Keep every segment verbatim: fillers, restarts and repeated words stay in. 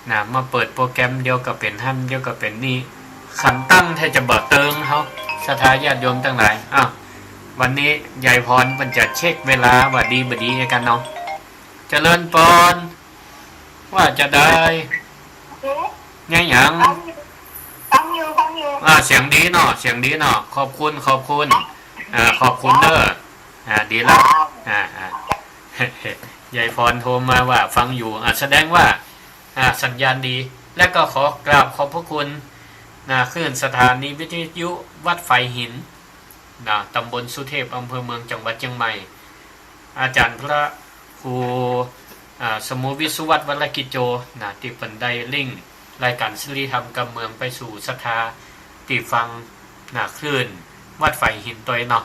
นะ มาเปิดโปรแกรมเดี๋ยวก็เป๋นหั้น เดี๋ยวก็เป๋นนี่ ขันตั้งแทบจะบ่เติงเฮา ศรัทธาญาติโยมตังหลาย อ้าว วันนี้ยายพรเปิ้นจะเช็คเวลาว่าดีบ่ดีกั๋นเนาะ เจริญปอน ว่าจะได้ เอ๊ะ ไงหยัง ฟังอยู่ ฟังอยู่ อ่า เสียงดีเนาะ เสียงดีเนาะ ขอบคุณ ขอบคุณ อ่า ขอบคุณเด้อ อ่า ดีละ อ่า อ่า ยายพรโทรมาว่าฟังอยู่ อ่า แสดงว่า อ่า สัญญาณดี และก็ขอกราบขอบพระคุณ นะ คลื่นสถานีวิทยุวัดฝายหิน นะ ตำบลสุเทพ อำเภอเมือง จังหวัดเชียงใหม่ อาจ๋ารย์พระครู อ่า สมุทรวิศวัฒน์ วรกิจโจ นะ ตี้เปิ้นได้ลิงก์รายก๋านสิริธรรมกำเมืองไปสู่ศรัทธาตี้ฟัง นะ คลื่นวัดฝายหินตวยเนาะ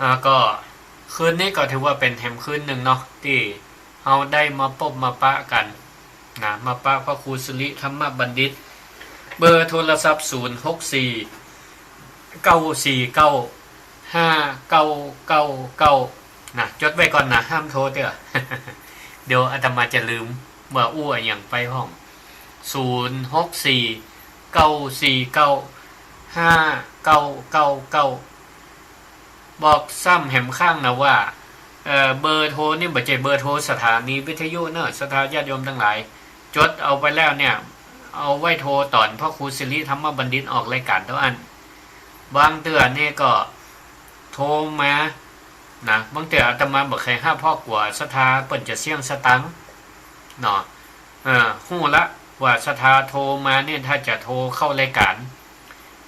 อ่า ก็คืนนี้ก็ถือว่าเป๋นแหมคืนนึ่งเนาะ ตี้ เฮาได้มาปบมาปะกั๋น นะ มาปะพระครูสิริธรรมบัณฑิต เบอร์โทรศัพท์ ศูนย์ หก สี่ เก้า สี่ เก้า ห้า เก้า เก้า เก้า นะ จดไว้ก่อนนะ ห้ามโทรเตื้อ เดี๋ยวอาตมาจะลืมว่าอู้อะหยังไปพ่อง ศูนย์ หก สี่ เก้า สี่ เก้า ห้า เก้า เก้า เก้า บอกซ้ำแหมข้างนะว่า เอ่อ เบอร์โทรนี่บ่ใจ้เบอร์โทรสถานีวิทยุเนาะ ศรัทธาญาติโยมตังหลาย จดเอาไปแล้วเนี่ย เอาไว้โทรต๋อนพระครูสิริธรรมบัณฑิตออกรายก๋านเต้าอั้น บางเตื้อนี่ก็โทรมา นะ บางเตื้ออาตมาบ่ใค่ฮับ เพราะกั๋วศรัทธาเปิ้นจะเสี้ยงสตางค์ เนาะ เออ ฮู้ละว่าศรัทธาโทรมาเนี่ย ถ้าจะโทรเข้ารายก๋าน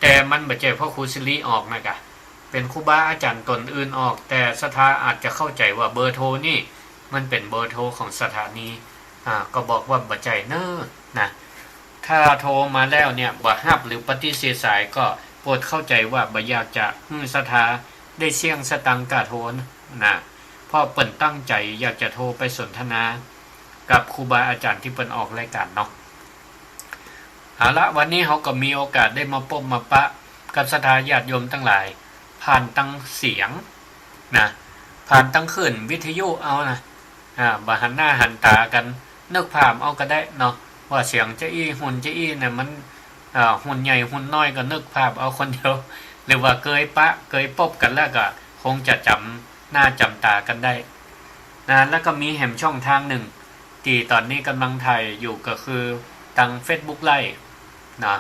แต่มันบ่ใจ้พระครูสิริออกนะกะ เป๋นครูบาอาจ๋ารย์ต๋นอื่นออก แต่ศรัทธาอาจจะเข้าใจ๋ว่าเบอร์โทรนี่มันเป๋นเบอร์โทรของสถานี อ่า ก็บอกว่าบ่ใจ้เน้อ นะ ถ้าโทรมาแล้วเนี่ย บ่ฮับหรือปฏิเสธสายก็โปรดเข้าใจ๋ว่าบ่อยากจะหื้อศรัทธาได้เสี้ยงสตางค์ก้าโทรนะ เพราะเปิ้นตั้งใจ๋อยากจะโทรไปสนทนากับครูบาอาจ๋ารย์ตี้เปิ้นออกรายก๋านเนาะ เอาละ วันนี้เฮาก็มีโอกาสได้มาปบมาปะกับศรัทธาญาติโยมตังหลาย ผ่านตางเสียงนะ ผ่านตางคลื่นวิทยุเอานะ อ่า บ่หันหน้าหันต๋ากั๋น นึกภาพเอาก็ได้เนาะ ว่าเสียงจาอี้ หุ่นจาอี้เนี่ยมัน อ่า หุ่นใหญ่หุ่นน้อยก็นึกภาพเอาคนเดียว หรือว่าเกยปะเกยปบกั๋นแล้วก็คงจะจ๋ำหน้าจ๋ำต๋ากั๋นได้นะ แล้วก็มีแหมช่องทางนึ่ง ตี้ต๋อนนี้ก่ำลังถ่ายอยู่ก็คือตางเฟซบุ๊กไลฟ์นะ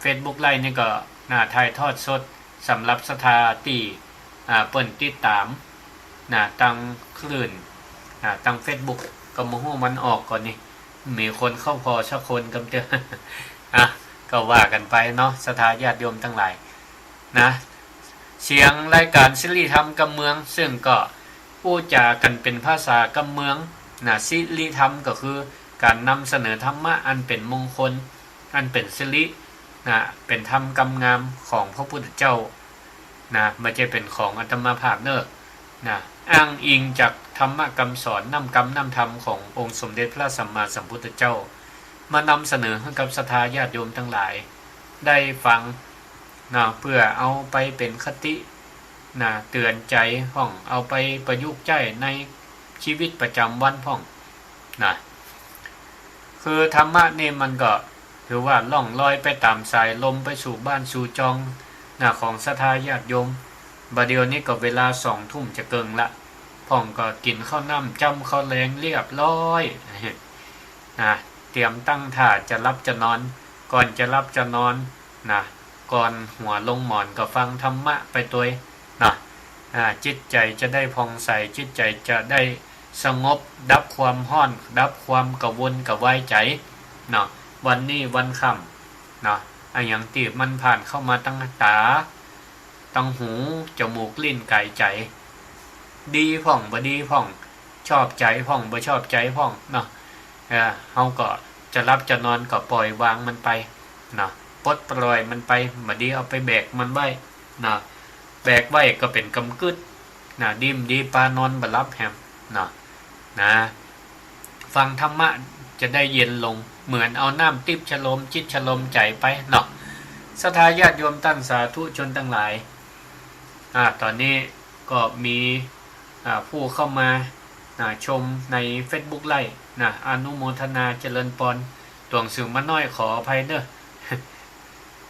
เฟซบุ๊กไลฟ์นี่ก็ นะ ถ่ายทอดสดสำหรับศรัทธาตี้ อ่า เปิ้นติดต๋าม นะ ตางคลื่น นะ ตางเฟซบุ๊ก ก็บ่ฮู้มันออกก่อนนี่ มีคนเข้าผ่อสักคนกำเตื้อ อ่ะ ก็ว่ากั๋นไปเนาะ ศรัทธาญาติโยมตังหลาย นะ เสียงรายก๋านสิริธรรมกำเมือง ซึ่งก็อู้จ๋ากั๋นเป๋นภาษากำเมือง นะ สิริธรรมก็คือก๋านนำเสนอธรรมะอันเป๋นมงคล อันเป๋นสิริ นะ เป๋นธรรมกำงามของพระพุทธเจ้า นะ บ่ใจ้เป๋นของอาตมาภาพเน้อ นะ อ้างอิงจากธรรมะกำสอน น้ำกำน้ำธรรมขององค์สมเด็จพระสัมมาสัมพุทธเจ้า มานำเสนอหื้อกับศรัทธาญาติโยมตังหลายได้ฟัง นะ เปื้อเอาไปเป๋นคติ นะ เตื๋อนใจ๋พ่อง เอาไปประยุกต์ใจ๊ในชีวิตประจ๋ำวันพ่อง นะ คือธรรมะนี่มันก็ถือว่าล่องลอยไปต๋ามสายลม ไปสู่บ้านสู่จอง นะ ของศรัทธาญาติโยม บ่าเดี่ยวนี้ก็เวลาสองทุ่มจะเกิ่งละ พ่องก็กิ๋นข้าวน้ำจ้ำข้าวแลงเรียบร้อย นะ เตรียมตั้งท่าจะหลับจะนอน ก่อนจะหลับจะนอน นะ ก่อนหัวลงหมอนก็ฟังธรรมะไปตวย นะ อ่า จิตใจ๋จะได้ผ่องใส จิตใจ๋จะได้สงบ ดับความฮ้อน ดับความกระวนกระวายใจ๋ เนาะ วันนี้วันค่ำ เนาะ อะหยังตี้มันผ่านเข้ามาตางต๋า ตางหู จมูก ลิ้น ก๋าย ใจ๋ ดีพ่อง บ่ดีพ่อง ชอบใจ๋พ่อง บ่ชอบใจ๋พ่อง เนาะ เออ เฮาก็จะหลับจะนอนก็ปล่อยวางมันไป เนาะ ปลดปล่อยมันไป บ่ดีเอาไปแบกมันไว้ เนาะ แบกไว้ก็เป๋นกำกึ๊ด นะ ดีบ่ดีปานอนบ่หลับแหม เนาะ นะ ฟังธรรมะจะได้เย็นลง เหมือนเอาน้ำติ๊บชโลมจิตชโลมใจ๋ไป เนาะ ศรัทธาญาติโยมต้านสาธุชนตังหลาย อ่า ต๋อนนี้ก็มี อ่า ผู้เข้ามา อ่า ชมในเฟซบุ๊กไลฟ์ นะ อนุโมทนาเจริญปอน ตั๋วหนังสือมาน้อยขออภัยเน้อ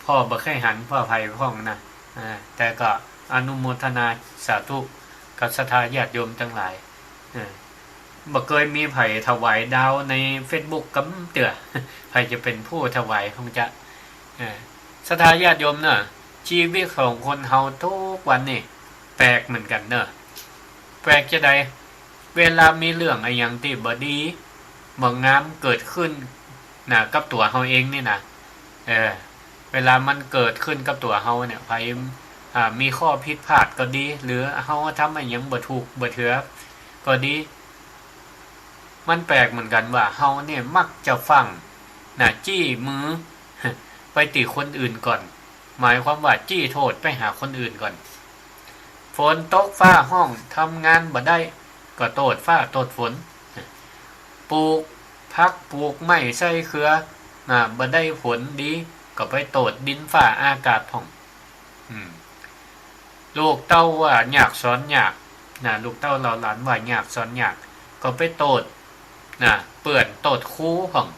พ่อบ่ใค่หันว่าใผพ่องนะ อ่า แต่ก็อนุโมทนาสาธุกับศรัทธาญาติโยมตังหลาย เออ บ่เกยมีใผถวายดาวในเฟซบุ๊กกำเตื้อ ใผจะเป๋นผู้ถวายของจะ เออ ศรัทธาญาติโยมเนาะ ชีวิตของคนเฮาทุกวันนี่แปลกเหมือนกั๋นเนาะ แปลกจาใด เวลามีเรื่องอะหยังตี้บ่ดี บ่งามเกิดขึ้นนะ กับตั๋วเฮาเองนี่นะ เออ เวลามันเกิดขึ้นกับตั๋วเฮาเนี่ย ใผ อ่า มีข้อผิดพลาดก็ดี หรือเฮาทำอะหยังบ่ถูกบ่เถือก็ดี มันแปลกเหมือนกั๋นว่าเฮาเนี่ยมักจะฟั่งนะ จี้มือ ไปตี้คนอื่นก่อน หมายความว่าจี้โต้ษไปหาคนอื่นก่อน ฝนตกฟ้าฮ้อง ทำงานบ่ได้ ก็โต้ษฟ้าโต้ษฝน ปลูกผักปลูกไม้ใส่เฮือ นะ บ่ได้ผลดี ก็ไปโต้ษดินฟ้าอากาศพ่อง อืม ลูกเต้าว่ายากสอนยาก นะ ลูกเต้าเหล่าหลานว่ายากสอนยาก ก็ไปโต้ษ นะ เปื้อนโต้ษครูพ่อง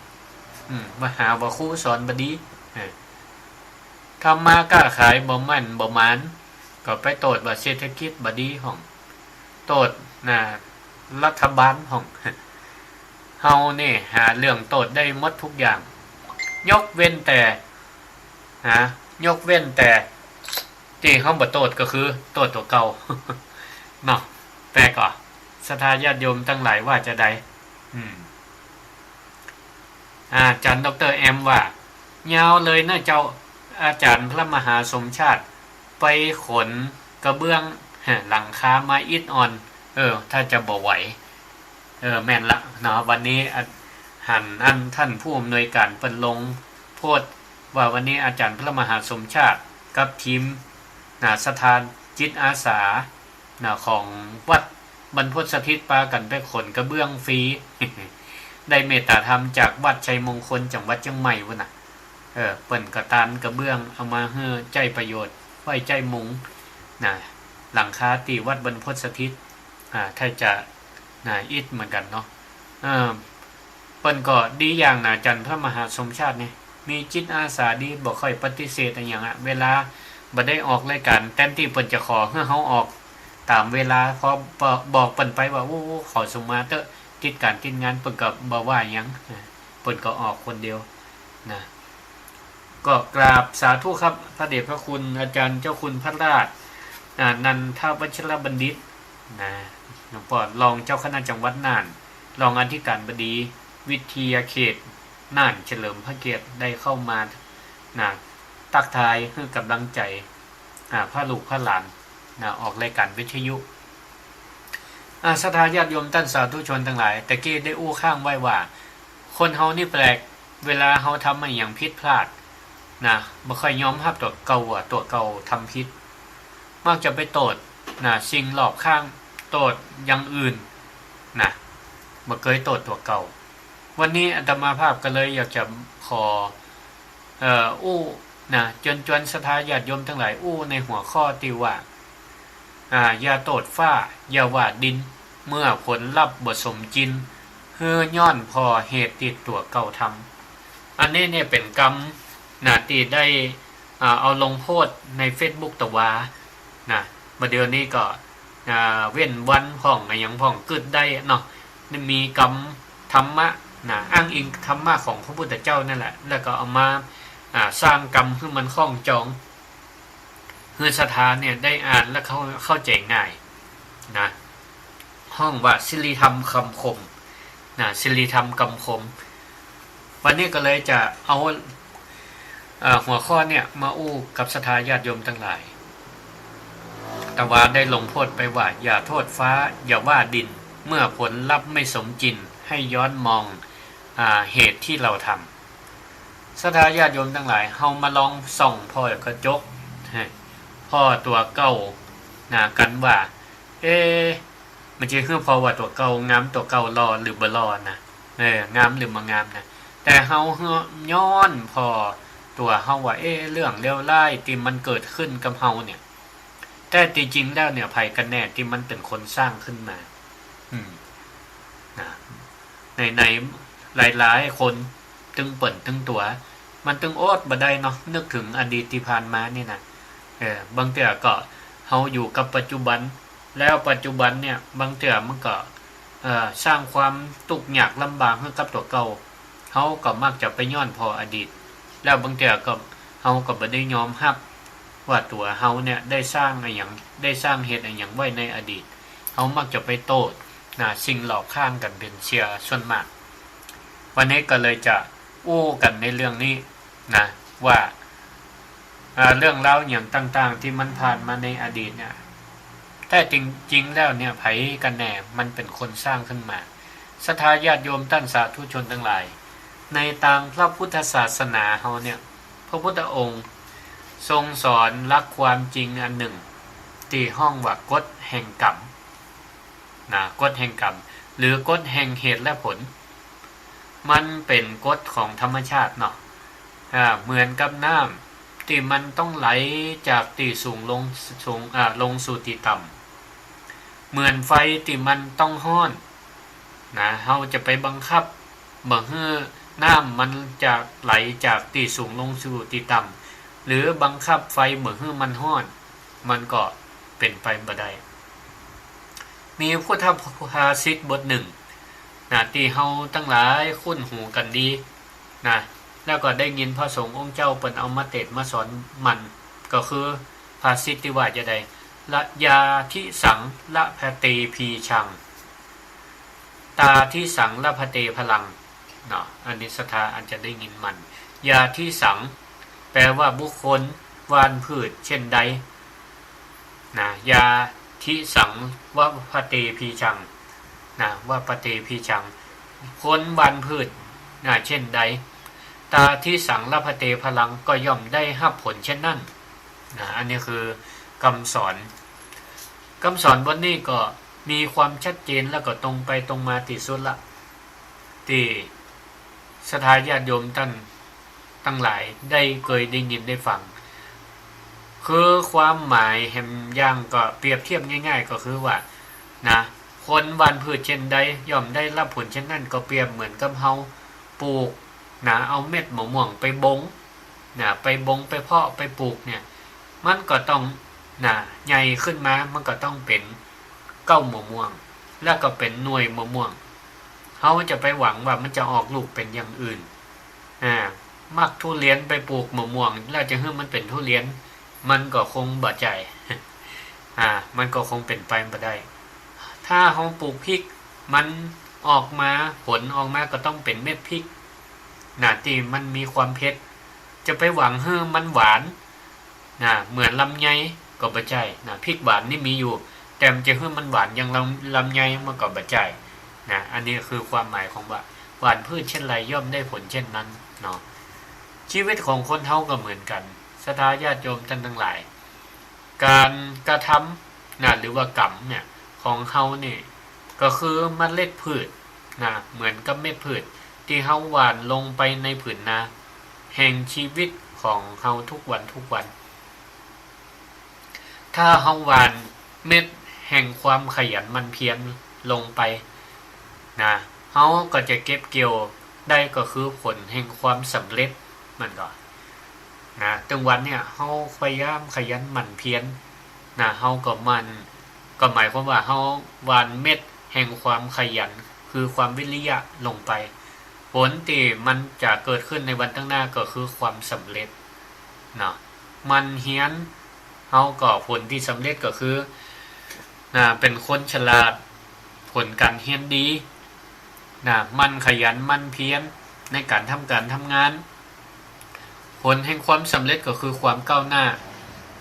อืม มาหาว่าครูสอนบ่ดี เออ ทำมาค้าขายบ่แม่นบ่หมาน ก็ไปโต้ษว่าเศรษฐกิจบ่ดีพ่อง โต้ษนะ รัฐบาลพ่อง เฮานี่หาเรื่องโต้ษได้หมดทุกอย่าง ยกเว้นแต่ นะ ยกเว้นแต่ตี้เฮาบ่โต้ษก็คือโต้ษตั๋วเก่า เนาะ แปลกก่อ ศรัทธาญาติโยมตังหลายว่าจาใด อืม อาจ๋ารย์ด็อกเตอร์แอมว่า ยาวเลยเนาะเจ้า อาจ๋ารย์พระมหาสมชาติ ไปขนกระเบื้อง หลังคามาอิดอ่อน เออ ถ้าจะบ่ไหว เออ แม่นละเนาะ วันนี้อะ หันอันท่านผู้อำนวยการเปิ้นลงโพสต์ว่าวันนี้อาจ๋ารย์พระมหาสมชาติกับทีม นะ ศรัทธาจิตอาสา นะ ของวัดบรรพตสถิตปากั๋นไปขนกระเบื้องฟรี ได้เมตตาธรรมจากวัดชัยมงคลจังหวัดเจียงใหม่พุ้นน่ะ เออ เปิ้นก็ตานกระเบื้องเอามาหื้อใจ๊ประโยชน์ ไว้ใจ๊มุง นะ หลังคาตี้วัดบรรพตสถิต อ่า ถ้าจะ นะ อิดเหมือนกั๋นเนาะ เออ เปิ้นก็ดีอย่างนะ อาจ๋ารย์พระมหาสมชาตินี่ มีจิตอาสาดี บ่ค่อยปฏิเสธอะหยังอะ เวลาบ่ได้ออกรายการ แทนตี้เปิ้นจะขอหื้อเฮาออกต๋ามเวลา พอบอกเปิ้นไปว่า โอ้ ขอสุมาเต๊อะ ติดก๋านติดงาน เปิ้นก็บ่ว่าหยัง เปิ้นก็ออกคนเดียวนะ ก็กราบสาธุครับ พระเดชพระคุณอาจ๋ารย์เจ้าคุณพระราช อ่า นันทวัชรบัณฑิต นะ หลวงป้อ รองเจ้าคณะจังหวัดน่าน รองอธิการบดีวิทยาเขตน่านเฉลิมพระเกียรติ ได้เข้ามา นะ ตั๊กทาย หื้อกำลังใจ๋ อ่า พระลูกพระหลาน นะ ออกรายการวิทยุ อ่า ศรัทธาญาติโยมต้านสาธุชนตังหลาย ตะกี้ได้อู้ค้างไว้ว่า คนเฮานี่แปลก เวลาเฮาทำอะหยังผิดพลาด นะ บ่ค่อยยอมฮับตั๋วเก่าว่าตั๋วเก่าทำผิด มักจะไปโต้ษ นะ สิ่งรอบข้าง โต้ษอย่างอื่น นะ บ่เกยโต้ษตั๋วเก่า วันนี้อาตมาภาพก็เลยอยากจะขอ เอ่อ อู้ นะ เจิญจวนศรัทธาญาติโยมตังหลาย อู้ในหัวข้อตี้ว่า อ่า อย่าโต้ษฟ้า อย่าว่าดิน เมื่อผลลัพธ์บ่สมจริง หื้อย้อนผ่อเหตุตี้ตั๋วเก่าทำ อันนี้เนี่ยเป๋นกำ นะ ตี้ได้ อ่า เอาลงโพสต์ในเฟซบุ๊กตะวา นะ บ่าเดี่ยวนี้ก็ อ่า เว้นวันพ่องอะหยังพ่องกึ๊ดได้เนาะ นี่มีกำธรรมะ นะ อ้างอิงธรรมะของพระพุทธเจ้านั่นแหละ แล้วก็เอามา อ่า สร้างกำหื้อมันคล้องจอง หื้อศรัทธาเนี่ยได้อ่านแล้วเข้า เข้าใจ๋ง่าย นะ ฮ้องว่าสิริธรรมกำคม นะ สิริธรรมกำคม วันนี้ก็เลยจะเอา เอ่อ หัวข้อเนี่ยมาอู้กับศรัทธาญาติโยมตังหลาย ตะวาได้ลงโพสต์ไปว่า อย่าโต้ษฟ้า อย่าว่าดิน เมื่อผลลัพธ์ไม่สมจริง ให้ย้อนมอง อ่า เหตุตี้เฮาทำ ศรัทธาญาติโยมตังหลาย เฮามาลองส่องผ่อกระจก ผ่อตั๋วเก่า นะ กั๋นว่า เอ๊ะ มันจะหื้อผ่อว่าตั๋วเก่างาม ตั๋วเก่าหล่อหรือบ่หล่อนะ เออ งามหรือบ่งามนะ แต่เฮาหื้อย้อนผ่อตั๋วเฮาว่า เอ๊ะ เรื่องเลวร้ายตี้มันเกิดขึ้นกับเฮาเนี่ย แต๊ตี้จริงแล้วเนี่ย ใผกั๋นแน่ตี้มันเป๋นคนสร้างขึ้นมา อืม นะ ในๆ หลายๆ คนตึงเปิ้นตึงตั๋ว มันตึงอดบ่ได้เนาะ นึกเถิงอดีตตี้ผ่านมานี่นะ เออ บางเตื้อก็เฮาอยู่กับปัจจุบัน แล้วปัจจุบันเนี่ย บางเตื้อมันก็ เอ่อ สร้างความตุ๊กยากลำบากหื้อกับตั๋วเก่า เฮาก็มักจะไปย้อนผ่ออดีต แล้วบางเตื้อก็เฮาก็บ่ได้ยอมฮับว่าตั๋วเฮาเนี่ยได้สร้างอะหยัง ได้สร้างเหตุอะหยังไว้ในอดีต เฮามักจะไปโต้ษนะ สิ่งรอบข้างกั๋นเป๋นเสียส่วนมาก วันนี้ก็เลยจะอู้กั๋นในเรื่องนี้นะ ว่า อ่า เรื่องราวอะหยังต่างๆ ตี้มันผ่านมาในอดีตเนี่ย แท้จริงๆ แล้วเนี่ย ใผกั๋นแน่มันเป๋นคนสร้างขึ้นมา ศรัทธาญาติโยมต้านสาธุชนตังหลาย ในตางพระพุทธศาสนาเฮาเนี่ย พระพุทธองค์ทรงสอนหลักความจริงอันนึ่ง ตี้ฮ้องว่ากฎแห่งกรรม นะ กฎแห่งกรรม หรือกฎแห่งเหตุและผล มันเป๋นกฎของธรรมชาติเนาะ อ่า เหมือนกับน้ำตี้มันต้องไหลจากตี้สูงลง สูง อ่า ลงสู่ตี้ต่ำ เหมือนไฟตี้มันต้องฮ้อน นะ เฮาจะไปบังคับบ่หื้อน้ำมันจะไหลจากตี้สูงลงสู่ตี้ต่ำ หรือบังคับไฟบ่หื้อมันฮ้อน มันก็เป๋นไปบ่ได้ มีพุทธภาษิตบทนึ่งนะ ตี้เฮาตังหลายคุ้นหูกั๋นดีนะ แล้วก็ได้ยินพระสงฆ์องค์เจ้าเปิ้นเอามาเตศน์มาสอนมัน ก็คือภาษิตตี้ว่าจาใด ละ ยาทิสัง ละพะเต ภีชัง ตาทิสัง ละพะเต พลัง เนาะ อันนี้ศรัทธาอาจจะได้ยินมัน ยาทิสัง แปลว่าบุคคลหว่านพืชเช่นใด นะ ยาทิสัง วะพะเต ภีชัง นะ วะพะเต ภีชัง คนหว่านพืช นะ เช่นใด ตาทิสัง ละพะเต พลัง ก็ย่อมได้ฮับผลเช่นนั้น นะ อันนี้คือกำสอน กำสอนบทนี้ก็มีความชัดเจนแล้วก็ตรงไปตรงมาตี้สุดละ ตี้ศรัทธาญาติโยมต้านตังหลายได้เกยได้ยินได้ฟัง คือความหมายแหมอย่างก็เปรียบเทียบง่ายๆ ก็คือว่า นะ คนหว่านพืชเช่นใด ย่อมได้ฮับผลเช่นนั้น ก็เปรียบเหมือนกับเฮาปลูก นะ เอาเม็ดมะม่วงไปบง นะ ไปบง ไปเพาะ ไปปลูกเนี่ย มันก็ต้อง นะ ใหญ่ขึ้นมา มันก็ต้องเป๋นเก๊ามะม่วง แล้วก็เป๋นหน่วยมะม่วง เฮาจะไปหวังว่ามันจะออกลูกเป๋นอย่างอื่น อ่า มักทุเรียนไปปลูกมะม่วง แล้วจะหื้อมันเป๋นทุเรียน มันก็คงบ่ใจ้ อ่า มันก็คงเป๋นไปบ่ได้ ถ้าเฮาปลูกพริก มันออกมา ผลออกมาก็ต้องเป๋นเม็ดพริก นะ ตี้มันมีความเผ็ด จะไปหวังหื้อมันหวาน นะ เหมือนลำไยก็บ่ใจ้ นะ พริกหวานนี่มีอยู่ แต่มันจะหื้อมันหวานอย่างลำ ลำไยมันก็บ่ใจ้ นะ อันนี้คือความหมายของว่า หว่านพืชเช่นไรย่อมได้ผลเช่นนั้นเนาะ ชีวิตของคนเฮาก็เหมือนกั๋น ศรัทธาญาติโยมต้านตังหลาย ก๋านกระทำ นะ หรือว่ากรรมเนี่ย ของเฮานี่ ก็คือเมล็ดพืช นะ เหมือนกับเม็ดพืช ตี้เฮาหว่านลงไปในผืนนา แห่งชีวิตของเฮาทุกวันทุกวัน ถ้าเฮาหว่านเม็ดแห่งความขยันหมั่นเพียรลงไป นะ เฮาก็จะเก็บเกี่ยวได้ก็คือผลแห่งความสำเร็จ มันก็ นะ ตึงวันเนี่ย เฮาพยายามขยันหมั่นเพียร นะ เฮาก็หมั่น ก็หมายความว่าเฮาหว่านเม็ดแห่งความขยัน คือความวิริยะลงไป ผลตี้มันจะเกิดขึ้นในวันตังหน้าก็คือความสำเร็จ เนาะ หมั่นเฮียน เฮาก็ผลตี้สำเร็จก็คือ นะ เป๋นคนฉลาด ผลก๋านเฮียนดี นะ หมั่นขยันหมั่นเพียรในก๋านทำก๋านทำงาน ผลแห่งความสำเร็จก็คือความก้าวหน้า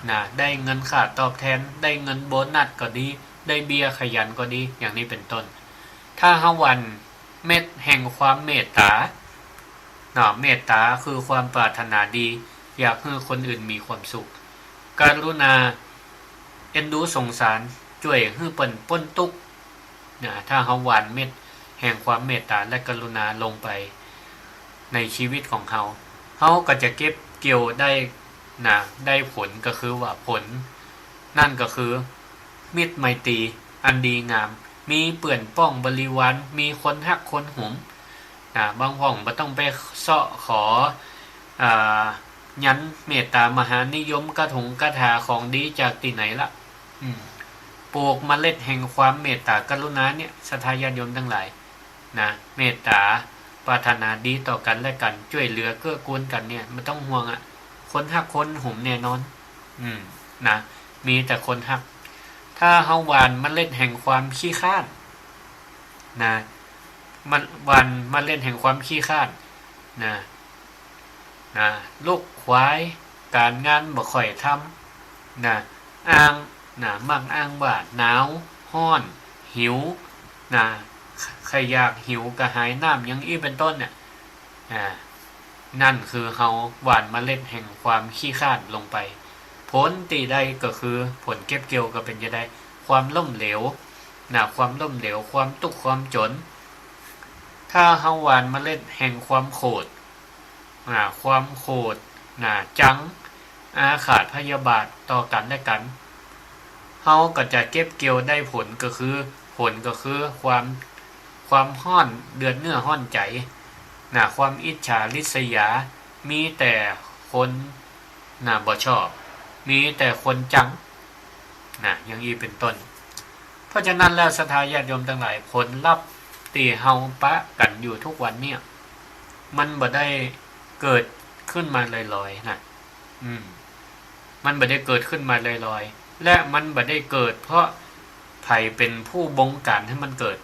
นะ ได้เงินค่าตอบแทน ได้เงินโบนัสก็ดี ได้เบี้ยขยันก็ดี อย่างนี้เป๋นต้น ถ้าเฮาหว่านเม็ดแห่งความเมตต๋า เนาะ เมตต๋าคือความปรารถนาดี อยากหื้อคนอื่นมีความสุข กรุณา เอ็นดูสงสาร จ้วยหื้อเปิ้นป๊นตุ๊กข์ นะ ถ้าเฮาหว่านเม็ดแห่งความเมตต๋าและกรุณาลงไปในชีวิตของเฮา เฮาก็จะเก็บเกี่ยวได้ นะ ได้ผลก็คือว่าผล นั่นก็คือ มิตรไมตรีอันดีงาม มีเปื้อนป้องบริวาร มีคนฮักคนหุม นะ บางพ่องบ่ต้องไปเซาะขอ อ่า ยันเมตตามหานิยม กะถงกะถาของดีจากตี้ไหนละ อืม ปลูกเมล็ดแห่งความเมตตากรุณาเนี่ย ศรัทธาญาติโยมตังหลาย นะ เมตตา ปรารถนาดีต่อกั๋นและกั๋น จ้วยเหลือเกื้อกูลกั๋นเนี่ย บ่ต้องห่วงอะ คนฮักคนหุมแน่นอน อืม นะ มีแต่คนฮัก ถ้าเฮาหว่านเมล็ดแห่งความขี้คร้าน นะ มันหว่านเมล็ดแห่งความขี้คร้าน นะ นะ ลูกขวาย ก๋านงานบ่ค่อยทำ นะ อ้าง นะ มักอ้างว่าหนาว ฮ้อน หิว นะ ใค่อยาก หิวกระหายน้ำ อย่างอี้เป๋นต้นเนี่ย อ่า นั่นคือเฮาหว่านเมล็ดแห่งความขี้คร้านลงไป ผลตี้ได้ก็คือ ผลเก็บเกี่ยวก็เป๋นจะใด ความล้มเหลว นะ ความล้มเหลว ความตุ๊กข์ ความจ๋น ถ้าเฮาหว่านเมล็ดแห่งความโขด นะ ความโขด นะ จัง อาฆาตพยาบาทต่อกั๋นและกั๋น เฮาก็จะเก็บเกี่ยวได้ผลก็คือ ผลก็คือความ ความฮ้อนเดือดเนื้อฮ้อนใจ๋ นะ ความอิจฉาริษยา มีแต่คน นะ บ่ชอบ มีแต่คนจัง นะ อย่างอี้เป๋นต้น เพราะฉะนั้นแล้ว ศรัทธาญาติโยมตังหลาย ผลลัพธ์ตี้เฮาปะกั๋นอยู่ทุกวันเนี่ย มันบ่ได้เกิดขึ้นมาลอยๆ นะ อืม มันบ่ได้เกิดขึ้นมาลอยๆ และมันบ่ได้เกิดเพราะใผเป๋นผู้บงการหื้อมันเกิด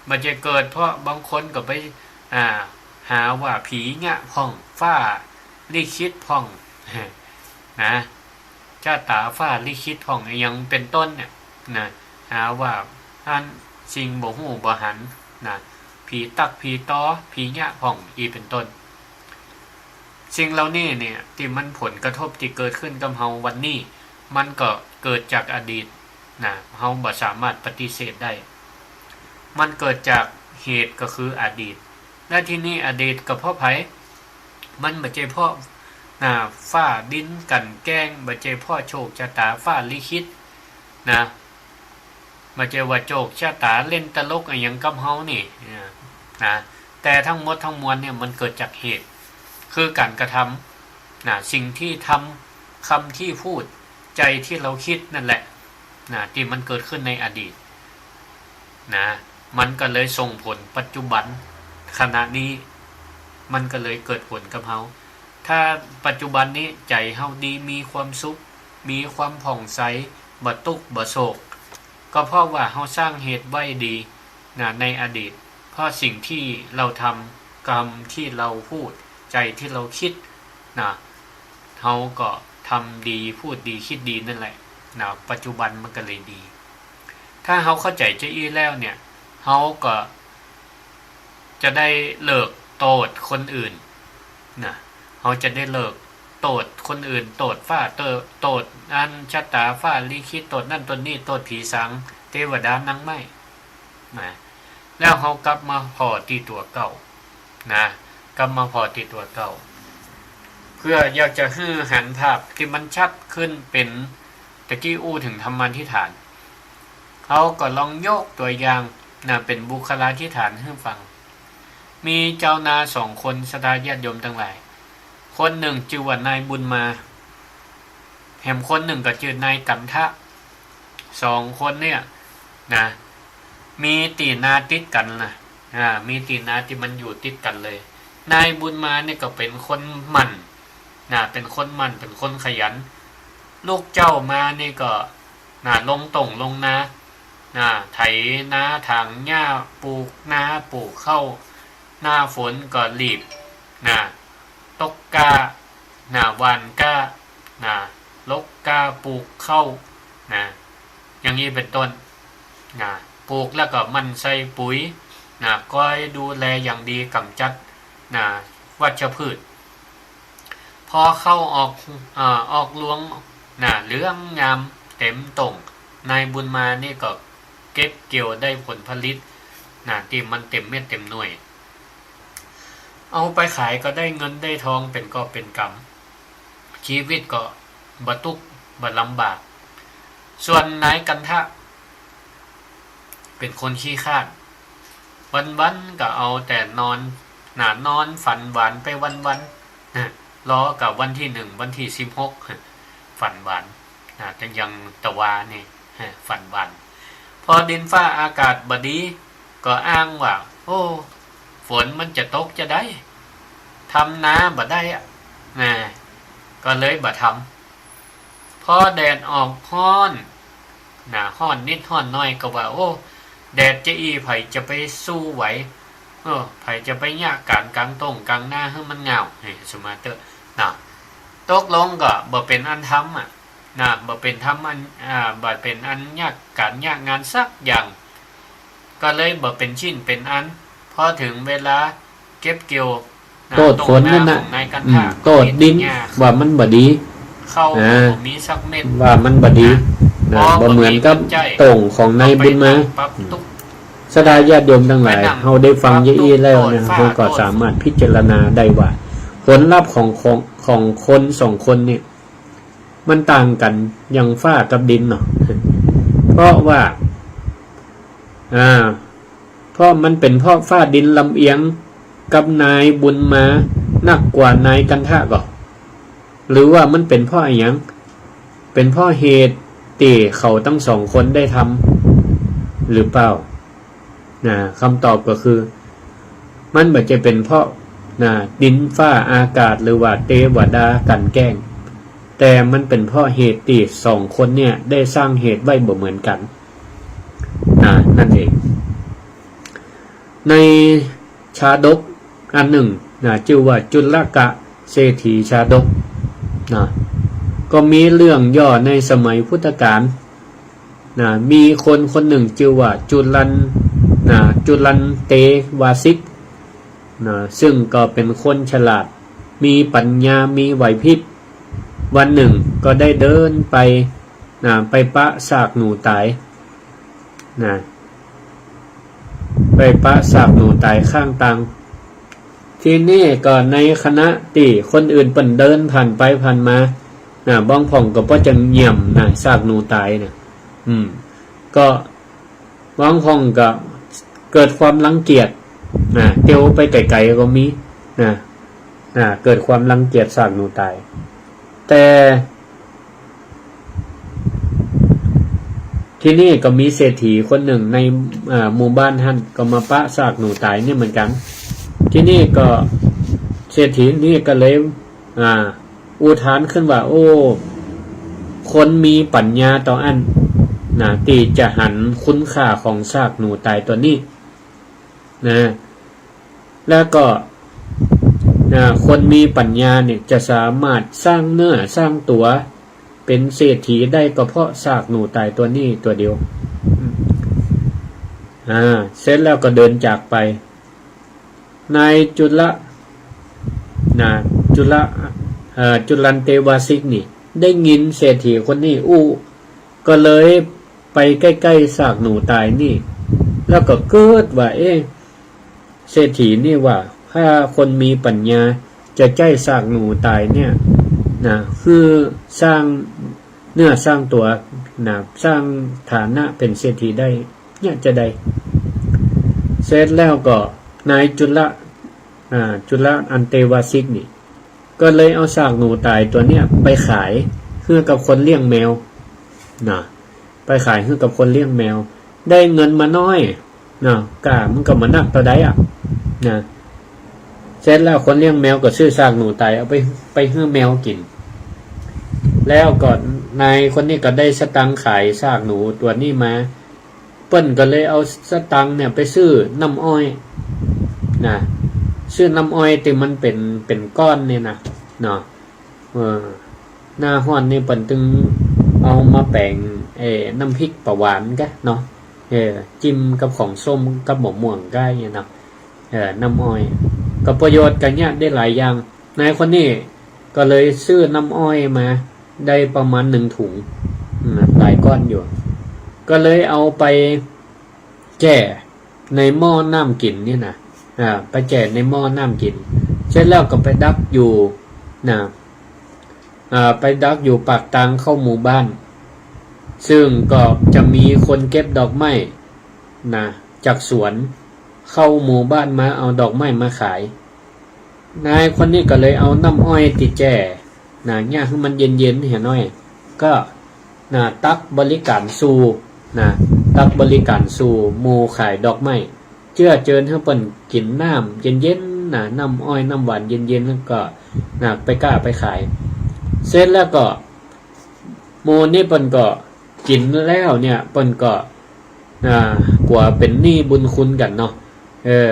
บ่ใจ้เกิดเพราะบางคนก็ไป อ่า หาว่าผีเยียะพ่อง ฟ้าลิขิตพ่อง นะ ชะตาฟ้าลิขิตพ่อง อะหยังเป๋นต้นเนี่ย นะ หาว่าอันสิ่งบ่ฮู้บ่หัน นะ ผีตั๊กผีตอ ผีเยียะพ่อง อี้เป๋นต้น สิ่งเหล่านี้เนี่ย ตี้มันผลกระทบตี้เกิดขึ้นกับเฮาวันนี้ มันก็เกิดจากอดีต นะ เฮาบ่สามารถปฏิเสธได้ มันเกิดจากเหตุก็คืออดีต และทีนี้อดีตก็เพราะใผ มันบ่ใจ้เพราะ นะ ฟ้าดินกลั่นแกล้ง บ่ใจ้เพราะโชคชะตาฟ้าลิขิต นะ บ่ใจ้ว่าโจคชะตาเล่นตลกอะหยังกับเฮานี่ นะ แต่ทั้งหมดทั้งมวลเนี่ยมันเกิดจากเหตุ คือก๋านกระทำ นะ สิ่งที่ทำ กำที่พูด ใจ๋ที่เฮาคิดนั่นแหละ นะ ตี้มันเกิดขึ้นในอดีต นะ มันก็เลยส่งผลปัจจุบัน ขณะนี้ มันก็เลยเกิดผลกับเฮา ถ้าปัจจุบันนี้ใจ๋เฮาดี มีความสุข มีความผ่องใส บ่ตุ๊กข์บ่โศก ก็เพราะว่าเฮาสร้างเหตุไว้ดี นะ ในอดีต เพราะสิ่งที่เฮาทำ กำที่เฮาพูด ใจ๋ที่เฮาคิด นะ เฮาก็ทำดี พูดดี คิดดีนั่นแหละ นะ ปัจจุบันมันก็เลยดี ถ้าเฮาเข้าใจ๋จาอี้แล้วเนี่ย เฮาก็จะได้เลิกโต้ษคนอื่น นะ เฮาจะได้เลิกโต้ษคนอื่น โต้ษฟ้า โต้ษ โต้ษอันชะตาฟ้าลิขิต โต้ษนั่นโต้ษนี่ โต้ษผีสาง เตวดานางไม้ นะ แล้วเฮากลับมาผ่อตี้ตั๋วเก่า นะ กลับมาผ่อตี้ตั๋วเก่า เพื่ออยากจะหื้อหันภาพตี้มันชัดขึ้นเป๋น ตะกี้อู้เถิงธรรมาธิษฐาน เฮาก็ลองยกตั๋วอย่าง นะ เป๋นบุคลาธิษฐานหื้อฟัง มีจาวนาสองคน ศรัทธาญาติโยมตังหลาย คนนึ่งจื้อว่านายบุญมา แหมคนนึ่งก็จื้อนายกันทะ สองคนเนี่ย นะ มีตี้นาติดกั๋นนะ อ่า มีตี้นาตี้มันอยู่ติดกั๋นเลย นายบุญมานี่ก็เป๋นคนหมั่น นะ เป๋นคนหมั่น เป๋นคนขยัน ลุกเจ๊ามานี่ก็ นะ ลงต้งลงนา นะ ไถนาถางหญ้า ปลูกนา ปลูกข้าว หน้าฝนก็ลีบ นะ ตกก๊า นะ หว่านก๊า นะ ลกก๊า ปลูกข้าว นะ อย่างนี้เป๋นต้น นะ ปลูกแล้วก็หมั่นใส่ปุ๋ย นะ คอยดูแลอย่างดี กำจัด นะ วัชพืช พอข้าวออก อ่า ออกรวง นะ เหลืองงามเต็มต้ง นายบุญมานี่ก็เก็บเกี่ยวได้ผลผลิต นะ ตี้มันเต็มเม็ดเต็มหน่วย เอาไปขายก็ได้เงินได้ทองเป๋นกอบเป๋นกำ ชีวิตก็บ่ตุ๊กข์บ่ลำบาก ส่วนนายกันทะ เป๋นคนขี้คร้าน วันๆ ก็เอาแต่นอน นะ นอนฝันหวานไปวันๆ นะ รอกับวันตี้หนึ่ง วันตี้สิบหก ฝันหวาน นะ แต่ยังตะวานี่ ฝันหวาน พอดินฟ้าอากาศบ่ดี ก็อ้างว่า โอ้ ฝนมันจะตกจะใด ทำนาบ่ได้อะ นะ ก็เลยบ่ทำ พอแดดออกฮ้อน นะ ฮ้อนนิดฮ้อนหน้อยก็ว่า โอ้ แดดจะอี้ ใผจะไปสู้ไหว เออ ใผจะไปเยียะก๋านก๋างต้งก๋างนาหื้อมันง่าว นี่ สมมาเต๊อะ นะ ตกลงก็บ่เป๋นอันทำอะ นะ บ่เป๋นทำอัน อ่า บ่เป๋นอันเยียะก๋านเยียะงานสักอย่าง ก็เลยบ่เป๋นชิ้นเป๋นอัน พอเถิงเวลาเก็บเกี่ยว นะ โต้ษฝนนั่นน่ะ ต้งนาของนายกัณฑะ อืม ก็โต้ษดิน เป๋นหญ้า ว่ามันบ่ดี ข้าว อ่า บ่มีสักเม็ด ว่ามันบ่ดี นะ นะ บ่เหมือนกับ บ่มีเงินใจ๊ ต้งของนายบุญมา ก็ไปนั่งปั๊บตุ๊ก ศรัทธาญาติโยมตังหลาย ไปนั่ง เฮาได้ฟังเยียะอี้แล้วนะ ปั๊บตุ๊ก เฮาก็สามารถพิจารณาได้ว่า ผลลัพธ์ของ ของ ของคนสองคนเนี่ย มันต่างกั๋นอย่างฟ้ากับดินเนาะ เพราะว่า อ่า เพราะมันเป๋นเพราะฟ้าดินลำเอียงกับนายบุญมานักกว่านายกัณฑะก่อ หรือว่ามันเป๋นเพราะอะหยัง เป๋นเพราะเหตุตี้เขาตังสองคนได้ทำหรือเปล่า นะ กำตอบก็คือ มันบ่ใจ้เป๋นเพราะ นะ ดินฟ้าอากาศหรือว่าเตวดากั๋นแกล้ง แต่มันเป๋นเพราะเหตุตี้สองคนเนี่ยได้สร้างเหตุไว้บ่เหมือนกั๋น นะ นั่นเอง ในชาดกอันนึ่ง นะ จื้อว่าจุลกะเศรษฐีชาดก นะ ก็มีเรื่องย่อในสมัยพุทธกาล นะ มีคนคนนึ่งจื้อว่าจุลัน นะ จุลันเตวาสิก นะ ซึ่งก็เป๋นคนฉลาด มีปัญญา มีไหวพริบ วันนึ่งก็ได้เดินไป นะ ไปปะซากหนูต๋าย นะ ไปปะซากหนูต๋ายข้างตาง ทีนี้ก็ในขณะตี้คนอื่นเปิ้นเดินผ่านไปผ่านมา นะ บางพ่องก็ปอจะเยียะ นะ ซากหนูต๋ายนะ อืม ก็บางพ่องก็เกิดความรังเกียจ นะ เตียวไปไก๋ๆ ก็มี นะ นะ เกิดความรังเกียจซากหนูต๋าย แต่ ทีนี้ก็มีเศรษฐีคนนึ่งใน อ่า หมู่บ้านหั้นก็มาปะซากหนูต๋ายเนี่ยเหมือนกั๋น ทีนี้ก็เศรษฐีนี่ก็เลย อ่า อุทานขึ้นว่า โอ้ คนมีปัญญาเต้าอั้น นะ ตี้จะหันคุณค่าของซากหนูต๋ายตั๋วนี้ นะ แล้วก็ อ่า คนมีปัญญาเนี่ยจะสามารถสร้างเนื้อสร้างตั๋วเป๋นเศรษฐีได้ก็เพราะซากหนูต๋ายตั๋วนี้ตั๋วเดียว อ่า เสร็จแล้วก็เดินจากไป นายจุล นะ จุล เอ่อ จุลันเตวาสิกนี่ ได้ยินเศรษฐีคนนี้อู้ ก็เลยไปใก้ๆ ซากหนูต๋ายนี่ แล้วก็กึ๊ดว่า เอ๊ะ เศรษฐีนี่ว่า ถ้าคนมีปัญญาจะใจ๊ซากหนูต๋ายเนี่ย นะ หื้อสร้างเนื้อสร้างตั๋ว นะ สร้างฐานะเป๋นเศรษฐีได้ เนี่ยจะใด เสร็จแล้วก็นายจุล อ่า จุลอันเตวาสิกนี่ ก็เลยเอาซากหนูต๋ายตั๋วเนี่ยไปขายหื้อกับคนเลี้ยงแมว นะ ไปขายหื้อกับคนเลี้ยงแมว ได้เงินมาน้อย นะ ก้ามันก็บ่นักเต้าใดอะ นะ เสร็จแล้วคนเลี้ยงแมวก็ซื้อซากหนูต๋ายเอาไป ไปหื้อแมวกิ๋น แล้วก็นายคนนี้ก็ได้สตางค์ขายซากหนูตั๋วนี้มา เปิ้นก็เลยเอาสตางค์เนี่ยไปซื้อน้ำอ้อย นะ ซื้อน้ำอ้อยตี้มันเป๋น เป๋นก้อนเนี่ยนะ เนาะ เออ หน้าฮ้อนนี่เปิ้นตึงเอามาแป๋ง เอ่อ น้ำพริกปลาหวานกะเนาะ เออ จิ้มกับของส้มกับมะม่วงกะเนี่ยเนาะ เออ น้ำอ้อย ก็ประโยชน์กะเนี่ยได้หลายอย่าง นายคนนี้ก็เลยซื้อน้ำอ้อยมาได้ประมาณหนึ่งถุง อืม หลายก้อนอยู่ ก็เลยเอาไปแจ่ในหม้อน้ำกิ๋นเนี่ยนะ อ่า ไปแจ่ในหม้อน้ำกิ๋น เสร็จแล้วก็ไปดักอยู่ นะ อ่า ไปดักอยู่ปากตางเข้าหมู่บ้าน ซึ่งก็จะมีคนเก็บดอกไม้ นะ จากสวนเข้าหมู่บ้านมาเอาดอกไม้มาขาย นายคนนี้ก็เลยเอาน้ำอ้อยตี้แจ้ นะ เยียะหื้อมันเย็นๆ เหียน้อย ก็ นะ ตักบริก๋านสู่ นะ ตักบริก๋านสู่หมู่ขายดอกไม้ เจื้อเจิญหื้อเปิ้นกิ๋นน้ำเย็นๆ นะ น้ำอ้อยน้ำหวานเย็นๆ แล้วก็ นะ ไปก๊าไปขาย เสร็จแล้วก็ หมู่นี้เปิ้นก็กิ๋นแล้วเนี่ย เปิ้นก็ อ่า กั๋วเป๋นหนี้บุญคุณกั๋นเนาะ เออ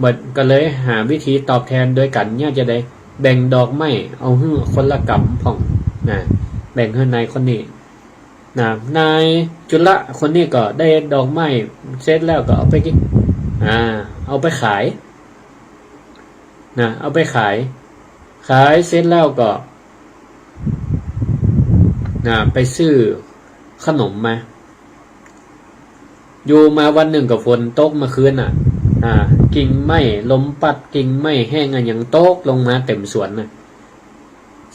บัดก็เลยหาวิธีตอบแทนโดยก๋านเยียะจะใด แบ่งดอกไม้เอาหื้อคนละก๋ำพ่อง นะ แบ่งหื้อนายคนนี้ นะ นายจุละคนนี้ก็ได้ดอกไม้เสร็จแล้วก็เอาไปกิ๋น อ่า เอาไปขาย นะ เอาไปขาย ขายเสร็จแล้วก็ นะ ไปซื้อขนมมา อยู่มาวันนึ่งก็ฝนตกเมื่อคืนน่ะ อ่า กิ่งไม้ ลมปั๊ด กิ่งไม้แห้งอะหยังตกลงมาเต็มสวนน่ะ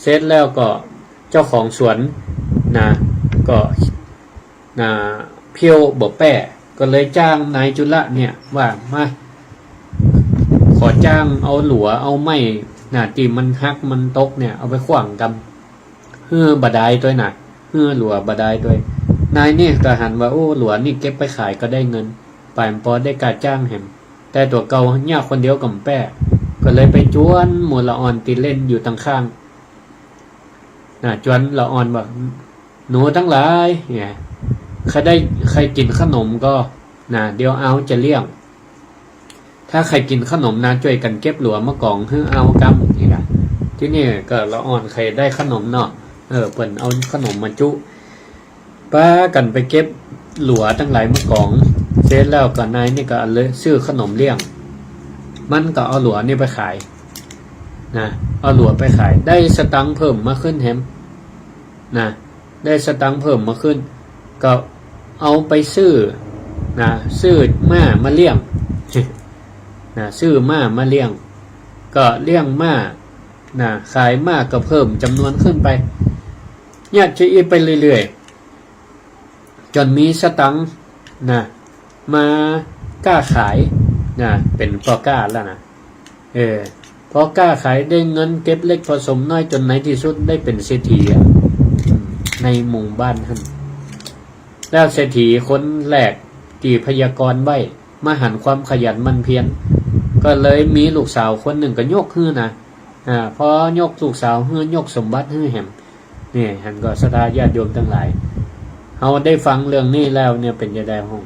เสร็จแล้วก็เจ้าของสวน นะ ก็ นะ เผี้ยวบ่แป้ ก็เลยจ้างนายจุละเนี่ยว่า มา ขอจ้างเอาหลัว เอาไม้ นะ ตี้มันหักมันตกเนี่ย เอาไปขว้างกำ หื้อบ่ดายตวยน่ะ หื้อหลัวบ่ดายตวย นายนี่ก็หันว่า โอ้ หลัวนี่เก็บไปขายก็ได้เงิน ป๋ายมันปอได้ก้าจ้างแหม แต่ตั๋วเก่าเยียะคนเดียวก็บ่แป้ ก็เลยไปจวนหมู่ละอ่อนตี้เล่นอยู่ตังข้าง นะ จวนละอ่อนว่า หนูตังหลาย เนี่ย ใค่ได้ ใค่กิ๋นขนมก่อ นะ เดี๋ยวอาวจะเลี้ยง ถ้าใค่กิ๋นขนมนะ จ้วยกั๋นเก็บหลัวมากองหื้ออาวกำ นี่นะ ตี้นี่ก็ละอ่อนใค่ได้ขนมเนาะ เออ เปิ้นเอาขนมมาจุ ปากั๋นไปเก็บหลัวตังหลายมากอง เสร็จแล้วก็นายนี่ก็เลยซื้อขนมเลี้ยง มันก็เอาหลัวนี่ไปขาย นะ เอาหลัวไปขาย ได้สตังค์เพิ่มมาขึ้นแหม นะ ได้สตังค์เพิ่มมาขึ้น ก็เอาไปซื้อ นะ ซื้อม้ามาเลี้ยง นะ ซื้อม้ามาเลี้ยง ก็เลี้ยงม้า นะ ขายม้าก็เพิ่มจ๋ำนวนขึ้นไป เยียะจะอี้ไปเรื่อยๆ จ๋นมีสตังค์ นะ มาก้าขาย นะ เป๋นป้อก้าแล้วนะ เออ พอก้าขายได้เงินเก็บเล็กผสมน้อยจ๋นในตี้สุดได้เป๋นเศรษฐีอะ อืม ในหมู่บ้านหั้น แล้วเศรษฐีคนแรกตี้พยากรณ์ไว้ มาหันความขยันหมั่นเพียร ก็เลยมีลูกสาวคนนึ่งก็ยกหื้อนะ อ่า พอยกลูกสาวหื้อ ยกสมบัติหื้อแหม เนี่ย หันก่อศรัทธาญาติโยมตังหลาย เฮาได้ฟังเรื่องนี้แล้วเนี่ยเป๋นจะใดพ่อง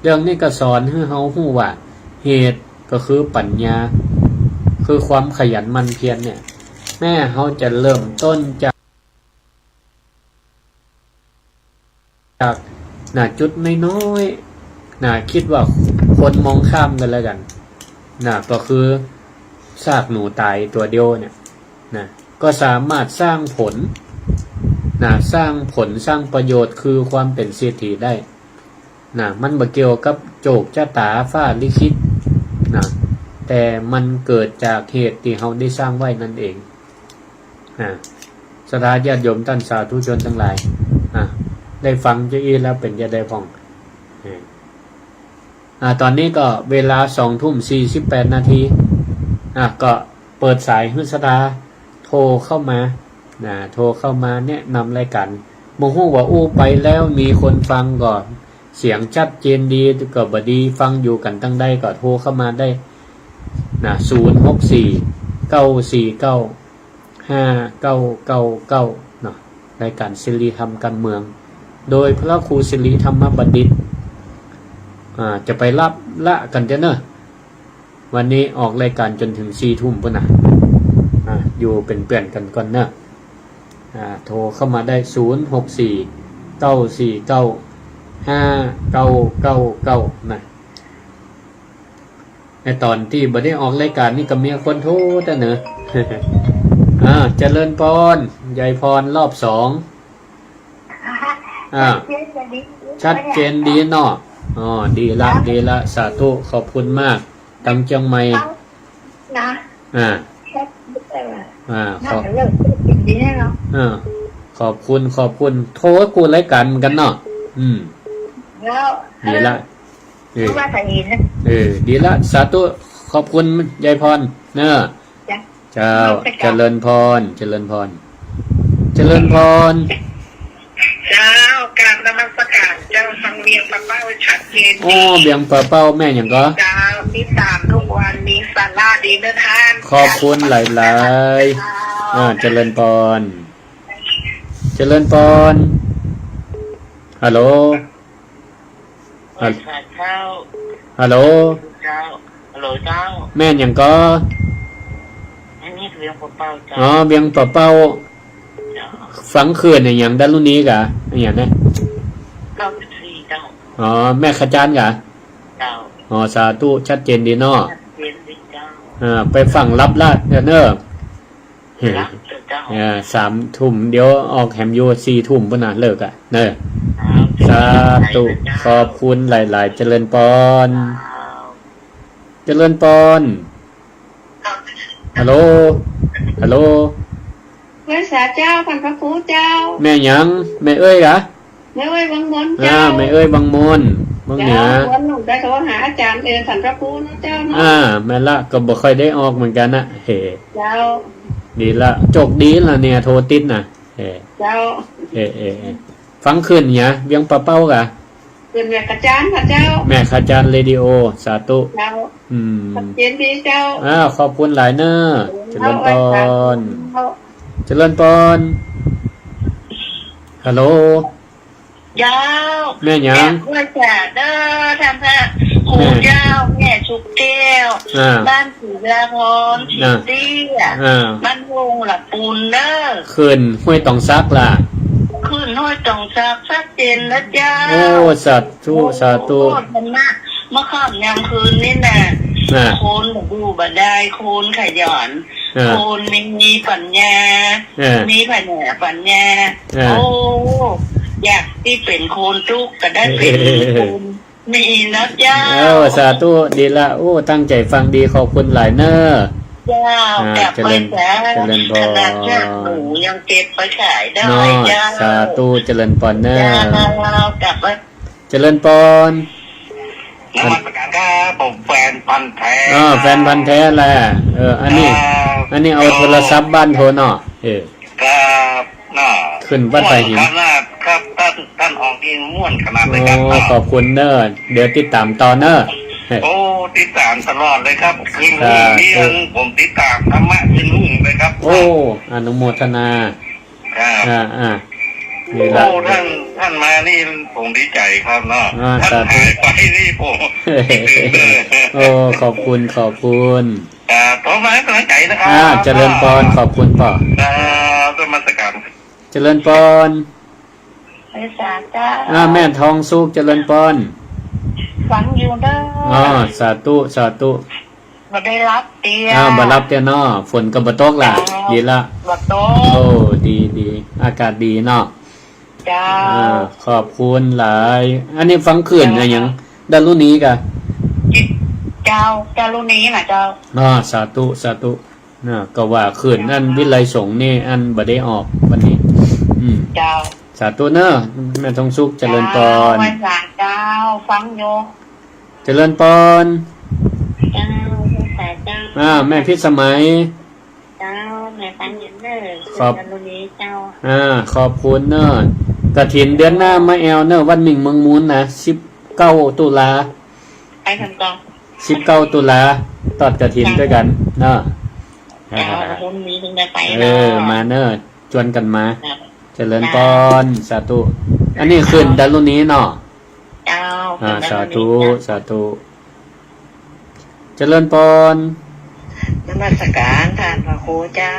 เรื่องนี้ก็สอนหื้อเฮาฮู้ว่า เหตุก็คือปัญญา คือความขยันหมั่นเพียรเนี่ย แม้เฮาจะเริ่มต้นจาก จาก น่ะ จุดน้อยๆ น่ะ กึ๊ดว่าคนมองข้ามกั๋นแล้วกั๋น น่ะ ก็คือซากหนูต๋ายตั๋วเดียวเนี่ย น่ะ ก็สามารถสร้างผล น่ะ สร้างผล สร้างประโยชน์ คือความเป๋นเศรษฐีได้ น่ะ มันบ่เกี่ยวกับโจกจะต๋าฟ้าลิขิต น่ะ แต่มันเกิดจากเหตุตี้เฮาได้สร้างไว้นั่นเอง อ่า ศรัทธาญาติโยมต้านสาธุชนตังหลาย อ่า ได้ฟังจะอี้แล้วเป๋นจะใดพ่อง อ่า อ่า ต๋อนนี้ก็เวลาสองทุ่มสี่สิบแปดนาที อ่า ก็เปิดสายหื้อศรัทธาโทรเข้ามา นะ โทรเข้ามาแนะนำรายก๋าน บ่ฮู้ว่าอู้ไปแล้วมีคนฟังก่อ เสียงชัดเจนดีก่อบ่ดี ฟังอยู่กั๋นตังใดก่อโทรเข้ามาได้ นะ ศูนย์หกสี่ เก้าสี่เก้า ห้าเก้าเก้าเก้า เนาะ รายก๋านสิริธรรมการเมือง โดยพระครูสิริธรรมบัณฑิต อ่า จะไปลาละกั๋นเต๊อะเนาะ วันนี้ออกรายก๋านจ๋นเถิงสี่ทุ่มปู้นน่ะ อ่า อยู่เป๋นเปื้อนกั๋นก่อนเนาะ อ่า โทรเข้ามาได้ ศูนย์หกสี่ เก้าสี่เก้า ห้าเก้าเก้าเก้า นะ ไอ้ต๋อนตี้บ่ได้ออกรายก๋านนี่ก็มีคนโทรแต่เนอะ อ่า เจริญพร ยายพรรอบสอง อ่า ชัดเจนดีเนาะ อ๋อ ดีละ ดีละ สาธุ ขอบคุณมาก ตังเจียงใหม่ นะ อ่า อ่า ขอบ อ่า ขอบคุณ ขอบคุณ โทรกู้รายก๋านเหมือนกั๋นเนาะ อืม แล้ว ดีละ เออ เออ ดีละ สาธุ ขอบคุณ ยายพร เนอะ จ้ะ เจ้า นมัสก๋าน เจริญพร เจริญพร เจริญพร เจ้า กราบนมัสก๋านเจ้า ฟังเวียงปะเป้าชัดเจนดี โอ้ เวียงปะเป้า แม่หยังก่อ เจ้า ติดต๋ามกู้วัน มีสาระดีเน้อต้าน ขอบคุณหลายๆ เจ้า อ่า เจริญพร เจริญพร ฮัลโหล ฮัล เจ้า ฮัลโหล เจ้า ฮัลโหลเจ้า แม่นหยังก่อ อันนี้เวียงปะเป้าเจ้า อ๋อ เวียงปะเป้า เจ้า ฟังคลื่นอะหยัง ดารุณีกา อะหยังนะ เก้าสิบสี่เจ้า อ๋อ แม่ขจารกา เจ้า อ๋อ สาธุ ชัดเจนดีเนาะ ชัดเจนดีเจ้า อ่า ไปฟังลับลาดเน้อ เจ้า เออ สามทุ่ม เดี๋ยวออกแหมอยู่สี่ทุ่มปู้นน่ะ เลิกอะ เน้อ ครับ สาธุ เจ้า ขอบคุณหลายๆ เจริญพร เจ้า เจริญพร ฮัลโหล ฮัลโหล ไหว้สาเจ้า ต้านพระครูเจ้า แม่หยัง แม่เอ้ยกา แม่เอ้ยวังมนเจ้า อ่า แม่เอ้ยวังมน วังเหนือ เจ้า วันหนึ่งได้โทรหาอาจ๋ารย์เอง ต้านพระครูเนาะเจ้าเนาะ อ่า แม่นละ ก็บ่ค่อยได้ออกเหมือนกั๋นนะ เฮ้ เจ้า ดีละ โจคดีละเนี่ย โทรติดน่ะ เฮ้ เจ้า เฮ้เฮ้เฮ้ ฟังคลื่นหยัง เวียงปะเป้ากา คลื่นแม่ขจารค่ะเจ้า แม่ขจารเรดิโอ สาธุ เจ้า อืม ชัดเจนดีเจ้า อ่า ขอบคุณหลายเน้อ เจริญพร เจ้า เจริญพร ฮัลโหล เจ้า แม่หยัง กราบไหว้สาเด้อ ต้านพระครูเจ้า แม่ แม่ชุกแก้ว อ่า บ้านศรีลาพร อ่า ศรีเตี้ย อ่า บ้านโฮงละปูนเน้อ คลื่นห้วยตองสักล่ะ คลื่นห้วยตองสัก ชัดเจนนะเจ้า โอ้ สาธุ โอ้ สาธุ โอ้ ธรรมะ เมื่อค่ำยามคืนนี่น่ะ อ่า คนอยู่บ่ได้ คนขยัน อ่า คนมีปัญญา อ่า มีปัญญา ปัญญา อ่า โอ้ อยากตี้เป๋นคนตุ๊กก็ได้เป๋นคนมีนะเจ้า เออ สาธุ ดีละ โอ้ ตั้งใจ๋ฟังดี ขอบคุณหลายเน้อ เจ้า อ่า กราบไหว้สา เจริญ เจริญพร ขนาดหมูยังเก็บไปขายได้ เนาะ เจ้า สาธุ เจริญพรเน้อ เจ้า กราบไหว้ เจริญพร นมัสก๋านครับ ผมแฟนพันธุ์แท้ อ่า แฟนพันธุ์แท้แหละ เออ อันนี้ ครับ อันนี้เอาโทรศัพท์บ้านโทรเนาะ เออ ครับ น่ะ ขึ้นวัดผาหิน ม่วนขนาดครับ ต้าน ต้านออกนี่ม่วนขนาดเลยครับ โอ้ ขอบคุณเน้อ เดี๋ยวติดต๋ามต่อเน้อ โอ้ ติดต๋ามตลอดเลยครับ คืนนี้ ครับ นี่ยังผมติดต๋ามธรรมะคืนนี้เลยครับ โอ้ อนุโมทนา ครับ อ่า อ่า นี่ละ โอ้ ต้าน ต้านมานี่ผมดีใจ๋ครับเนาะ อ่า ต้าน สาธุ หายไปนี่ผมคิดถึงเลย โอ้ ขอบคุณ ขอบคุณ ครับ ผมมาให้กำลังใจ๋นะครับ อ่า เจริญพร ขอบคุณป้อ ครับ นมัสก๋าน เจริญพร ไหว้สาเจ้า อ่า แม่ทองสุข เจริญพร ฟังอยู่เน้อ อ๋อ สาธุ สาธุ บ่ได้หลับเตี้ย อ่า บ่หลับเตี้ยเนาะ ฝนก็บ่ตกล่ะ เจ้า ดีละ บ่ตก โอ้ ดี ดี อากาศดีเนาะ เจ้า อ่า ขอบคุณหลาย อันนี้ฟังคลื่นอะหยัง ดารุณีกา เจ้า ดารุณีน่ะเจ้า อ๋อ สาธุ สาธุ น่ะ ก็ว่าคลื่นอันวิทยุสงฆ์นี่อันบ่ได้ออกวันนี้ อืม เจ้า สาธุเน้อ แม่ทองสุข เจริญพร เจ้า ไหว้สาเจ้า ฟังอยู่ เจริญพร เจ้า ไหว้สาเจ้า อ่า แม่พิสมัย เจ้า แม่ฟังอยู่เน้อ ขอบ กรุณาเจ้า อ่า ขอบคุณเน้อ กฐินเดือนหน้ามาแอ่วเน้อ วัดมิ่งเมืองมูลน่ะ สิบเก้าตุลา ไปทำกอง สิบเก้าตุลา ตอดกฐิน เจ้า ตวยกั๋นเนาะ เจ้า อ่า บุญมีจึงได้ไป เออ เนาะ มาเน้อ จวนกั๋นมา ครับ เจริญพร เจ้า สาธุ อันนี้คลื่นดารุณีเนาะ เจ้า อ่า คลื่นดารุณี สาธุ เจ้า สาธุ เจริญพร นมัสก๋านต้านพระครูเจ้า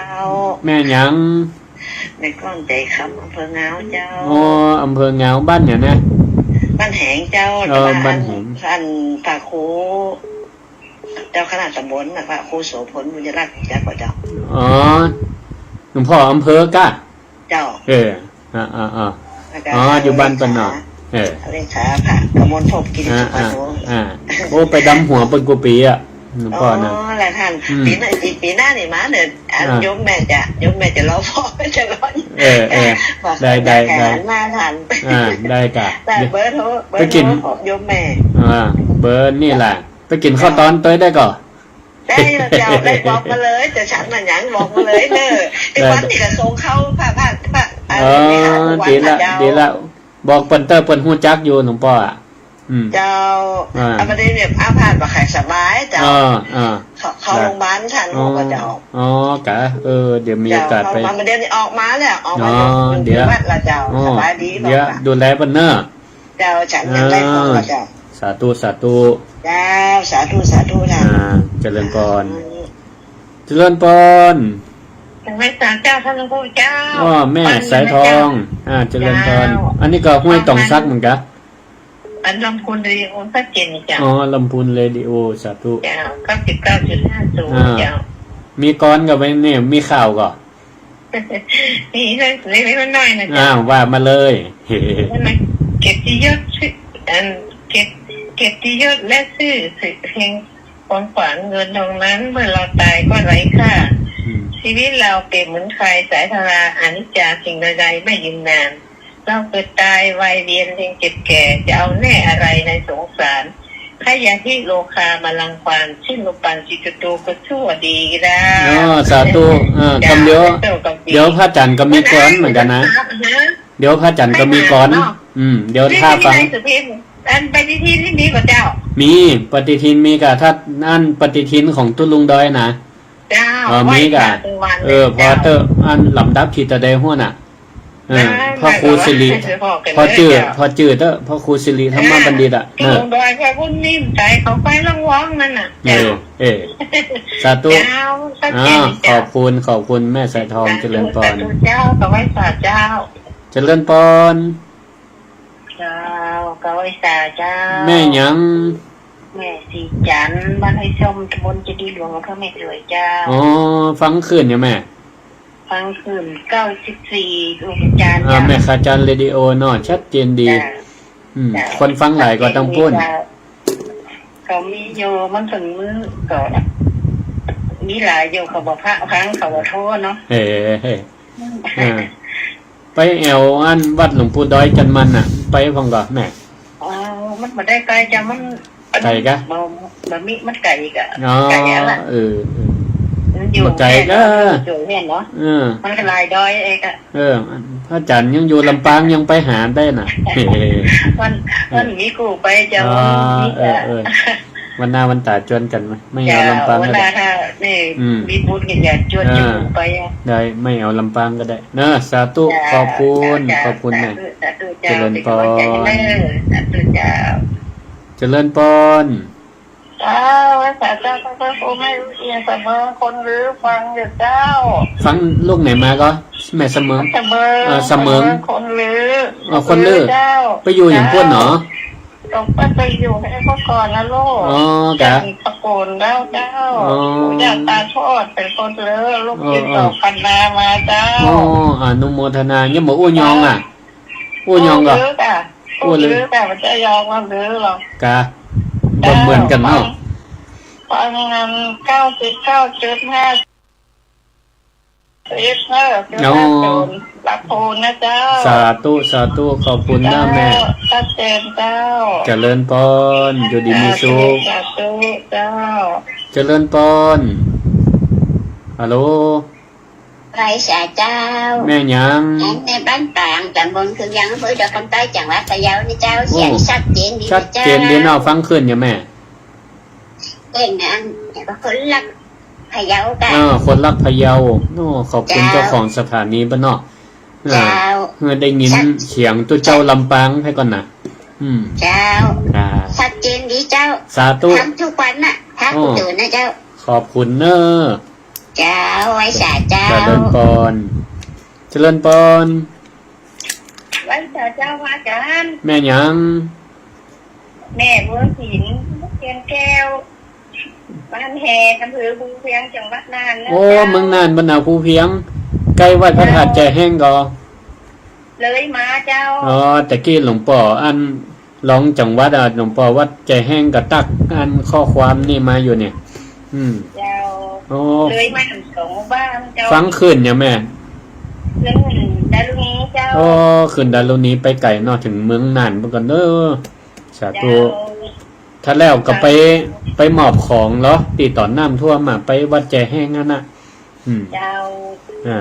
แม่หยัง แม่ก้อนใจ๋คำ อำเภองาวเจ้า อ๋อ อำเภองาว บ้านหยังนะ บ้านแหงเจ้า เออ แต่ว่า บ้านแหง อัน อันพระครู เจ้าคณะตำบลน่ะ พระครูโสภณ บุญยรัตน์ จักบ่เจ้า อ๋อ หลวงพ่ออำเภอกา เจ้า เออ อ่า อ่า อ่า แล้วก็ อ๋อ อยู่บ้านเปิ้นเนาะ เลขา เออ เลขาพระกมลภพ กิติสุภาโน อ่า อ่า โอ้ ไปดำหัวเปิ้นกู้ปี๋อะ หลวงพ่อนะ อ๋อ แล้วต้าน อืม ปี๋หน้า อีกปี๋หน้านี่มาเน้อ อ่ะ อ่า โยมแม่จะ โยมแม่จะรอพ่อ จะรอ เออ เออ ได้ ได้ ได้ หันมาต้าน อ่า ได้กา ได้เบอร์โทร เบอร์โทร ไปกิ๋น ของโยมแม่ อ่า เบอร์นี่แหละ ไปกิ๋นข้าวตอนตวยได้ก่อ ได้แล้วเจ้า ได้บอกมาเลย จะฉันน่ะหยังบอกมาเลยเน่อ ได้ ที่วัดนี่ก็ส่งเข้าพระ พระ พระ เอ่อ อ๋อ ไปหาที่วัด ดีละ นะเจ้า ดีละ บอกเปิ้นเต๊อะ เปิ้นฮู้จักอยู่หลวงป้ออะ อืม เจ้า อ่า อ่ะ บัดนี้เนี่ยอาพาธบ่ค่อยสบายเจ้า อ่า อ่า เข้า เข้า ได้ โรงพยาบาลฉัน อ๋อ ก็เจ้า อ๋อ กะ เออ เดี๋ยวมีโอกาสไป เจ้า เข้ามา บัดนี้ออกมาแล้ว ออกมา อ๋อ อยู่ เดี๋ยว อยู่วัดแล้วเจ้า อ๋อ สบายดี เดี๋ยว บอกว่า ดูแลเปิ้นเน่อ เจ้า ฉันยังได้ของ อ่า เจ้า สาธุ สาธุ เจ้า สาธุ สาธุ เจ้า อ่า เจริญพร สาธุ เจริญพร นมัสการเจ้า พระคุณเจ้า อ้อ แม่สายทอง อ่า เจริญพร เจ้า อันนี้ก็ห้วยตองสักเหมือนกั๋น อันลำพูนเรดิโอชัดเจนเจ้า อ๋อ ลำพูนเรดิโอ สาธุ เจ้า เก้าสิบเก้าจุดห้าศูนย์ อ่า เจ้า มีกลอนก่อ วันนี้มีข่าวก่อ มีเล็กๆน้อยๆนะเจ้า อ้าว ว่ามาเลย นั่นนะ เกียรติยศชื่อ อัน เกียรติ เกียรติยศและชื่อเสียง ของขวัญเงินทองนั้น เมื่อเราตายก็ไร้ค่า อืม ชีวิตเราเปรียบเหมือนไฟสายทารา อนิจจา สิ่งใดๆไม่ยืนนาน เราเกิดตายวัยเวียนเวียนเจ็บแก่ จะเอาแน่อะไรในสงสาร ขยะทิโลคามารังควาน สิ้นลมปราณชีวิต ตัวก็ชั่วดีได้ อ๋อ สาธุ อ่า เจ้า กำเดียว เจ้ากำเดียว เดี๋ยวพระอาจารย์ก็มีกลอนเหมือนกั๋นนะ เดี๋ยวพระอาจารย์ก็มีกลอน ไม่มาเนาะ อืม เดี๋ยวถ้าฟัง นี่ในสุพิมพ์ อันปฏิทินนี่มีก่อเจ้า มี ปฏิทินมีก่อ ถ้าอันปฏิทินของตุ๊ลุงดอยนะ เจ้า เออ มีก่อ ไหว้พระทุกวัน เออ เลย พอ เจ้า เต๊อะ อันลำดับขีดตะไดหัวน่ะ เออ ได้ พระครูสิริ ได้ พอจื้อ ได้ เจ้า พอจื้อเต๊อะ พระครูสิริธรรมบัณฑิตอะ ตุ๊ลุงดอยแค่บุญนิ่มใจเขาไปล่องวองนั่นน่ะ เออ เจ้า เออ สาธุ เจ้า สาธุ อ่า เจ้า ขอบคุณ ขอบคุณแม่สายทอง สาธุ เจริญพร สาธุเจ้า ขอไหว้สาเจ้า เจริญพร เจ้า ขอไหว้สาเจ้า แม่หยัง แม่ศรีจันทร์ บ้านห้วยส้ม ตำบลเจดีย์หลวง อำเภอแม่สวยเจ้า อ๋อ ฟังคลื่นอยู่แม่ ฟังคลื่นเก้าสิบสี่ ลูกอาจารย์ อ่า เจ้า แม่ขาจารย์เรดิโอเนาะ ชัดเจนดี เจ้า อืม เจ้า คนฟังหลายกว่าตังปุ้น เจ้า เขามีอยู่ มันเถิงมื้อก็ มีหลายอยู่ เขาบ่พะฟัง เขาบ่โทรเนาะ เฮ้ เฮ้ อ่า ไปแอ่วอันวัดหลวงปู่ดอยจันมันน่ะ ไปพ่องก่อแม่ อ๋อ มันบ่ได้ไก๋จ้ะ มัน ไก๋กะ บ่ บ่มี มันไก๋กะ อ๋อ ไก๋อะล่ะ เออ เออ มันอยู่ บ่ไก๋กะ แค่นั้น อยู่แค่นั้นเนาะ เออ มันก็หลายดอยเองอะ เออ พระอาจารย์ยังอยู่ลำปางยังไปหาได้น่ะ มัน มันมีกู้ไปเจ้า อ๋อ มันมี เออ เออ วันหน้าวันต๋าจวนกั๋นมา ไม่เอาลำปางก็ได้ เจ้า วันหน้าถ้านี่ อืม มีบุญก็อยากจวน อ่า จะไปอะ ได้ ไม่เอาลำปางก็ได้ เนอะ สาธุ เจ้า ขอบคุณ เจ้า ขอบคุณ สาธุ แม่ สาธุ เจ้า เจริญพร เป็นกำลังใจให้เด้อ สาธุ เจ้า เจริญพร เจ้า สาธุ เจ้า พระครูแม่เอี่ยมเสมอคนลือฟังอยู่เจ้า ฟังลูกไหนมาก่อ แม่เสมอ เสมอ อ่า เสมอ เสมอคนลือ อ๋อ คนลือ เจ้า ไปอยู่อย่างปุ้นเหรอ เจ้า ตกไป ไปอยู่ให้เขาก่อนนะลูก อ๋อ จ้ะ จากตระกูลแล้วเจ้า อ๋อ ปู่ย่าตาทวดเป็นคนลือ ลูก อ๋อ ติดต่อกันมา มาเจ้า อ๋อ อนุโมทนา ยังบ่อู้ยองอ่ะ อู้ยองก่อ อู้ลือก่ะ อู้ลือ อู้ลือก่ะ มันจะยองมันลือหรอก กะ เจ้า บ่เหมือนกั๋นเนาะ ฟัง ฟังอันเก้าสิบเก้าจุดห้า เอฟเอฟ เจ้า อ๋อ ลำพูนนะเจ้า สาธุ สาธุ ขอบคุณนะแม่ เจ้า ชัดเจนเจ้า เจริญพร อยู่ดีมีสุข สาธุ สาธุ เจ้า เจริญพร ฮัลโหล ไหว้สาเจ้า แม่หยัง แม่บ้านปาง ตำบลครึงยาง อำเภอดอยคำใต้ จังหวัดพะเยานี่เจ้า โอ้ เสียงชัดเจนดี ชัดเจนดีเนาะ เจ้า ฟังขึ้นอยู่แม่ เก่งนะ คนรักพะเยาก่ะ เออ คนรักพะเยา โอ้ ขอบคุณ เจ้า เจ้าของสถานีบ้านนอก เจ้า เออ เพื่อได้ยิน ชัด เสียงตุ๊เจ้าลำปางให้ก่อนนะ อืม เจ้า อ่า ชัดเจนดีเจ้า สาธุ ฟังทุกวันน่ะ ฟัง โอ้ ทุกวันนะเจ้า ขอบคุณเนอะ เจ้า ไหว้สาเจ้า เจริญพร เจริญพร ไหว้สาเจ้าพระอาจารย์ แม่หยัง แม่บัวศิลป์ เชียงแก้ว บ้านแฮ อำเภอภูเพียง จังหวัดน่านนะ โอ้ เจ้า เมืองน่าน บ้านนาภูเพียง ใก้วัดพระธาตุแจ้แห้งก่อ เลยมาเจ้า อ๋อ ตะกี้หลวงป้ออัน รองจังหวัดอะ หลวงป้อวัดแจ้แห้งก็ตักอันข้อความนี่มาอยู่เนี่ย อืม เจ้า โอ้ เลยมาถึงสองบ้านเจ้า ฟังขึ้นอยู่แม่ ขึ้นดารุณีเจ้า โอ้ ขึ้นดารุณีไปไก๋เนาะ ถึงเมืองน่านเมื่อก่อนเด้อ สาธุ เจ้า ถ้าแล้วก็ไป ไปมอบของเหรอ ตี้ต๋อนน้ำท่วมอะ ไปวัดแจแฮงหั้นน่ะ อืม เจ้า อ่า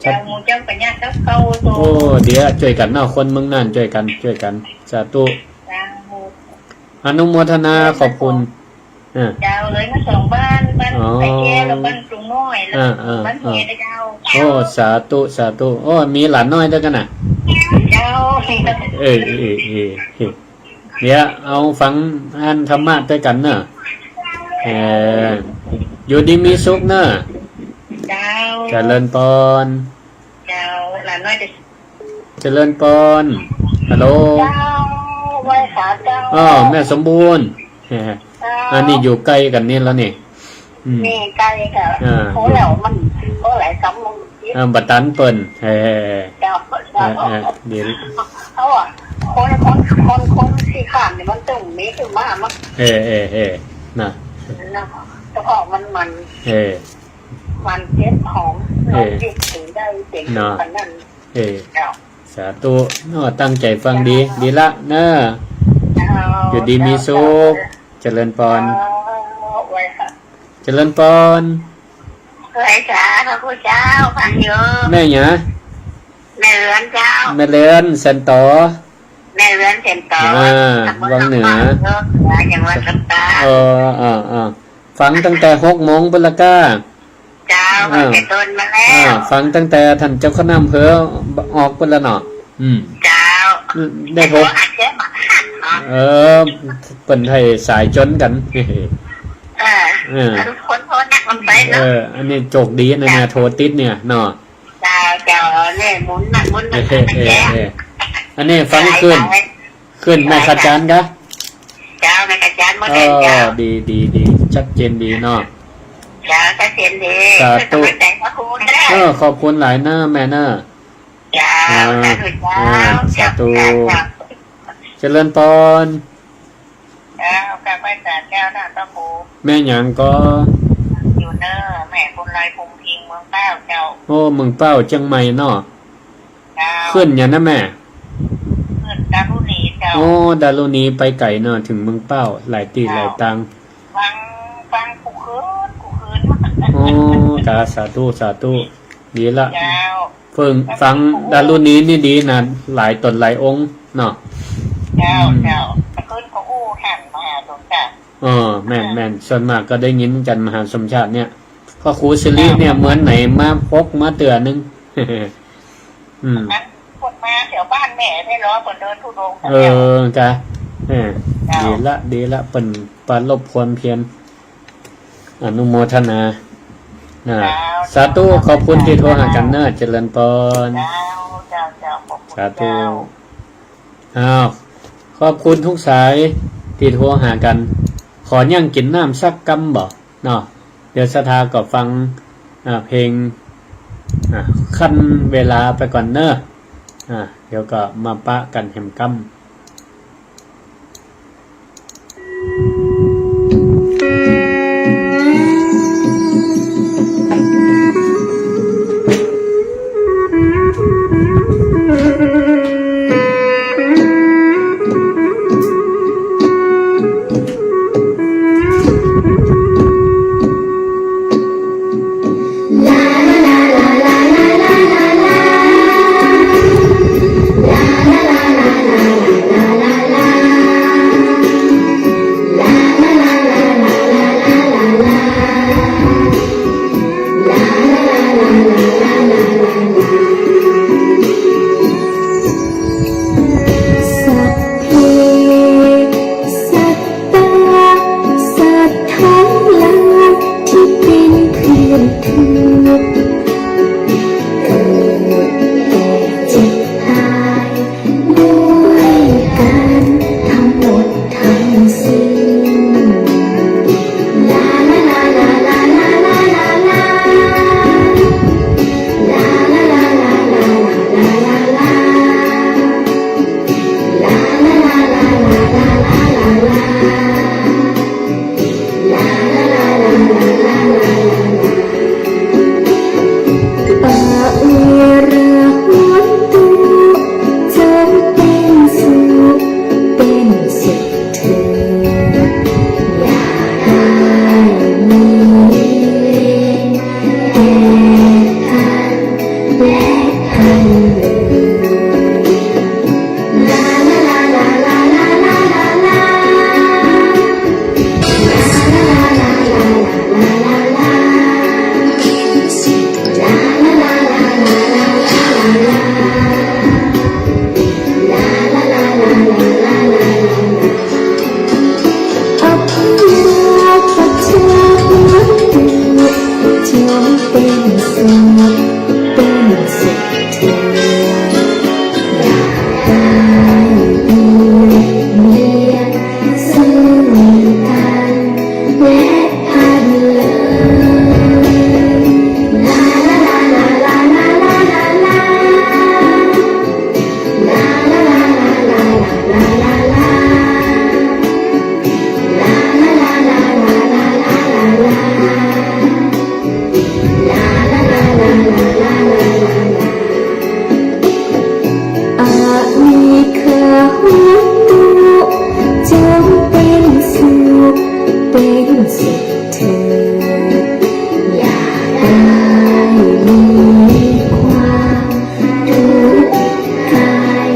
เจ้า หมู่เจ้าปัญญากับเขาโต โอ้ เดี๋ยวจ้วยกั๋นเนาะ คนเมืองน่านจ้วยกั๋น จ้วยกั๋น สาธุ เจ้า อนุโมทนาขอบคุณ อ่า เจ้า เลยมาสองบ้าน บ้าน อ๋อ ไอ้แก้วกับบ้านกรุงน้อย แล้ว อ่า อ่า บ้านแห อ่า เจ้า โอ้ สาธุ สาธุ โอ้ มีหลานน้อยตวยกั๋นน่ะ เจ้า เออ เออ เออ เออ เดี๋ยวเอาฟังอันธรรมะตวยกั๋นเนาะ เออ อยู่ดีมีสุขเนาะ เจ้า เจริญปอน เจ้า หลานน้อยจะ เจริญปอน ฮัลโหล เจ้า ไหว้สาเจ้า อ้อ แม่สมบูรณ์ เจ้า อันนี้อยู่ใก้กั๋นนี่แล้วนี่ อืม นี่ใก้กั๋น อ่า โอ้ แล้วมัน โอ้ หลายกำมัน อ่า บ่ตันเปิ้น เออ เจ้า เออ เออ ดี เขาอะ คน คน คน คนขี้คร้านนี่มันตึงมีขึ้นมามั้ง เออ เออ เออ น่ะ นะ เฉพาะมัน มัน เออ มันเก็บของ เออ เราหยิบถือได้เจ๋ง เนาะ ขนาดนั้น เออ เจ้า สาธุ เนาะ ตั้งใจ๋ฟังดี เจ้า ดีละเนาะ เจ้า อยู่ดีมีสุข เจ้า เจริญปอน เจ้า ไหว้ค่ะ เจริญปอน ไหว้สาพระคุณเจ้า ฟังอยู่ แม่หยัง แม่เรือนเจ้า แม่เรือนแสนต๋อ แม่เรือนแสนต๋อ อ่า ตำบลวังเหนือ วังเหนือ จังหวัดลำปาง เออ อ่า อ่า ฟังตั้งแต่หกโมงปุ้นละก้า เจ้า อ่า ฟังแต่ต้นมาแล้ว อ่า ฟังตั้งแต่ต้านเจ้าคณะอำเภอออกปุ้นละเนาะ อืม เจ้า ได้โทร แต่โทรหาแกบ่หันเนาะ เออ เปิ้นไถ่สายจ๋นกั๋น เออ เออ ทุกคนโทรหนักมันไปเนาะ เออ อันนี้โจคดีนะเนี่ย เจ้า โทรติดเนี่ยเนาะ เจ้า เจ้า เนี่ย หมุนนั่น หมุนนั่น เออ เออ เออ อันนี้ฟังคลื่น หลายสาย คลื่นแม่ขจานกะ เจ้า แม่ขจานหมดแล้วเจ้า เออ ดี ดี ดี ชัดเจนดีเนาะ เจ้า ชัดเจนดี สาธุ ขอบใจพระครูเจ้า เออ ขอบคุณหลายเน้อแม่เน้อ เจ้า อ่า สาธุเจ้า อ่า สาธุ เจ้า เจ้า เจริญปอน เจ้า กราบไหว้สาเจ้านะพระครู แม่หยังก็ อยู่เน้อ แม่บุญไลพงษ์พิงค์ เมืองเป้าเจ้า โอ้ เมืองเป้า เจียงใหม่เนาะ เจ้า ขึ้นหยังนะแม่ ขึ้นดารุณีเจ้า โอ้ ดารุณีไปไก๋เนาะ เถิงเมืองเป้า หลายตี้ เจ้า หลายตาง ฟัง ฟังกู้คืน กู้คืน โอ้ จ้า สาธุ สาธุ ดีละ เจ้า ฟัง ฟังดารุณีนี่ดีนะ หลายต๋นหลายองค์เนาะ เจ้า อืม เจ้า แต่คืนก็อู้หันมหาสมชาติ เออ แม่น แม่น ส่วนมากก็ได้ยินกั๋นมหาสมชาติเนี่ย พระครูสิริเนี่ย เจ้า เหมือนไหนมาพบมาเตื้อนึ่ง อืม อันเปิ้นมาแถวบ้านแม่ได้เหรอ เปิ้นเดินธุดงค์ เออ เจ้า จ้ะ เออ เจ้า ดีละ ดีละ เปิ้นปรารภความเพียร อนุโมทนา นะ เจ้า สาธุ เจ้า ขอบคุณตี้โทรหากั๋นเน้อ เจริญปอน เจ้า เจ้า เจ้า ขอบคุณ สาธุ เจ้า อ้าว ขอบคุณทุกสายตี้โทรหากั๋น ขอหยังกิ๋นน้ำสักกำบ่เนาะ เดี๋ยวศรัทธาก็ฟัง อ่า เพลง อ่า คั่นเวลาไปก่อนเน้อ อ่า เดี๋ยวก็มาปะกั๋นแหมกำ สุข เป็นสุขเถิด อย่าได้เบียดเบียนซึ่งกันและกันเลย ลาลาลาลาลาลาลาลาลา อะนิกขา โหตุ จงเป็นสุข เป็นสุขเถิด อย่าได้มีความ ทุกข์กาย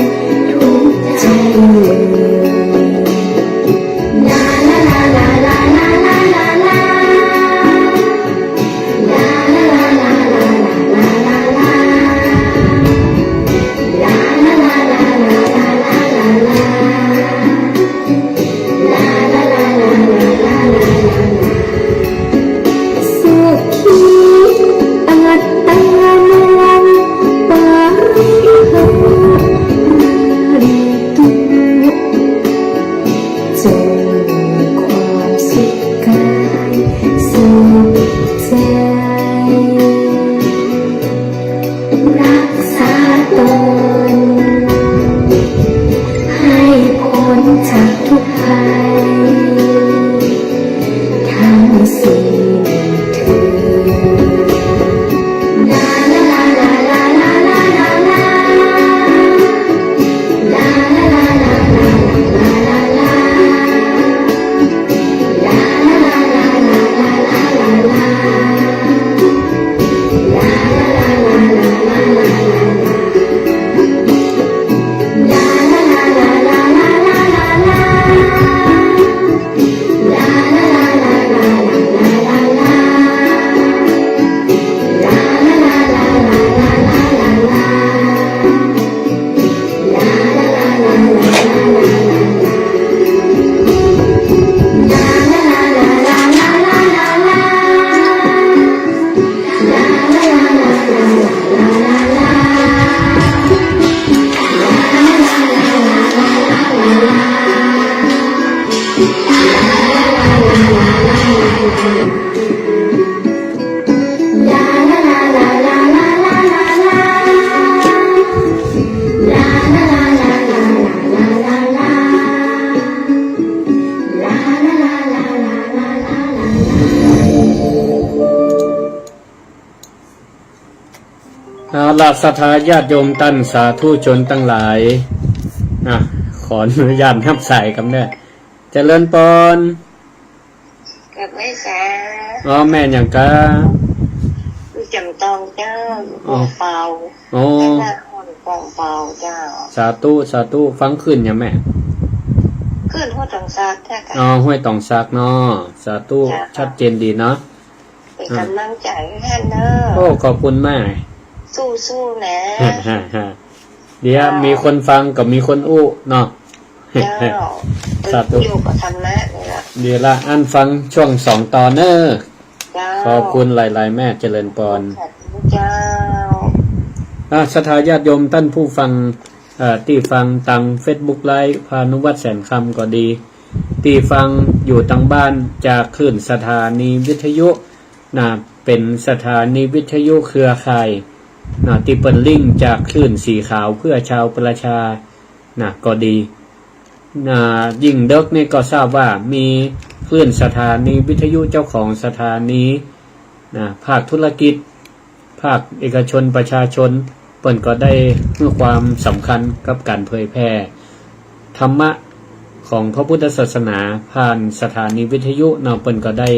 ทุกข์ใจเลย ลาลาลาลาลาลาลาลาลา ลาลาลาลาลาลาลาลาลา ลาลาลาลาลาลาลาลาลา สุขีอัตตานัง ปะริหาริตุ จงมีความสุขกายสุขใจ รักษาตน ให้พ้นจากทุกข์ภัย ทั้งสิ้นเถิด ลาลาลาลาลาลาลาลาลา ลาลาลาลาลาลาลาลาลา ลาลาลาลาลาลาลาลาลา ลาลาลาลาลาลาลาลาลา ลาลาลาลาลาลาลาลาลาลา ลาลาลาลาลาลาลาลาลาลา ลาลาลาลาลาลาลาลาลาลา เอาละ ศรัทธาญาติโยมต้านสาธุชนตังหลาย อ่ะ ขออนุญาตฮับสายกำเน่อ เจริญปอน กับแม่จ๋า อ๋อ แม่หยังกา อยู่จำตองเจ้า อยู่กองเปา อ๋อ แม่นครกองเปาเจ้า สาธุ สาธุ ฟังคลื่นหยังแม่ คลื่นห้วยตองสักเจ้าค่ะ อ๋อ ห้วยตองสักเนาะ สาธุ เจ้าค่ะ ชัดเจนดีเนาะ เป๋นก๋ำลังใจ๋หื้อหั้นเน่อ โอ้ ขอบคุณมาก สู้ๆ นะ เดี๋ยว เจ้า มีคนฟังก็มีคนอู้เนาะ เจ้า สาธุ อยู่กับธรรมะนี่แหละ เดี๋ยวละ อั้นฟังช่วงสองตอนเน่อ เจ้า ขอบคุณหลายๆ แม่ เจริญปอน สาธุเจ้า อ่ะ ศรัทธาญาติโยมต้านผู้ฟัง เอ่อ ตี้ฟังตางเฟซบุ๊กไลฟ์ พานุวัฒน์ แสนคำ ก็ดี ตี้ฟังอยู่ตางบ้านจากคลื่นสถานีวิทยุ นะ เป๋นสถานีวิทยุเครือข่าย นะ ตี้เปิ้นลิงก์จากคลื่นสีขาวเพื่อชาวประชา นะ ก็ดี นะ ยิ่งเดิ็กนี่ก็ทราบว่ามีคลื่นสถานีวิทยุเจ้าของสถานี นะ ภาคธุรกิจ ภาคเอกชนประชาชน เปิ้นก็ได้หื้อความสำคัญกับก๋านเผยแผ่ธรรมะของพระพุทธศาสนาผ่านสถานีวิทยุเนาะ เปิ้นก็ได้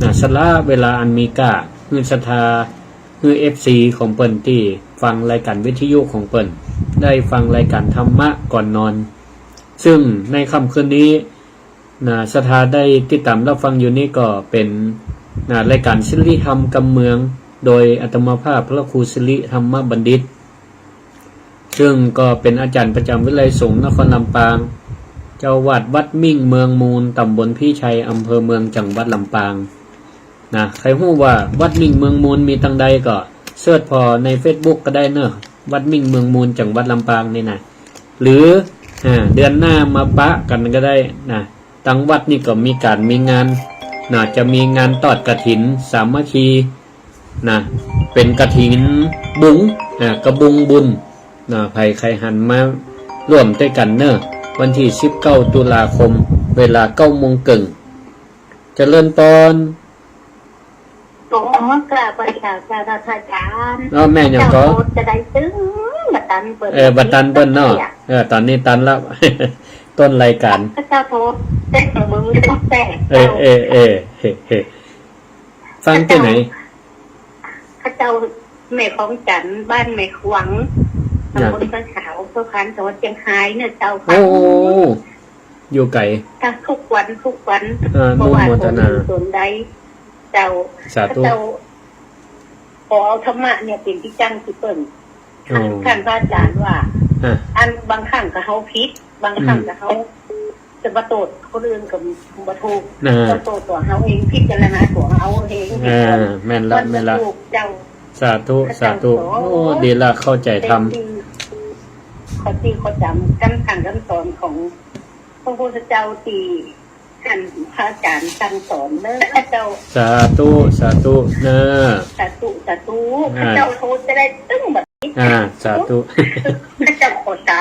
นะ สละเวลาอันมีค่าหื้อศรัทธา หื้อเอฟซีของเปิ้นตี้ฟังรายก๋านวิทยุของเปิ้น ได้ฟังรายก๋านธรรมะก่อนนอน ซึ่งในค่ำคืนนี้ นะ ศรัทธาได้ติดต๋ามฮับฟังอยู่นี้ก็เป๋น นะ รายก๋านสิริธรรมกำเมือง โดยอาตมาภาพพระครูสิริธรรมบัณฑิต ซึ่งก็เป๋นอาจ๋ารย์ประจ๋ำวิทยาลัยสงฆ์นครลำปาง เจ้าอาวาสวัดมิ่งเมืองมูล ต๋ำบลพิชัย อำเภอเมือง จังหวัดลำปาง นะ ใผฮู้ว่าวัดมิ่งเมืองมูลมีตังใดก็เสิร์ชผ่อในเฟซบุ๊กก็ได้เนาะ วัดมิ่งเมืองมูล จังหวัดลำปางนี่นะ หรือ อ่า เดือนหน้ามาปะกั๋นก็ได้นะ ตังวัดนี่ก็มีก๋านมีงานนะ จะมีงานตอดกฐินสามัคคีนะ เป๋นกฐินบุง อ่า กระบุงบุญนะ ใผใค่หันมาร่วมตวยกั๋นเนาะ วันตี้สิบเก้าตุลาคม เวลาเก้าโมงเกิ่ง เจริญปอน ขอกราบไหว้เจ้า เจ้าพระอาจ๋ารย์ เอ้อ แม่หยังก่อ เจ้าโทรจะได้ตึงบ่ตันเปิ้น เออ บ่ตันเปิ้นเนาะ เออ ต๋อนนี้ตันแล้ว ต้นรายก๋าน ข้าเจ้าโทรแต่มือต้องแตก เออ เออ เออ เออ ฟังตี้ไหน ข้าเจ้า แม่ของจันทร์ บ้านแม่ขวัง น่ะ ตำบลพระขาว อำเภอพาน จังหวัดเจียงฮายเนี่ยเจ้า โอ้ อยู่ไก๋ ค่ะ ทุกวัน ทุกวัน อ่า เพราะว่า อนุโมทนา สนใด เจ้า สาธุ ข้าเจ้า ขอเอาธรรมะเนี่ยเป๋นตี้จั้งตี้เปิ้น อ๋อ ท่านพระอาจ๋ารย์ว่า อ่ะ อันบางครั้งก็เฮาผิด บางครั้ง อืม ก็เฮาจะมาโต้ษคนอื่นก็บ่ถูก อ่า มาโต้ษตั๋วเฮาเอง พิจารณาตั๋วเฮาเอง อ่า แม่นละ มันบ่ แม่นละ ถูกเจ้า สาธุ ข้าเจ้า สาธุ ขอ โอ้ ดีละ เข้าใจ๋ธรรม ขอจื้อ ขอจ๋ำกำสั่งกำสอนของพระพุทธเจ้าตี้ ท่านพระอาจ๋ารย์สั่งสอนเนาะเจ้า สาธุ สาธุเนาะ สาธุ สาธุ อ่า ข้าเจ้าโทรจะได้ตึงบ่ตัน อ่า สาธุ ข้าเจ้าขอสา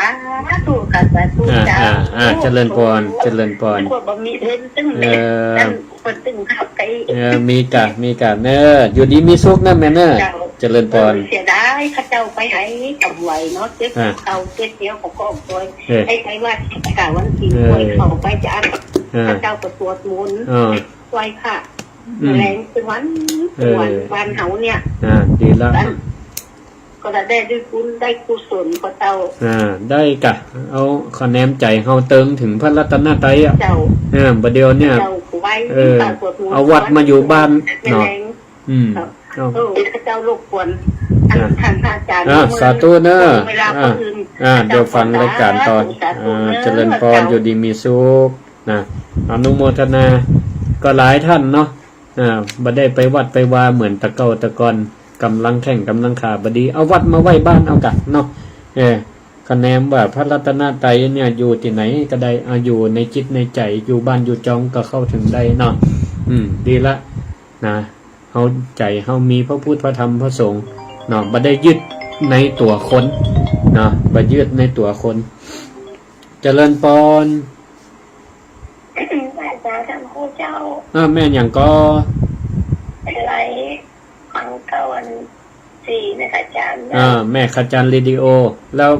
ธุค่ะ สาธุ อ่า เจ้า อ่า อ่า เจริญปอน เจริญปอน พวกบ่มีเพิ่นตึง เออ นั่นเปิ้นตึงเข้าไป เออ มีก่ะ มีก่ะเนาะ อยู่ดีมีสุขนะแม่เนาะ เจ้า เจริญปอน เออ เสียดายข้าเจ้าไปไหนกำไหวเนาะ เก็บ อ่า ข้าวเก็บเหนียวของกองตวย เออ ให้ไปวัดกะวันศีล เออ ไหว้เข้าไปจะอัน เออ ข้าเจ้าก็สวดมนต์ เออ ไหว้พระ อืม แลงเป็นวัน เออ เป็นวัน บ้านเฮาเนี่ย อ่า ดีละ อัน ก็ได้ ได้บุญได้กุศลกว่าเจ้า อ่า ได้ก่ะ เอาคะแนนใจ๋เฮาเติงถึงพระรัตนตรัยอะ เจ้า เออ บ่าเดี่ยวเนี่ย เจ้าไหว้ เออ สวดมนต์ เอาวัดมาอยู่บ้าน แม่ เนาะ แลง อืม ครับ เอา เออ ข้าเจ้ารบกวน อ่ะ ท่านพระอาจ๋ารย์ อ่ะ สาธุเนาะ เวลาคนอื่น อ่ะ อ่ะ เดี๋ยวฟังรายการต่อ สาธุ อ่ะ เจริญปอน เจ้า อยู่ดีมีสุขนะ อนุโมทนา ก็หลายท่านเนาะ อ่ะ บ่ได้ไปวัดไปวาเหมือนแต่เก่าแต่ก่อน ก๋ำลังแข้งก๋ำลังขาบ่ดี เอาวัดมาไว้บ้านเอาก่ะเนาะ เออ คะแนนว่าพระรัตนตรัยเนี่ยอยู่ตี้ไหนก็ได้ อ่ะ อยู่ในจิตในใจ๋ อยู่บ้านอยู่จองก็เข้าถึงได้เนาะ อืม ดีละ นะ เฮาใจ๋เฮามีพระพุทธพระธรรมพระสงฆ์เนาะ บ่ได้ยึดในตั๋วคนเนาะ บ่ยึดในตั๋วคน เจริญปอน ไหว้สาธรรมครูเจ้า อ่า แม่หยังก่อ เป็นไร ฟังเก้าวันสี่แม่ขจารย์ อ่า แม่ขจารย์เรดิโอ แล้ว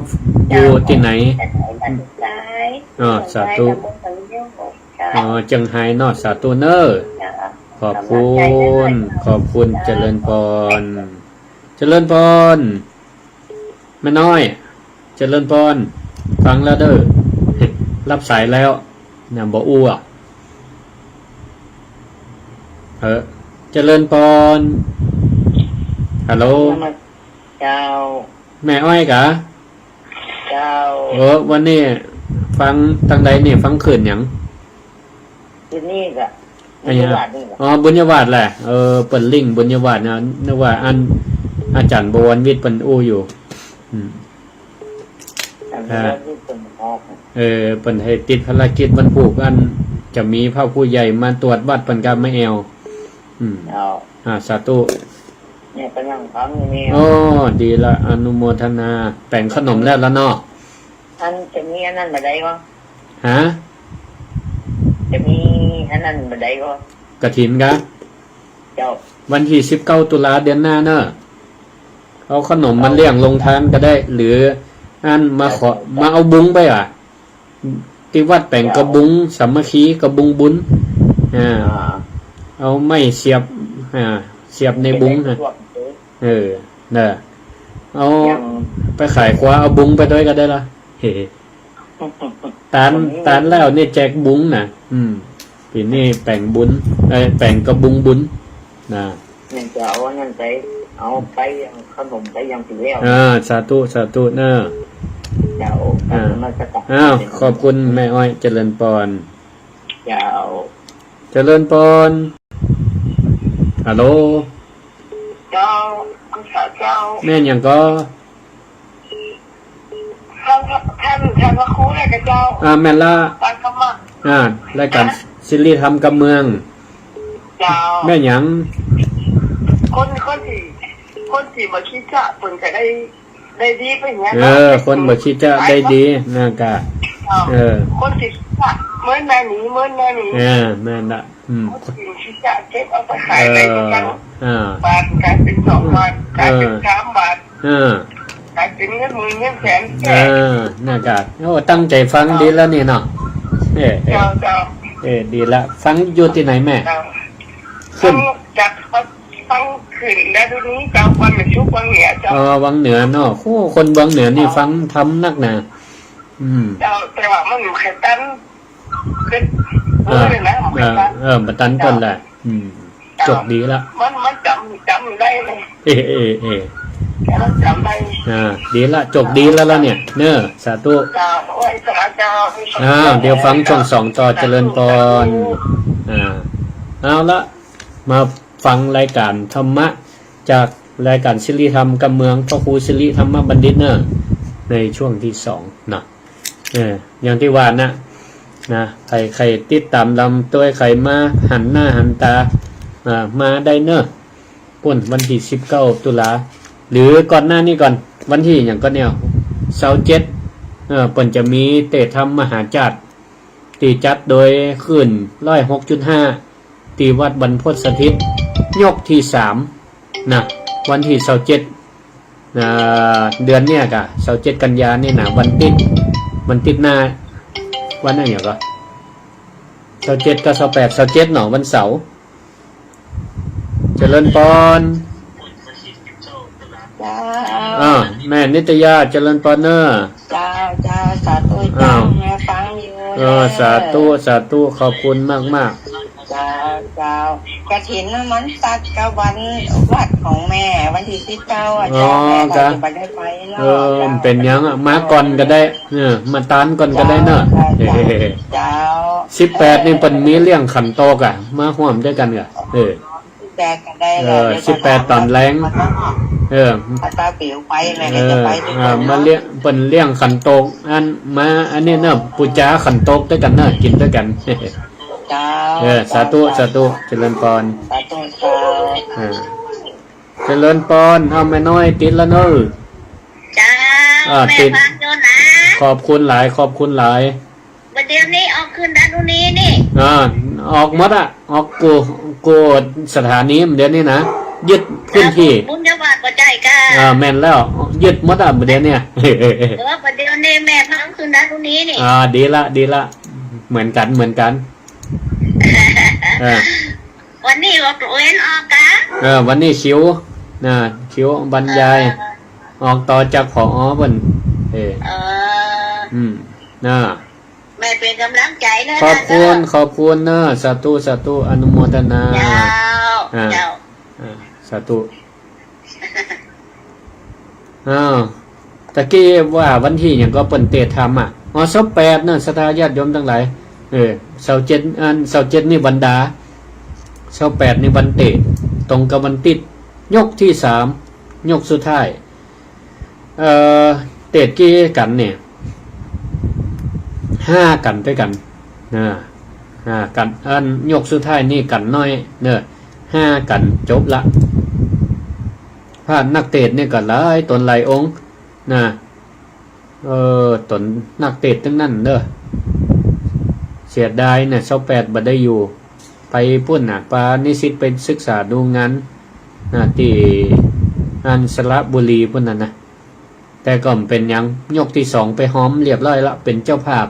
อยู่ตี้ไหน เจ้า บ้านสุดท้าย อ่า สาธุ ตำบลสังโยชน์ เจ้า อ๋อ เจียงฮายเนาะ สาธุเนาะ เจ้า ขอบคุณ ขอบคุณ เจ้า เจริญปอน เจริญปอน แม่น้อย เจริญปอน ฟังแล้วเด้อ รับสายแล้ว เนี่ย บ่อู้อะ เออ เจริญปอน ฮัลโหล เจ้า แม่อ้อยกา เจ้า เออ วันนี้ฟังตังใดนี่ ฟังคลื่นหยัง อยู่นี่กะ อันเนี้ย บุญญาวาสนี่กะ อ๋อ บุญญาวาสแหละ เออ เปิ้นลิงก์บุญญาวาสนะ นึกว่าอันอาจ๋ารย์บวรวิทย์เปิ้นอู้อยู่ อืม อันนี้ อ่า ที่เปิ้นออก เออ เปิ้นหื้อติดภารกิจวันพูก อันจะมีพระผู้ใหญ่มาตรวจวัด เปิ้นกะมาแอ่ว อืม เจ้า อ่า สาธุ เนี่ย กำลังฟังอยู่เนี่ย อ๋อ ดีละ อนุโมทนา แป๋งขนมแล้วละเนาะ อันจะมีอันนั้นบ่ได้ก่อ ฮะ จะมีอันนั้นบ่ได้ก่อ กฐินกา เจ้า วันตี้สิบเก้าตุลาเดือนหน้าเนาะ เอาขนมมาเลี้ยงโฮงตานก็ได้ หรืออันมาขอ เจ้า มาเอาบุงไปอะ ตี้วัดแป๋งกระบุงสามัคคี กระบุงบุญ อ่า อ่า เอาไม้เสียบ อ่า เสียบในบุงนะ เออ เออ เนาะ เอา ยัง ไปขายครัว เอาบุงไปตวยก็ได้ละ เฮ้ ตาน ตานแล้วนี่แจกบุงนะ อืม ปี๋นี้แป๋งบุญ เอ้ย แป๋งกระบุงบุญนะ เนี่ยจะเอาอันนั้นไป เอาไปยังขนมไปยังตี้แล้ว อ่า สาธุ สาธุเนาะ เจ้า อ่า นมัสการ อ้าว ขอบคุณแม่อ้อย เจริญปอน เจ้า เจริญปอน ฮัลโหล เจ้า คุณพระเจ้า แม่นหยังก่อ ท่าน ท่าน ท่านพระครูเลยกับเจ้า อ่า แม่นละ ฟังธรรมะ อ่า รายการ ฮะ สิริธรรมกำเมือง เจ้า แม่นหยัง คน คนตี้ คนตี้บ่คริสตจักรเปิ้นก็ได้ ได้ดีไปเหีย เออ เนาะ คนบ่คริสตจักรได้ดี นั่นกะ เจ้า เออ คนตี้คริสตจักรเหมือนแม่หมี เหมือนแม่หมี เออ แม่นละ อืม คนตี้คริสตจักรเก็บเอาไปขายได้ เออ จัง อ่า บาทกลายเป๋นสองบาท กลายเป๋น เออ สามบาท เออ กลายเป๋นเงินหมื่นเงินแสน เออ นั่นกะ โอ้ ตั้งใจ๋ฟังดีแล้วนี่เนาะ เออ เออ เจ้า เจ้า เออ ดีละ ฟังอยู่ตี้ไหนแม่ เจ้า ขึ้น ฟังจาก ฟังขึ้นดารุณีเจ้า บ้านแม่ชุบ วังเหนือเจ้า อ๋อ วังเหนือเนาะ โอ้ คนวังเหนือนี่ เจ้า ฟังธรรมนักหนา อืม เจ้า แต่ว่ามันบ่ค่อยตัน คือ อ่า เออ นะ มันบ่ค่อยตัน เออ เออ บ่ตันเปิ้นละ เจ้า อืม เจ้า โจคดีละ มัน มันจ๋ำ จ๋ำได้เลย เออ เออ เออ มันจ๋ำได้ อ่า ดีละ โจคดีแล้วละเนี่ย เนาะ สาธุ เจ้า โอ้ย สาธุ เจ้า อ่า เดี๋ยวฟังช่วงสองต่อ เจริญปอน สาธุ อ่า เอาละ มาฟังรายการธรรมะ จากรายการสิริธรรมกำเมือง พระครูสิริธรรมบัณฑิตเนาะ ในช่วงที่สองเนาะ เออ อย่างตี้ว่านะ นะ ใผ ใผติดต๋ามลำตวย ใผมาหันหน้าหันต๋า อ่า มาได้เนาะ ปุ้นวันตี้สิบเก้าตุลา หรือก่อนหน้านี้ก่อน วันตี้หยังก่อเนี่ย ซาวเจ็ด เออ เปิ้นจะมีเตธรรมมหาจ้าด ตี้จัดโดยคลื่นร้อยหกจุดห้า ตี้วัดบรรพตสถิต ยกตี้สาม นะ วันตี้ซาวเจ็ด อ่า เดือนเนี่ยกะ ซาวเจ็ดกันยานี่นะ วันติ๊ด วันติ๊ดหน้า วันอะหยังก่อ ซาวเจ็ดกับซาวแปด ซาวเจ็ดเนาะ วันเสาร์ เจริญปอน เจ้า อ่า แม่นิตยา เจริญปอนเนาะ เจ้า เจ้า สาธุเจ้า อ้าว แม่ฟังอยู่ เออ สาธุ สาธุ ขอบคุณมากๆ เจ้า เจ้า กฐินน่ะมันตัดกับวันวัดของแม่ วันตี้สิบเก้าอะเจ้า อ๋อ แม่ก็ ครับ จะบ่ได้ไปเนาะ เออ เจ้า เป๋นหยังอะ มาก่อนก็ได้ เออ มาตานก่อนก็ได้เนาะ เจ้า เออ เจ้า สิบแปดนี่เปิ้นมีเลี้ยงขันโตกอะ มาฮ่วมตวยกั๋นกะ เออ สิบแปดก็ได้ เออ เดี๋ยว สิบแปดต๋อนแลง เออ อาตมาปิ๋วไป แม่ก็จะไปตวยกั๋นเนาะ เออ อ่า มาเลี้ยง เปิ้นเลี้ยงขันโตก อัน มา อันนี้เนาะ ปู๋จาขันโตกตวยกั๋นเนาะ กิ๋นตวยกั๋น เจ้า เออ สาธุ สาธุ เจริญปอน สาธุเจ้า อ่า เจริญปอน เอาแม่น้อยติดแล้วเนาะ เจ้า อ่า แม่ติด ฟังอยู่นะ ขอบคุณหลาย ขอบคุณหลาย บ่าเดี่ยวนี้ออกขึ้นดารุณีนี่ อ่า ออกหมดอะ ออกกู้ กู้สถานีบ่าเดี่ยวนี้นะ ยึดพื้นตี้ บุญญาบาตบ่าใจ้กา อ่า แม่นแล้ว ยึดหมดอะบ่าเดี่ยวนี้ เออ บ่าเดี่ยวนี้แม่ฟังขึ้นดารุณีนี่ อ่า ดีละ ดีละ เหมือนกั๋น เหมือนกั๋น เออ วันนี้ออกเว้นออกกา เออ วันนี้คิว นะ คิวบรรยาย เออ ออกต่อจาก ผอ เปิ้น เออ เออ อืม นะ แม่เป๋นก๋ำลังใจ๋นะ ขอบคุณ เจ้า ขอบคุณเนาะ สาธุ สาธุ อนุโมทนา เจ้า อ่า เจ้า อ่า สาธุ อ้าว ตะกี้ว่าวันตี้หยังก่อเปิ้นเตธรรมอะ อ๋อ ซาวแปดเนาะ ศรัทธาญาติโยมตังหลาย เออ ซาวเจ็ด อัน ซาวเจ็ดนี่วันดา ซาวแปดนี่วันเต ตรงกับวันติ๊ด ยกตี้สาม ยกสุดท้าย เอ่อ เต๋กี้กั๋นเนี่ย ห้ากั๋นตวยกั๋น นะ ห้ากั๋น อันยกสุดท้ายนี่กั๋นน้อยเนาะ ห้ากั๋นจบละ พระนักเตศน์เนี่ยก็หลายต๋นหลายองค์นะ เออ ต๋นนักเตศน์ตึงนั้นเนาะ เสียดายเนี่ย ซาวแปดบ่ได้อยู่ ไปปุ้นน่ะ ปานิสิตไปศึกษาดูงานน่ะ ตี้อันสระบุรีปุ้นน่ะนะ แต่ก็บ่เป๋นหยัง ยกตี้สองไปฮอมเรียบร้อยละ เป๋นเจ้าภาพ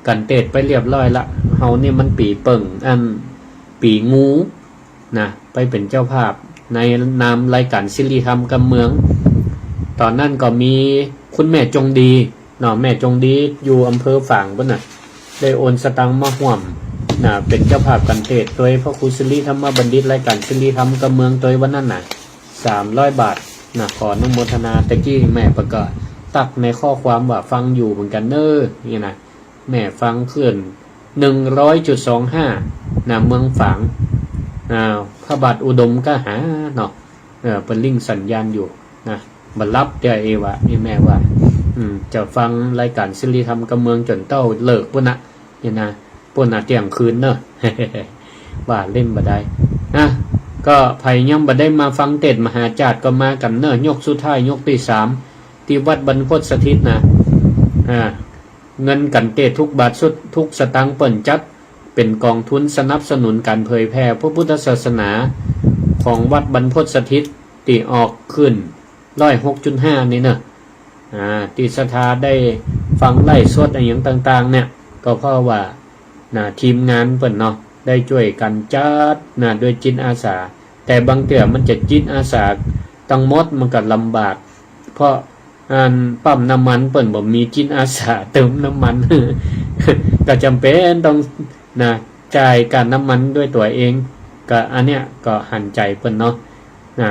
กั๋นเตศน์ไปเรียบร้อยละ เฮานี่มันปี๋เปิ่ง อัน ปี๋งูนะ ไปเป๋นเจ้าภาพในนามรายก๋านสิริธรรมกำเมือง ต๋อนนั้นก็มีคุณแม่จงดี เนาะ แม่จงดีอยู่อำเภอฝางปุ้นน่ะ ได้โอนสตางค์มาฮ่วมน่ะ เป๋นเจ้าภาพกั๋นเตศน์ตวยพระครูสิริธรรมบัณฑิต รายก๋านสิริธรรมกำเมืองตวยวันนั้นน่ะ สามร้อยบาทน่ะ ขออนุโมทนา ตะกี้แม่เปิ้นก็ตั๊กในข้อความว่าฟังอยู่เหมือนกั๋นเน้อ นี่นะ แม่ฟังคลื่น หนึ่งร้อยจุดสองห้า น่ะ เมืองฝาง อ่า พระบาทอุดมก็หาเนาะ เออ เปิ้นริ่งสัญญาณอยู่นะ บ่หลับเตื้อเอวะ นี่แม่ว่า อืม จะฟังรายก๋านสิริธรรมกำเมืองจ๋นเต้าเลิกปู้นนะ นี่นะ ปู้นนะเตี้ยงคืนเนาะ ว่าเล่นบ่ได้นะ ก็ใผยังบ่ได้มาฟังเตสน์มหาจาตุก็มากั๋นเนาะ ยกสุดท้าย ยกตี้สาม ตี้วัดบรรพตสถิตนะ อ่า เงินกั๋นเตสน์ทุกบาทสุด ทุกสตางค์เปิ้นจัดเป๋นก๋องทุนสนับสนุนก๋านเผยแผ่พระพุทธศาสนาของวัดบรรพตสถิต ตี้ออกขึ้น ร้อยหกจุดห้า นี่เนาะ อ่า ตี้ศรัทธาได้ฟังไลฟ์สดอะหยังต่างๆ เนี่ย ก็เพราะว่า นะ ทีมงานเปิ้นเนาะ ได้จ้วยกั๋นจัดนะ ด้วยจิตอาสา แต่บางเตื้อมันจะจิตอาสาตังหมดมันก็ลำบาก เพราะ อันปั๊มน้ำมันเปิ้นบ่มีจิตอาสาเติมน้ำมัน ก็จ๋ำเป๋นต้อง นะ จ่ายค่าน้ำมันด้วยตั๋วเอง ก็อันเนี้ยก็หันใจ๋เปิ้นเนาะ นะ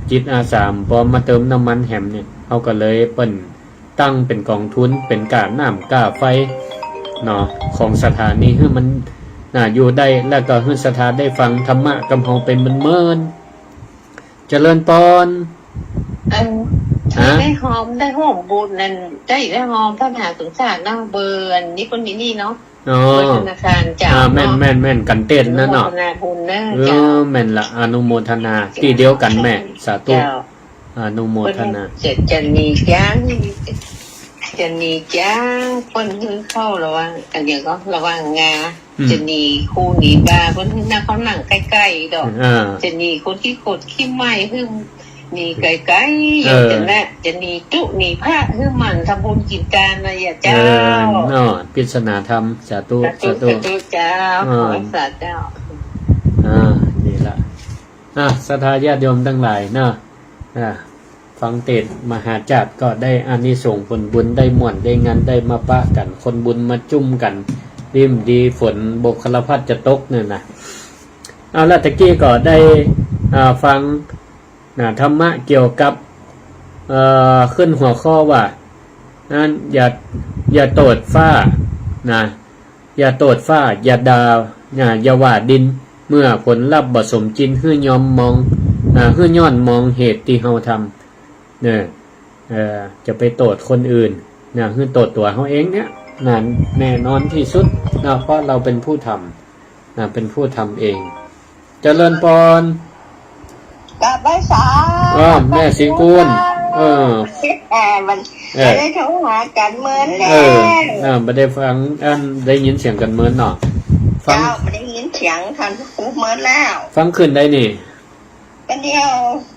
จิตอาสาบ่มาเติมน้ำมันแหมเนี่ย เฮาก็เลยเปิ้นตั้งเป๋นก๋องทุน เป๋นก้าน้ำก้าไฟเนาะ ของศรัทธานี่หื้อมัน นะ อยู่ได้ แล้วก็หื้อศรัทธาได้ฟังธรรมะกับเฮาไปเมินๆ เจริญปอน เออ ฮะ ได้หอม ได้หอมบุญนั่น ได้ ได้หอมพระมหาสมศักดิ์เนาะ เบอร์อันนี้คนนี้นี่เนาะ อ๋อ เบอร์ธนาคารเจ้า อ่า แม่น เนาะ แม่น แม่น กั๋นเตสน์นะเนาะ อนุโมทนาบุญเนาะ เออ เจ้า แม่นละ อนุโมทนา ตี้เดียวกั๋นแม่ สาธุ เจ้า อนุโมทนา เปิ้นจะ จะหนีจ้าง จะหนีจ้าง เปิ้นหื้อเข้าระหว่าง อันเดียวก็ระหว่างงา อืม จะหนีครูหนีบา เปิ้นหื้อนั่ง เข้านั่งใก้ๆ ดอก อ่า จะหนีคนขี้ขดขี้ไหม้ หื้อหนีใก้ๆ เออ อย่างนั้นแหละ จะหนีตุ๊หนีพระ หื้อหมั่นทำบุญกิ๋นตานนะ เจ้า เออ เนาะ ปริศนาธรรม สาธุ สาธุ สาธุ สาธุเจ้า อ่า ขอสาธุเจ้า อ่า นี่ละ อ่ะ ศรัทธาญาติโยมตังหลายเนาะ อ่ะ ฟังเตสน์มหาจาตุก็ได้อานิสงส์ผลบุญ ได้ม่วน ได้งัน ได้มาปะกั๋น คนบุญมาจุ้มกั๋น ดีบ่ดี ฝนบกคารพัดจะตกเนี่ยนะ เอาละ ตะกี้ก็ได้ อ่า ฟัง นะ ธรรมะเกี่ยวกับ เอ่อ ขึ้นหัวข้อว่า นั้น อย่า อย่าโต้ษฟ้า นะ อย่าโต้ษฟ้า อย่าด่า นะ อย่าว่าดิน เมื่อผลลัพธ์บ่สมจริง หื้อยอมมอง อ่า หื้อย้อนมองเหตุตี้เฮาทำ เนี่ย เอ่อ จะไปโต้ษคนอื่น นะ หื้อโต้ษตั๋วเฮาเองเนี่ย นะ แน่นอนตี้สุด นะ เพราะเฮาเป๋นผู้ทำ นะ เป๋นผู้ทำเอง เจริญปอน กราบไหว้สา อ้อ แม่ศรีกูล เออ เออ มัน เออ บ่ได้โทรหากั๋นเมินแล้ว เออ อ่า บ่ได้ฟัง อัน ได้ยินเสียงกั๋นเมินเนาะ ฟัง เจ้า บ่ได้ยินเสียงท่านพระครูเมินแล้ว ฟังขึ้นได้นี่ ก็เดี๋ยว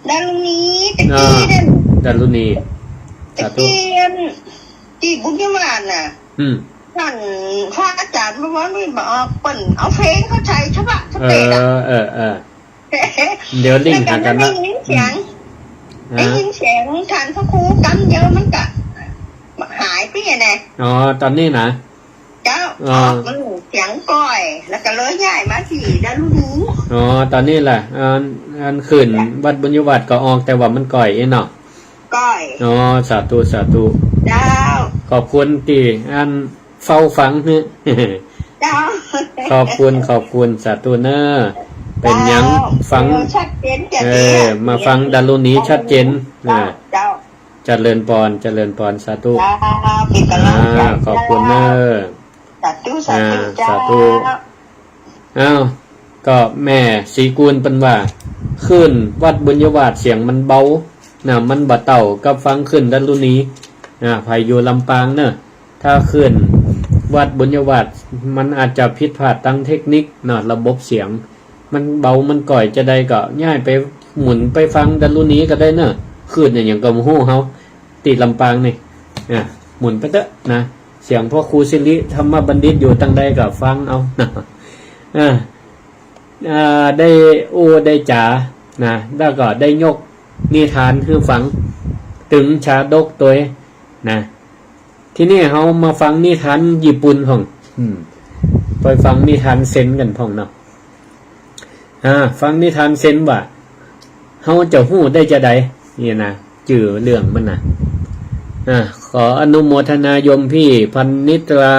ดารุณี ตะกี้นั่น อ่า ดารุณี ตะกี้อัน ตี้บุญยวาสน่ะ อืม ท่านพระอาจ๋ารย์บอกว่านี่บอกเปิ้นเอาเพลงเข้าใส่ฉบับสเตจอะ เออ เออ เออ เดี๋ยวลิงก์หากั๋นละ แล้วก็ได้ยินเสียง อืม ได้ยินเสียงท่านพระครูกำเดียวมันก็หายไปอะนะ อ๋อ ต๋อนนี้นะ เจ้า อ๋อ ออกมาเสียงก้อย แล้วก็เลยย้ายมาตี้ดารุณี อ๋อ ต๋อนนี้แหละ อัน อันขึ้นวัดบุญยวาสก็ออก แต่ว่ามันก้อยเองเนาะ ก้อย อ๋อ สาธุ สาธุ เจ้า ขอบคุณตี้อันเฝ้าฟัง เจ้า ขอบคุณ ขอบคุณ สาธุเน้อ เป๋นหยัง เจ้า ฟัง เดี๋ยวชัดเจนจะ เออ เดี๋ยว มาฟังดารุณีชัดเจน เจ้า อ่า เจ้า เจริญปอน เจริญปอน สาธุ เจ้า เป๋นก๋ำลังใจ๋ อ่า ขอบคุณเน้อ สาธุ สาธุ อ่า เจ้า สาธุ อ้าว ก็แม่ศรีกูลเปิ้นว่า ขึ้นวัดบุญยวาสเสียงมันเบา นะ มันบ่เต้ากับฟังขึ้นดารุณี นะ ใผอยู่ลำปางเนอะ ถ้าขึ้นวัดบุญยวาส มันอาจจะผิดพลาดตางเทคนิคเนาะ ระบบเสียง มันเบา มันก้อยจะใดก็ย้ายไปหมุนไปฟังดารุณีก็ได้เนอะ ขึ้นอะหยังก็บ่ฮู้เฮา ตี้ลำปางนี่ อ่ะ หมุนไปเต๊อะนะ เสียงพ่อครูสิริธรรมบัณฑิตอยู่ตางใดก็ฟังเอา อ่า อ่า ได้อู้ได้จ๋า นะ แล้วก็ได้ยกนิทานหื้อฟัง ตึงชาดกตวย นะ ทีนี้เฮามาฟังนิทานญี่ปุ่นพ่อง อืม ไปฟังนิทานเซนกั๋นพ่องเนาะ อ่า ฟังนิทานเซนว่า เฮาจะฮู้ได้จาใด นี่นะ จื้อเรื่องมันนะ อ่า ขออนุโมทนาโยมพี่พันนิตรา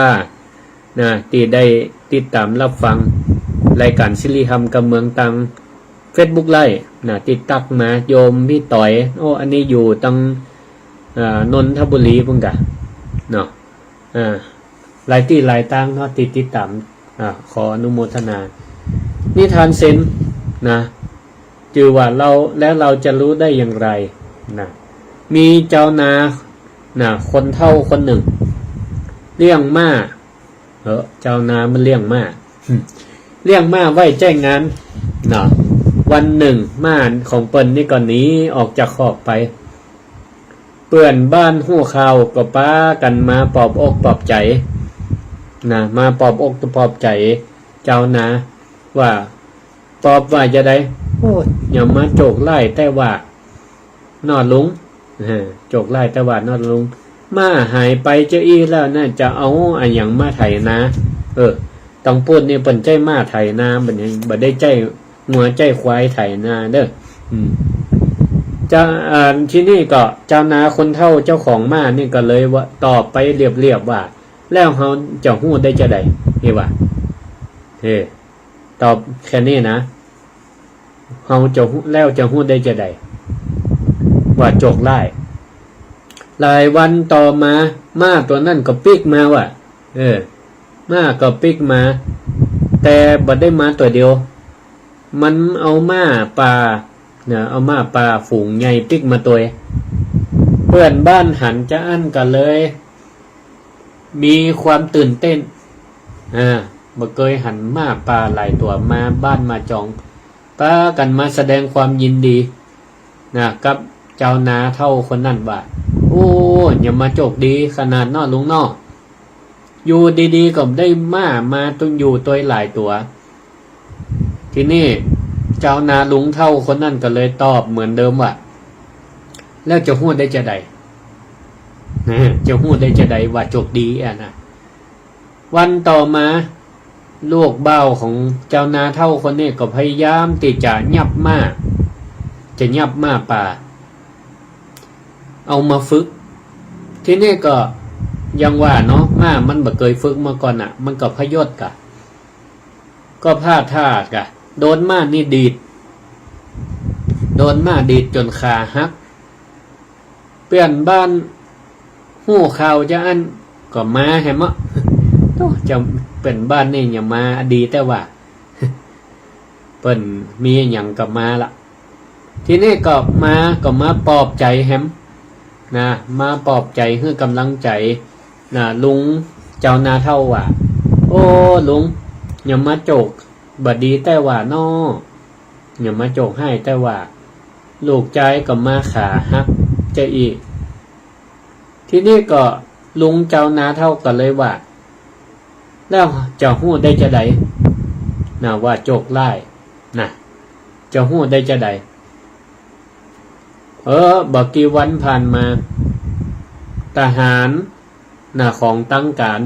นะ ตี้ได้ติดต๋ามรับฟังรายก๋านสิริธรรมกำเมืองตาง เฟซบุ๊กไลฟ์นะ ตี้ตั๊กมา โยมปี้ต๋อย โอ้ อันนี้อยู่ตัง อ่า นนทบุรีปุ้นก่ะ เนาะ อ่า หลายตี้หลายตางเนาะ ตี้ติดต๋าม อ่า ขออนุโมทนา นิทานเซนนะ จื้อว่าเรา แล้วเราจะรู้ได้อย่างไรนะ มีจาวนานะ คนเฒ่าคนนึ่ง เลี้ยงม้า เออ จาวนามันเลี้ยงม้า เลี้ยงม้าไว้ใจ๊งานเนาะ วันนึ่งม้าของเปิ้นนี่ก็หนีออกจากคอกไป เปื้อนบ้านฮู้ข่าวก็ปากั๋นมาปลอบอกปลอบใจ๋นะ มาปลอบอกปลอบใจ๋จาวนา ว่า ปลอบว่าจาใด โอ้ อย่ามาโจกร้ายแต๊ว่า เนาะลุง เออ โจกร้ายแต๊ว่าเนาะลุง ม้าหายไปเจ้าอี้แล้วนะ จะเอาอะหยังมาไถนา เออ ตังปู๊นนี่เปิ้นใจ๊ม้าไถนา บ่ได้ บ่ได้ใจ๊งัวใจ๊ควายไถนาเด้อ อืม จะ อ่า ทีนี้ก็จาวนาคนเฒ่าเจ้าของม้านี่ก็เลยว่า ตอบไปเรียบๆ ว่า แล้วเฮาจะฮู้ได้จาใด นี่ว่า เออ ตอบแค่นี้นะ เฮาจะฮู้ แล้วจะฮู้ได้จาใด ว่าโจกร้าย หลายวันต่อมา ม้าตั๋วนั้นก็ปิ๊กมาว่ะ เออ ม้าก็ปิ๊กมา แต่บ่ได้มาตั๋วเดียว มันเอาม้าป่านะ เอาม้าป่าฝูงใหญ่ปิ๊กมาตวย เปื้อนบ้านหันจาอั้นก็เลย มีความตื่นเต้น อ่า บ่เกยหันม้าป่าหลายตั๋วมาบ้านมาจอง ปากั๋นมาแสดงความยินดีนะ กับจาวนาเฒ่าคนนั้นว่า โอ้ อย่ามาโจกดีขนาดเนาะลุงเนาะ อยู่ดีๆ ก็ได้ม้ามาตวย อยู่ตวยหลายตั๋ว ทีนี้จาวนาลุงเฒ่าคนนั้นก็เลยตอบเหมือนเดิมว่า แล้วจะฮู้ได้จาใด นะ จะฮู้ได้จาใดว่าโจกดีอะนะ วันต่อมา ลูกบ่าวของจาวนาเฒ่าคนนี้ก็พยายามตี้จะยับม้า จะยับม้าป่า เอามาฝึก ทีนี้ก็ยังว่าเนาะ ม้ามันบ่เกยฝึกมาก่อนน่ะ มันก็พยศก่ะ ก็พลาดท่าก่ะ โดนม้านี่ดีด โดนม้าดีดจ๋นขาหัก เปื้อนบ้านฮู้ข่าวจาอั้นก็มาแหมเนาะ โอ้ จาว เปื้อนบ้านนี่อย่ามาดีแต๊ว่า เปิ้นมีอะหยังก็มาละ ทีนี้ก็มา ก็มาปลอบใจ๋แหมนะ มาปลอบใจ๋ หื้อก๋ำลังใจ๋นะ ลุงจาวนาเฒ่าว่า โอ้ ลุง อย่ามาโจกบ่ดีแต๊ว่าเนาะ อย่ามาโจกฮ้ายแต๊ว่า ลูกจายก็มาขาหักจาอี้ ทีนี้ก็ลุงจาวนาเฒ่าก็เลยว่า แล้วจะฮู้ได้จาใดนะ ว่าโจกร้ายนะ จะฮู้ได้จาใด เออ บ่กี่วันผ่านมา ทหารนะ ของตังก๋าน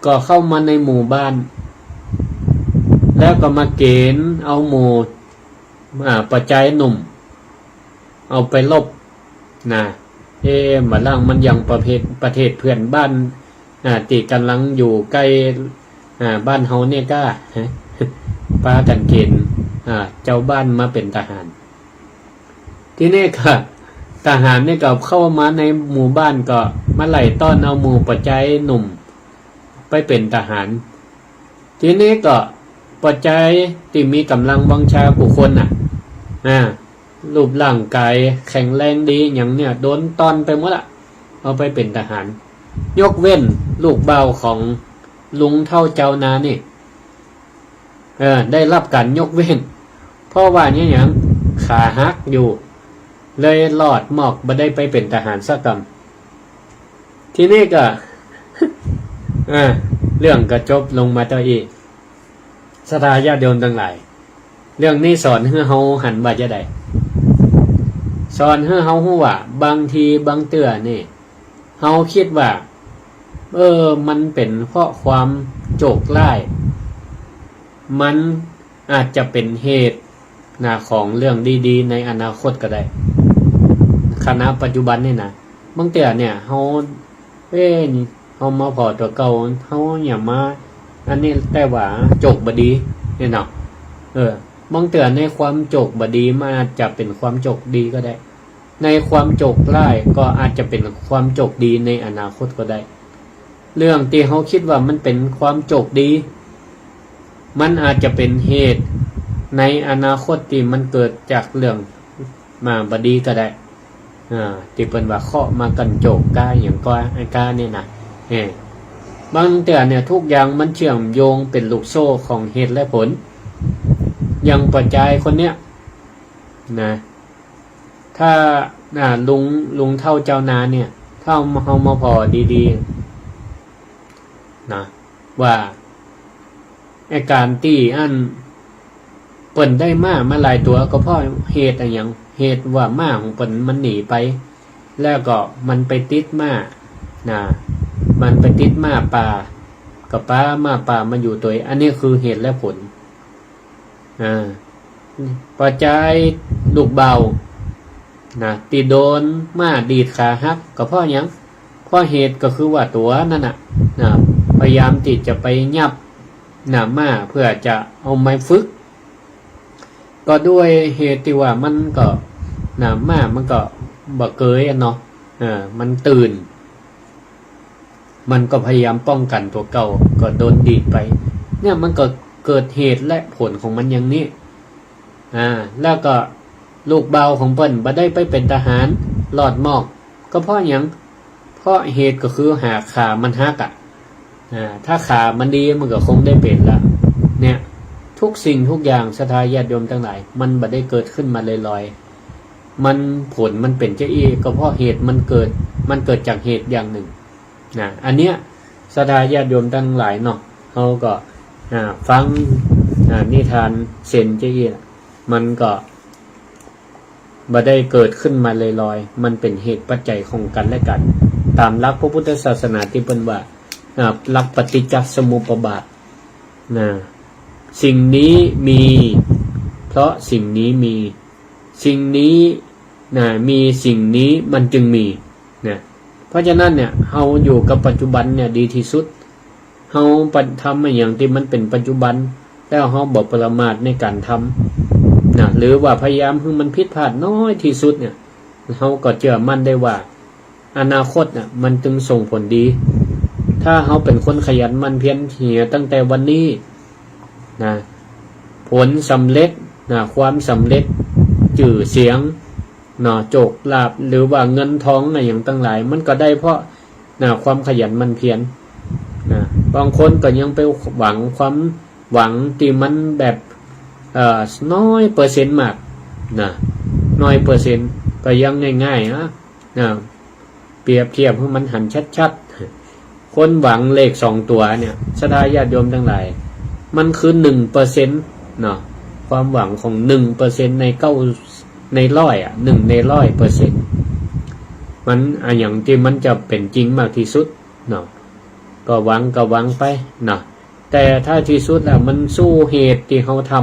ก็เข้ามาในหมู่บ้าน แล้วก็มาเก๋ณฑ์เอาหมู่ อ่า ป้อจายหนุ่ม เอาไปรบนะ เอ๊ะ บ่าลางมันยังประเภท ประเทศเปื้อนบ้าน อ่า ตี้ก่ำลังอยู่ใก้ อ่า บ้านเฮาเนี่ยก้า ปากั๋นเก๋ณฑ์ อ่า จาวบ้านมาเป๋นทหาร ทีนี้ก็ ทหารนี่ก็เข้ามาในหมู่บ้าน ก็มาไล่ต้อนเอาหมู่ป้อจายหนุ่ม ไปเป๋นทหาร ทีนี้ก็ป้อจายตี้มีก๋ำลังวังชากู้คนน่ะ อ่า รูปร่างก๋ายแข็งแรงดีหยังเนี่ย โดนต้อนไปหมดละ เอาไปเป๋นทหาร ยกเว้นลูกบ่าวของลุงเฒ่าจาวนานี่ เออ ได้ฮับก๋านยกเว้น เพราะว่าเนี่ยหยัง ขาหักอยู่ เลยรอดมอก บ่ได้ไปเป๋นทหารสักกำ ทีนี้ก็ อ่า เรื่องก็จบลงมาเต้าอี้ ศรัทธาญาติโยมตังหลาย เรื่องนี้สอนหื้อเฮาหันว่าจาใด สอนหื้อเฮาฮู้ว่า บางทีบางเตื้อนี่ เฮากึ๊ดว่า เออ มันเป๋นเพราะความโจกร้าย มันอาจจะเป๋นเหตุนะ ของเรื่องดีๆ ในอนาคตก็ได้ ขณะปัจจุบันนี่นะ บางเตื้อเนี่ย เฮา เอ๊ะ เฮามาผ่อตั๋วเก่า เฮาอย่ามา อันนี้แต๊ว่าโจกบ่ดีเนี่ยเนาะ เออ บางเตื้อในความโจคบ่ดีมันอาจจะเป๋นความโจคดีก็ได้ ในความโจคร้ายก็อาจจะเป๋นความโจคดีในอนาคตก็ได้ เรื่องตี้เฮาคิดว่ามันเป๋นความโจคดี มันอาจจะเป๋นเหตุในอนาคตตี้มันเกิดจากเรื่องมาบ่ดีก็ได้ อ่า ตี้เปิ้นว่าเคราะห์มากั๋นโจค กาหยังก็ ไอ้กาเนี่ยนะ เออ บางเตื้อเนี่ยทุกอย่างมันเจื้อมโยงเป๋นลูกโซ่ของเหตุและผล อย่างป้อจายคนเนี้ยนะ ถ้า อ่า ลุง ลุงเฒ่าเจ้านาเนี่ย ถ้าเฮามาผ่อดีๆ นะ ว่าไอ้ก๋านตี้อั้นเปิ้นได้ม้ามาหลายตั๋วก็เพราะเหตุอะหยัง เหตุว่าม้าของเปิ้นมันหนีไป แล้วก็มันไปติดม้า นะ มันไปติดม้าป่า ก็ปาม้าป่ามาอยู่ตวย อันนี้คือเหตุและผล อ่า ป้อจายลูกบ่าวนะ ตี้โดนม้าดีดขาหัก ก็เพราะหยัง เพราะเหตุก็คือว่าตั๋วนั่นน่ะ นะ พยายามตี้จะไปยับ นะ ม้าเพื่อจะเอามาฝึก ก็ด้วยเหตุตี้ว่ามันก็ นะ ม้ามันก็บ่เกยอะเนาะ เออ มันตื่น มันก็พยายามป้องกั๋นตั๋วเก่า ก็โดนดีดไป เนี่ยมันก็เกิดเหตุและผลของมันอย่างนี้ อ่า แล้วก็ลูกบ่าวของเปิ้นบ่ได้ไปเป๋นทหาร รอดมอก ก็เพราะหยัง เพราะเหตุก็คือหาขามันหักอะ อ่า ถ้าขามันดีมันก็คงได้เป๋นละ เนี่ย ทุกสิ่งทุกอย่างศรัทธาญาติโยมตังหลาย มันบ่ได้เกิดขึ้นมาลอยๆ มันผลมันเป๋นจาอี้ ก็เพราะเหตุมันเกิด มันเกิดจากเหตุอย่างนึ่ง นะ อันเนี้ยศรัทธาญาติโยมตังหลายเนาะ เฮาก็ อ่า ฟัง อ่า นิทานเส้นจาอี้ มันก็บ่ได้เกิดขึ้นมาลอยๆ มันเป๋นเหตุปัจจัยของกั๋นและกั๋น ต๋ามหลักพระพุทธศาสนาตี้เปิ้นว่า อ่า หลักปฏิจจสมุปบาท นะ สิ่งนี้มี เพราะสิ่งนี้มี สิ่งนี้ นะ มีสิ่งนี้มันจึงมี นะ เพราะฉะนั้นเนี่ย เฮาอยู่กับปัจจุบันเนี่ยดีตี้สุด เฮาปะ ทำอะหยังตี้มันเป๋นปัจจุบัน แล้วเฮาบ่ประมาทในก๋านทำ นะ หรือว่าพยายามหื้อมันผิดพลาดน้อยตี้สุดเนี่ย เฮาก็เจื้อมั่นได้ว่า อนาคตน่ะ มันจึงส่งผลดี ถ้าเฮาเป๋นคนขยันหมั่นเพียรเหียตั้งแต่วันนี้นะ ผลสำเร็จนะ ความสำเร็จ จื้อเสียงเนาะ โจคลาภ หรือว่าเงินทองอะหยังตังหลาย มันก็ได้เพราะนะ ความขยันหมั่นเพียรนะ บางคนก็ยังไปหวังความหวังตี้มันแบบ เอ่อ น้อยเปอร์เซ็นต์มากนะ น้อยเปอร์เซ็นต์ ก็ยังง่ายๆ อะ นะ เปรียบเทียบหื้อมันหันชัดๆ คนหวังเลขสองตั๋วเนี่ย ศรัทธาญาติโยมตังหลาย มันคือหนึ่งเปอร์เซ็นต์เนาะ ความหวังของหนึ่งเปอร์เซ็นต์ในเก้า ในร้อยอะ หนึ่งในร้อยเปอร์เซ็นต์ มันอะหยังตี้มันจะเป๋นจริงมากตี้สุดเนาะ ก็หวัง ก็หวังไปเนาะ แต่ท้ายตี้สุดแล้วมันสู้เหตุตี้เฮาท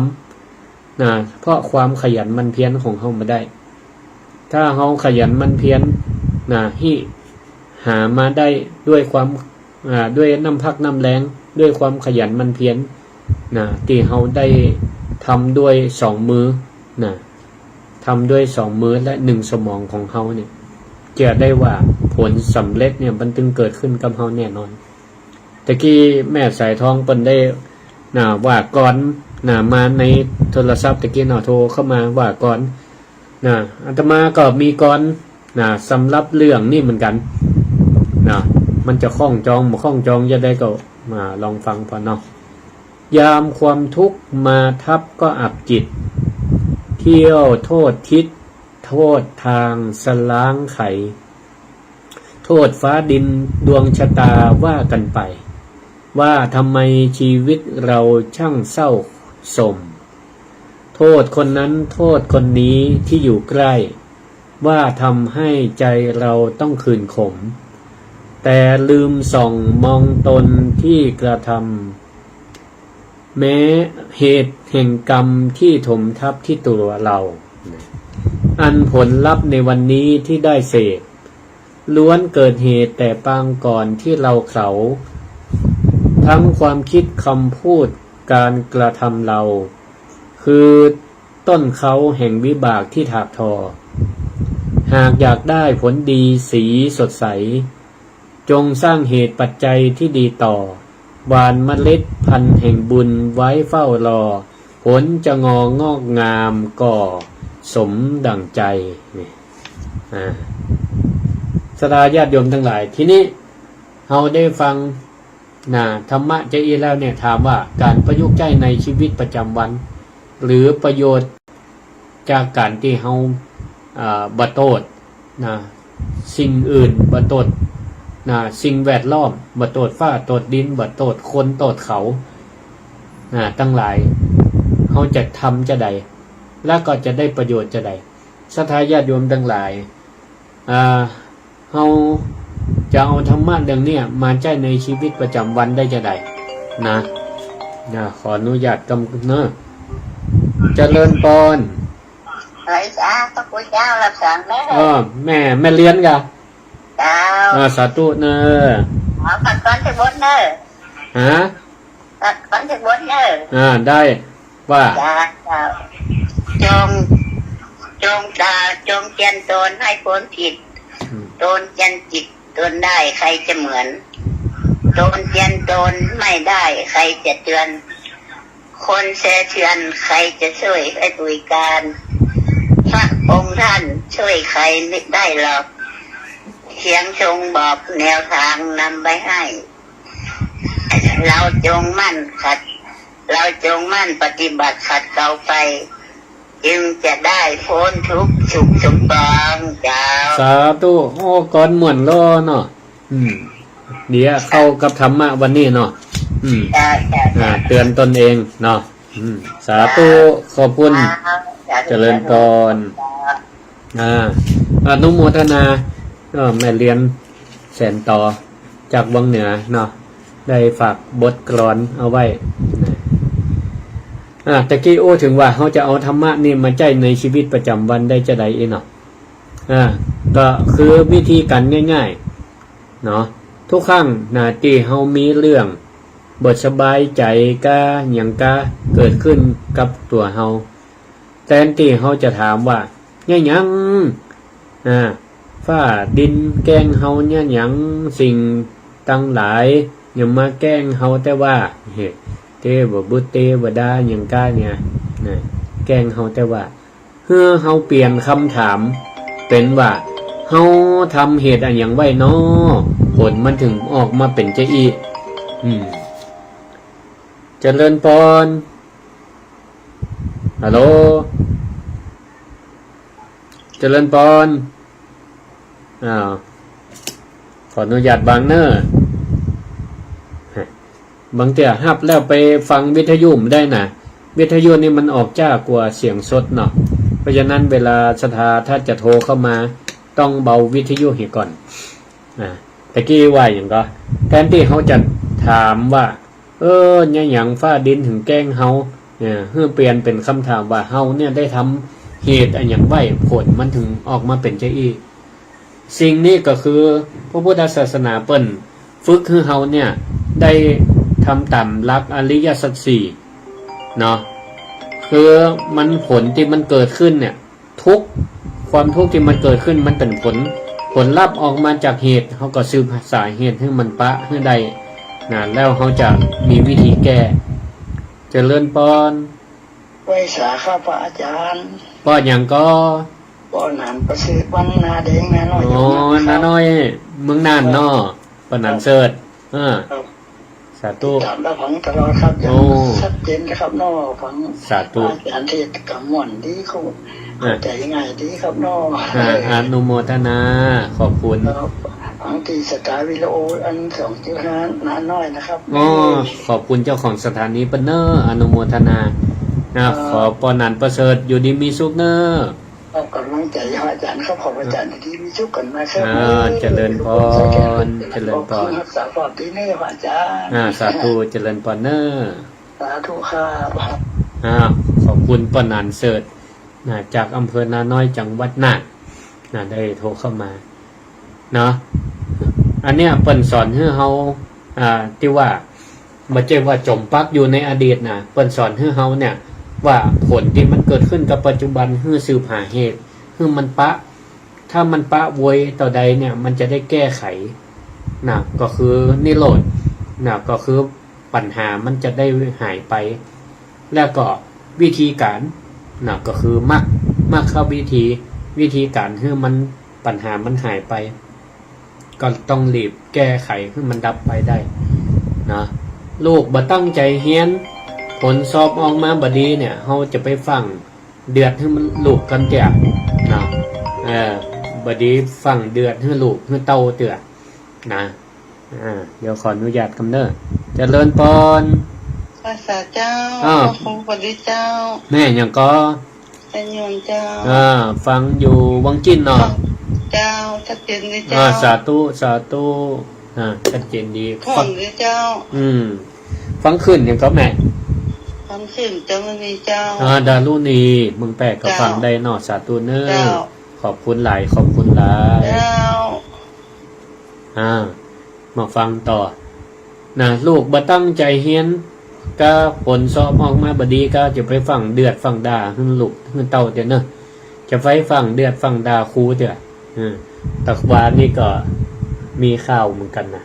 ำ นะ เพราะความขยันหมั่นเพียรของเฮาบ่ได้ ถ้าเฮาขยันหมั่นเพียรนะ หื้อหามาได้ด้วยความ อ่า ด้วยน้ำพักน้ำแรง ด้วยความขยันหมั่นเพียรนะ ตี้เฮาได้ทำด้วยสองมือนะ ทำด้วยสองมือและหนึ่งสมองของเฮาเนี่ย เจื้อได้ว่าผลสำเร็จเนี่ยมันจึงเกิดขึ้นกับเฮาแน่นอน ตะกี้แม่สายทองเปิ้นได้ นะ ว่าก่อน นะ มาในโทรศัพท์ตะกี้เนาะ โทรเข้ามาว่าก่อน นะ อาตมาก็มีก่อน นะ สำหรับเรื่องนี้เหมือนกั๋น นะ มันจะคล้องจองบ่คล้องจองจะใดก็มาลองฟังก่อนเนาะ ยามความทุกข์มาทับก็อับจิต เที่ยวโทษทิศ โทษทางสลางไข โทษฟ้าดินดวงชะตาว่ากั๋นไป ว่าทำไมชีวิตเราช่างเศร้าโศก โทษคนนั้นโทษคนนี้ที่อยู่ใกล้ ว่าทำให้ใจเราต้องขื่นขม แต่ลืมส่องมองตนที่กระทำ แม้เหตุแห่งกรรมที่ถมทับที่ตัวเรา อันผลลัพธ์ในวันนี้ที่ได้เสพ ล้วนเกิดเหตุแต่ปางก่อนที่เราเขลา ทั้งความคิดคำพูดการกระทำเรา คือต้นเคราแห่งวิบากที่ถากทอ หากอยากได้ผลดีสีสดใส จงสร้างเหตุปัจจัยที่ดีต่อ หว่านเมล็ดพันธุ์แห่งบุญไว้เฝ้ารอ ผลจะงอกงอกงามก็สมดั่งใจ นี่ อ่า ศรัทธาญาติโยมตังหลาย ทีนี้เฮาได้ฟัง นะ ธรรมะจาอี้แล้วเนี่ย ถามว่าก๋านประยุกต์ใจ๊ในชีวิตประจ๋ำวัน หรือประโยชน์จากก๋านตี้เฮา อ่า บ่โต้ษ นะ สิ่งอื่น บ่โต้ษ นะ สิ่งแวดล้อม บ่โต้ษฟ้า โต้ษดิน บ่โต้ษคน โต้ษเขา นะ ตังหลาย เฮาจะทำจาใด แล้วก็จะได้ประโยชน์จาใด ศรัทธาญาติโยมตังหลาย อ่า เฮาจะเอาธรรมะเรื่องเนี้ยมาใจ๊ในชีวิตประจ๋ำวันได้จาใด นะ นะ ขออนุญาตกำเนาะ เจริญปอน ไหว้สาพระคุณเจ้า รับสั่งแม่ เออ แม่ แม่เลียนก่ะ เจ้า อ่า สาธุเน่อ ขอพรก่อนตี้บนเน่อ ฮะ พรก่อนตี้บนเน่อ อ่า ได้ ว่า เจ้า เจ้า จง จง อ่า จงเจียรตนให้ป๊นผิด อืม ตนเจียรจิตตนได้ ใครจะเหมือน ตนเจียรตนไม่ได้ ใครจะเจือน คนแสเทือน ใครจะช่วยให้บริการ พระองค์ท่านช่วยใครไม่ได้หรอก เพียงทรงบอกแนวทางนำไว้ให้ เราจงมั่นขัด เราจงมั่นปฏิบัติขัดเกลาไป จึงจะได้ป๊นทุกข์สุขสมปอง เจ้า สาธุ โอ้ กลอนม่วนล้อเนาะ อืม เดี๋ยวเข้ากับธรรมะวันนี้เนาะ อืม เจ้า เจ้า อ่า เจ้า เตือนตนเองเนาะ อืม สาธุ ขอบคุณ เจ้า เจริญปอน เจ้า อ่า อนุโมทนา ก็แม่เลียนแสนต๋อจากวังเหนือเนาะ ได้ฝากบทกลอนเอาไว้นะ อ่า ตะกี้อู้เถิงว่าเฮาจะเอาธรรมะนี่มาใจ๊ในชีวิตประจ๋ำวันได้จาใดอี้เนาะ อ่า ก็คือวิธีก๋านง่ายๆ เนาะ ทุกครั้งนะ ตี้เฮามีเรื่องบ่สบายใจ๋กา หยังกา เกิดขึ้นกับตั๋วเฮา แตนตี้เฮาจะถามว่า เยียะหยัง อ่า ฟ้าดินแกล้งเฮาเยียะหยัง สิ่งตังหลายหยังมาแกล้งเฮาแต๊ว่า เฮ้ เตวบุตรเตวดาหยังกาเนี่ย นะ แกล้งเฮาแต๊ว่า หื้อเฮาเปลี่ยนกำถามเป๋นว่า เฮาทำเหตุอะหยังไว้น้อ ผลมันเถิงออกมาเป๋นจาอี้ อืม เจริญปอน ฮัลโหล เจริญปอน อ้าว ขออนุญาตบังเน่อ บางเตื้อฮับแล้วไปฟังวิทยุบ่ได้นะ วิทยุนี่มันออกจ๊ากว่าเสียงสดเนาะ เพราะฉะนั้นเวลาศรัทธาถ้าจะโทรเข้ามา ต้องเบาวิทยุเหียก่อน อ่า ตะกี้ว่าหยังก็ แตนตี้เฮาจะถามว่า เออ เยียะหยังฟ้าดินเถิงแกล้งเฮา เนี่ย หื้อเปลี่ยนเป๋นกำถามว่า เฮาเนี่ยได้ทำเหตุอะหยังไว้ ผลมันเถิงออกมาเป๋นจาอี้ สิ่งนี้ก็คือพระพุทธศาสนาเปิ้นฝึกหื้อเฮาเนี่ยได้ทำต๋ามหลักอริยสัจสี่เนาะ คือมันผลตี้มันเกิดขึ้นเนี่ย ทุกข์ ความทุกข์ตี้มันเกิดขึ้นมันเป๋นผล ผลลัพธ์ออกมาจากเหตุ เฮาก็สืบสาเหตุหื้อมันปะหื้อได้นะ แล้วเฮาจะมีวิธีแก้ เจริญปอน ไหว้สาครับพระอาจารย์ ป้อหยังก็ ป้อหนานประเสริฐ วังนาแดง นาน้อย อ๋อ นาน้อย เมืองน่านเนาะ ป้อหนานเสิร์ช อ่า ครับ สาธุ ติดต๋ามรับฟังตลอดครับ โอ้ อย่างชัดเจนนะครับเนาะ ฟัง สาธุ อาจารย์เทศน์ก็ม่วนดีครับ อ่า เข้าใจ๋ง่ายดีครับเนาะ อ่า อนุโมทนา ขอบคุณ ครับ ฟังตี้สถานีวิทยุอันสองจุดห้านาน้อยนะครับ อ๋อ ขอบคุณเจ้าของสถานีเปิ้นเน่อ อนุโมทนา นะ ครับ ขอป้อหนานประเสริฐ อยู่ดีมีสุขเน่อ ขอกำลังใจ๋พระอาจารย์ครับ ขอพระอาจารย์อยู่ดีมีสุขกั๋นนะครับ อ่า เจริญปอน เจริญปอน รักษาความดีเน่อพระอาจารย์ อ่า สาธุ เจริญปอนเน่อ สาธุครับ อ่า ขอบคุณป้อหนานเสิร์ชนะ จากอำเภอนาน้อย จังหวัดน่านนะ ได้โทรเข้ามา เนาะ อันเนี้ยเปิ้นสอนหื้อเฮา อ่า ตี้ว่า บ่ใจ้ว่าจ๋มปักอยู่ในอดีตนะ เปิ้นสอนหื้อเฮาเนี่ย ว่าผลตี้มันเกิดขึ้นกับปัจจุบัน หื้อสืบหาเหตุ หื้อมันปะ ถ้ามันปะโวยเต้าใดเนี่ย มันจะได้แก้ไข นะ ก็คือนิโรธ นะ ก็คือปัญหามันจะได้หายไป แล้วก็วิธีก๋าน นะ ก็คือมรรค มรรควิธี วิธีก๋านหื้อมัน ปัญหามันหายไป ก็ต้องรีบแก้ไขหื้อมันดับไปได้ นะ ลูกบ่ตั้งใจ๋เฮียน ผลสอบออกมาบ่ดีเนี่ย เฮาจะไปฟั่งเดือดหื้อมันลูกกั๋นเตื้อ นะ เออ บ่ดีฟั่งเดือดหื้อลูกหื้อเต้าเตื้อ นะ อ่า เดี๋ยวขออนุญาตกำเนิด เจริญปอน ภาษาเจ้า อ้าว พระครูสวัสดีเจ้า แม่หยังก่อ เจ้าโยมเจ้า อ่า ฟังอยู่วังจินเนาะ เจ้า ชัดเจนดีเจ้า อ่า สาธุ สาธุ อ่า ชัดเจนดี ฟังดีเจ้า อืม ฟังขึ้นหยังก่อแม่ ฟังขึ้นเจ้ามุนีเจ้า อ่า ดารุณี เมืองแปดก็ เจ้า ฟังได้เนาะ สาธุเน้อ เจ้า ขอบคุณหลาย ขอบคุณหลาย เจ้า อ่า มาฟังต่อ นะ ลูกบ่ตั้งใจ๋เฮียน กาผลสอบออกมาบ่ดี กาจะไปฟั่งเดือดฟั่งด่าหื้อลูกหื้อเต้าเตื้อเนาะ จะไปฟั่งเดือดฟั่งด่าครูเตื้อ เออ ตะวานี้ก็มีข่าวเหมือนกั๋นนะ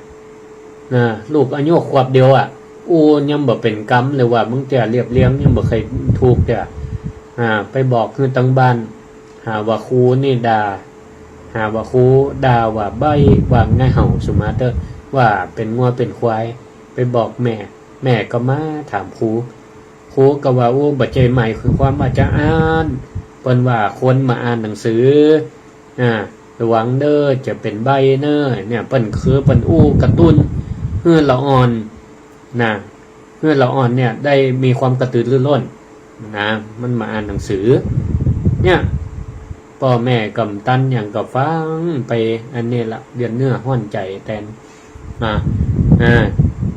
นะ ลูกอายุขวบเดียวอะ อู้ยังบ่เป๋นกำ หรือว่าบางเตื้อเรียบเรียงยังบ่เคยถูกเตื้อ อ่า ไปบอกหื้อตังบ้าน หาว่าครูนี่ด่า หาว่าครูด่าว่าใบ้ ว่าไง่เห่า สมมาเต๊อะ ว่าเป๋นงัวเป๋นควาย ไปบอกแม่ แม่ก็มาถามครู ครูก็ว่า โอ้ บ่ใจ้หมายคือความว่าจะอ่าน เปิ้นว่าคนมาอ่านหนังสือ อ่า ระวังเน้อ จะเป๋นใบ้เน้อ เนี่ย เปิ้นคือเปิ้นอู้กระตุ้น หื้อละอ่อน นะ หื้อละอ่อนเนี่ยได้มีความกระตือรือร้นนะ มันมาอ่านหนังสือ เนี่ย ป้อแม่กำตันหยังก็ฟังไปอันนี้ละ เดือดเนื้อฮ้อนใจ๋แตน นะ อ่า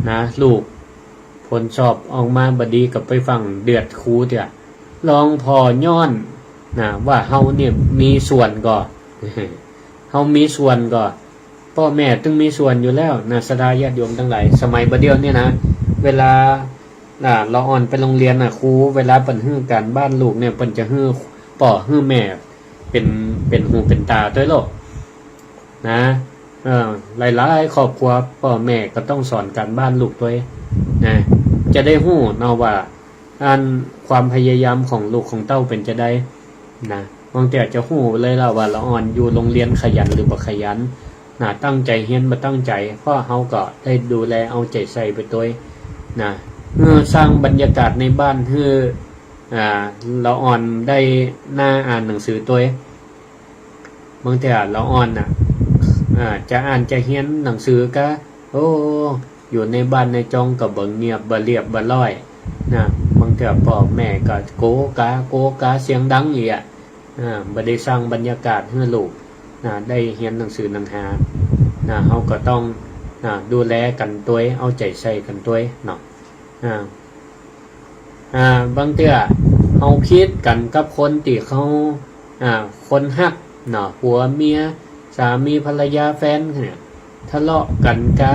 นะ ลูก ผลสอบออกมาบ่ดีก็ไปฟั่งเดือดครูเตื้อ ลองผ่อย้อน นะ ว่าเฮาเนี่ยมีส่วนก่อ เฮามีส่วนก่อ ป้อแม่ตึงมีส่วนอยู่แล้วนะ ศรัทธาญาติโยมตังหลาย สมัยบ่าเดี่ยวเนี่ยนะ เวลา อ่า ละอ่อนไปโฮงเฮียนน่ะ ครูเวลาเปิ้นหื้อก๋านบ้านลูกเนี่ย เปิ้นจะหื้อป้อหื้อแม่เป๋น เป๋นหูเป๋นต๋าตวยโลก นะ เออ หลายๆ ครอบครัวป้อแม่ก็ต้องสอนก๋านบ้านลูกตวย นะ จะได้ฮู้เนาะว่า อันความพยายามของลูกของเต้าเป๋นจาใด นะ บางเตื้อจะฮู้เลยละว่าละอ่อนอยู่โฮงเฮียนขยันหรือบ่ขยัน นะ ตั้งใจ๋เฮียนบ่ตั้งใจ๋ เพราะเฮาก็ได้ดูแลเอาใจ๋ใส่ไปตวย นะ หื้อสร้างบรรยากาศในบ้านหื้อ อ่า ละอ่อนได้หน้าอ่านหนังสือตวย บางเตื้อละอ่อนน่ะ อ่า จะอ่านจะเฮียนหนังสือก็ โอ้ อยู่ในบ้านในจ้องก็บ่เงียบบ่เรียบบ่ร้อย นะ บางเตื้อป้อแม่ก็โกกา โกกาเสียงดังอีกอะ อ่า บ่ได้สร้างบรรยากาศหื้อลูก นะ ได้เฮียนหนังสือหนังหา นะ เฮาก็ต้อง นะ ดูแลกั๋นตวย เอาใจ๋ใส่กั๋นตวยเนาะ อ่า อ่า บางเตื้อเฮาผิดกั๋นกับคนตี้เขา อ่า คนฮักเนาะ ผัวเมีย สามีภรรยา แฟนเนี่ย ทะเลาะกั๋นกา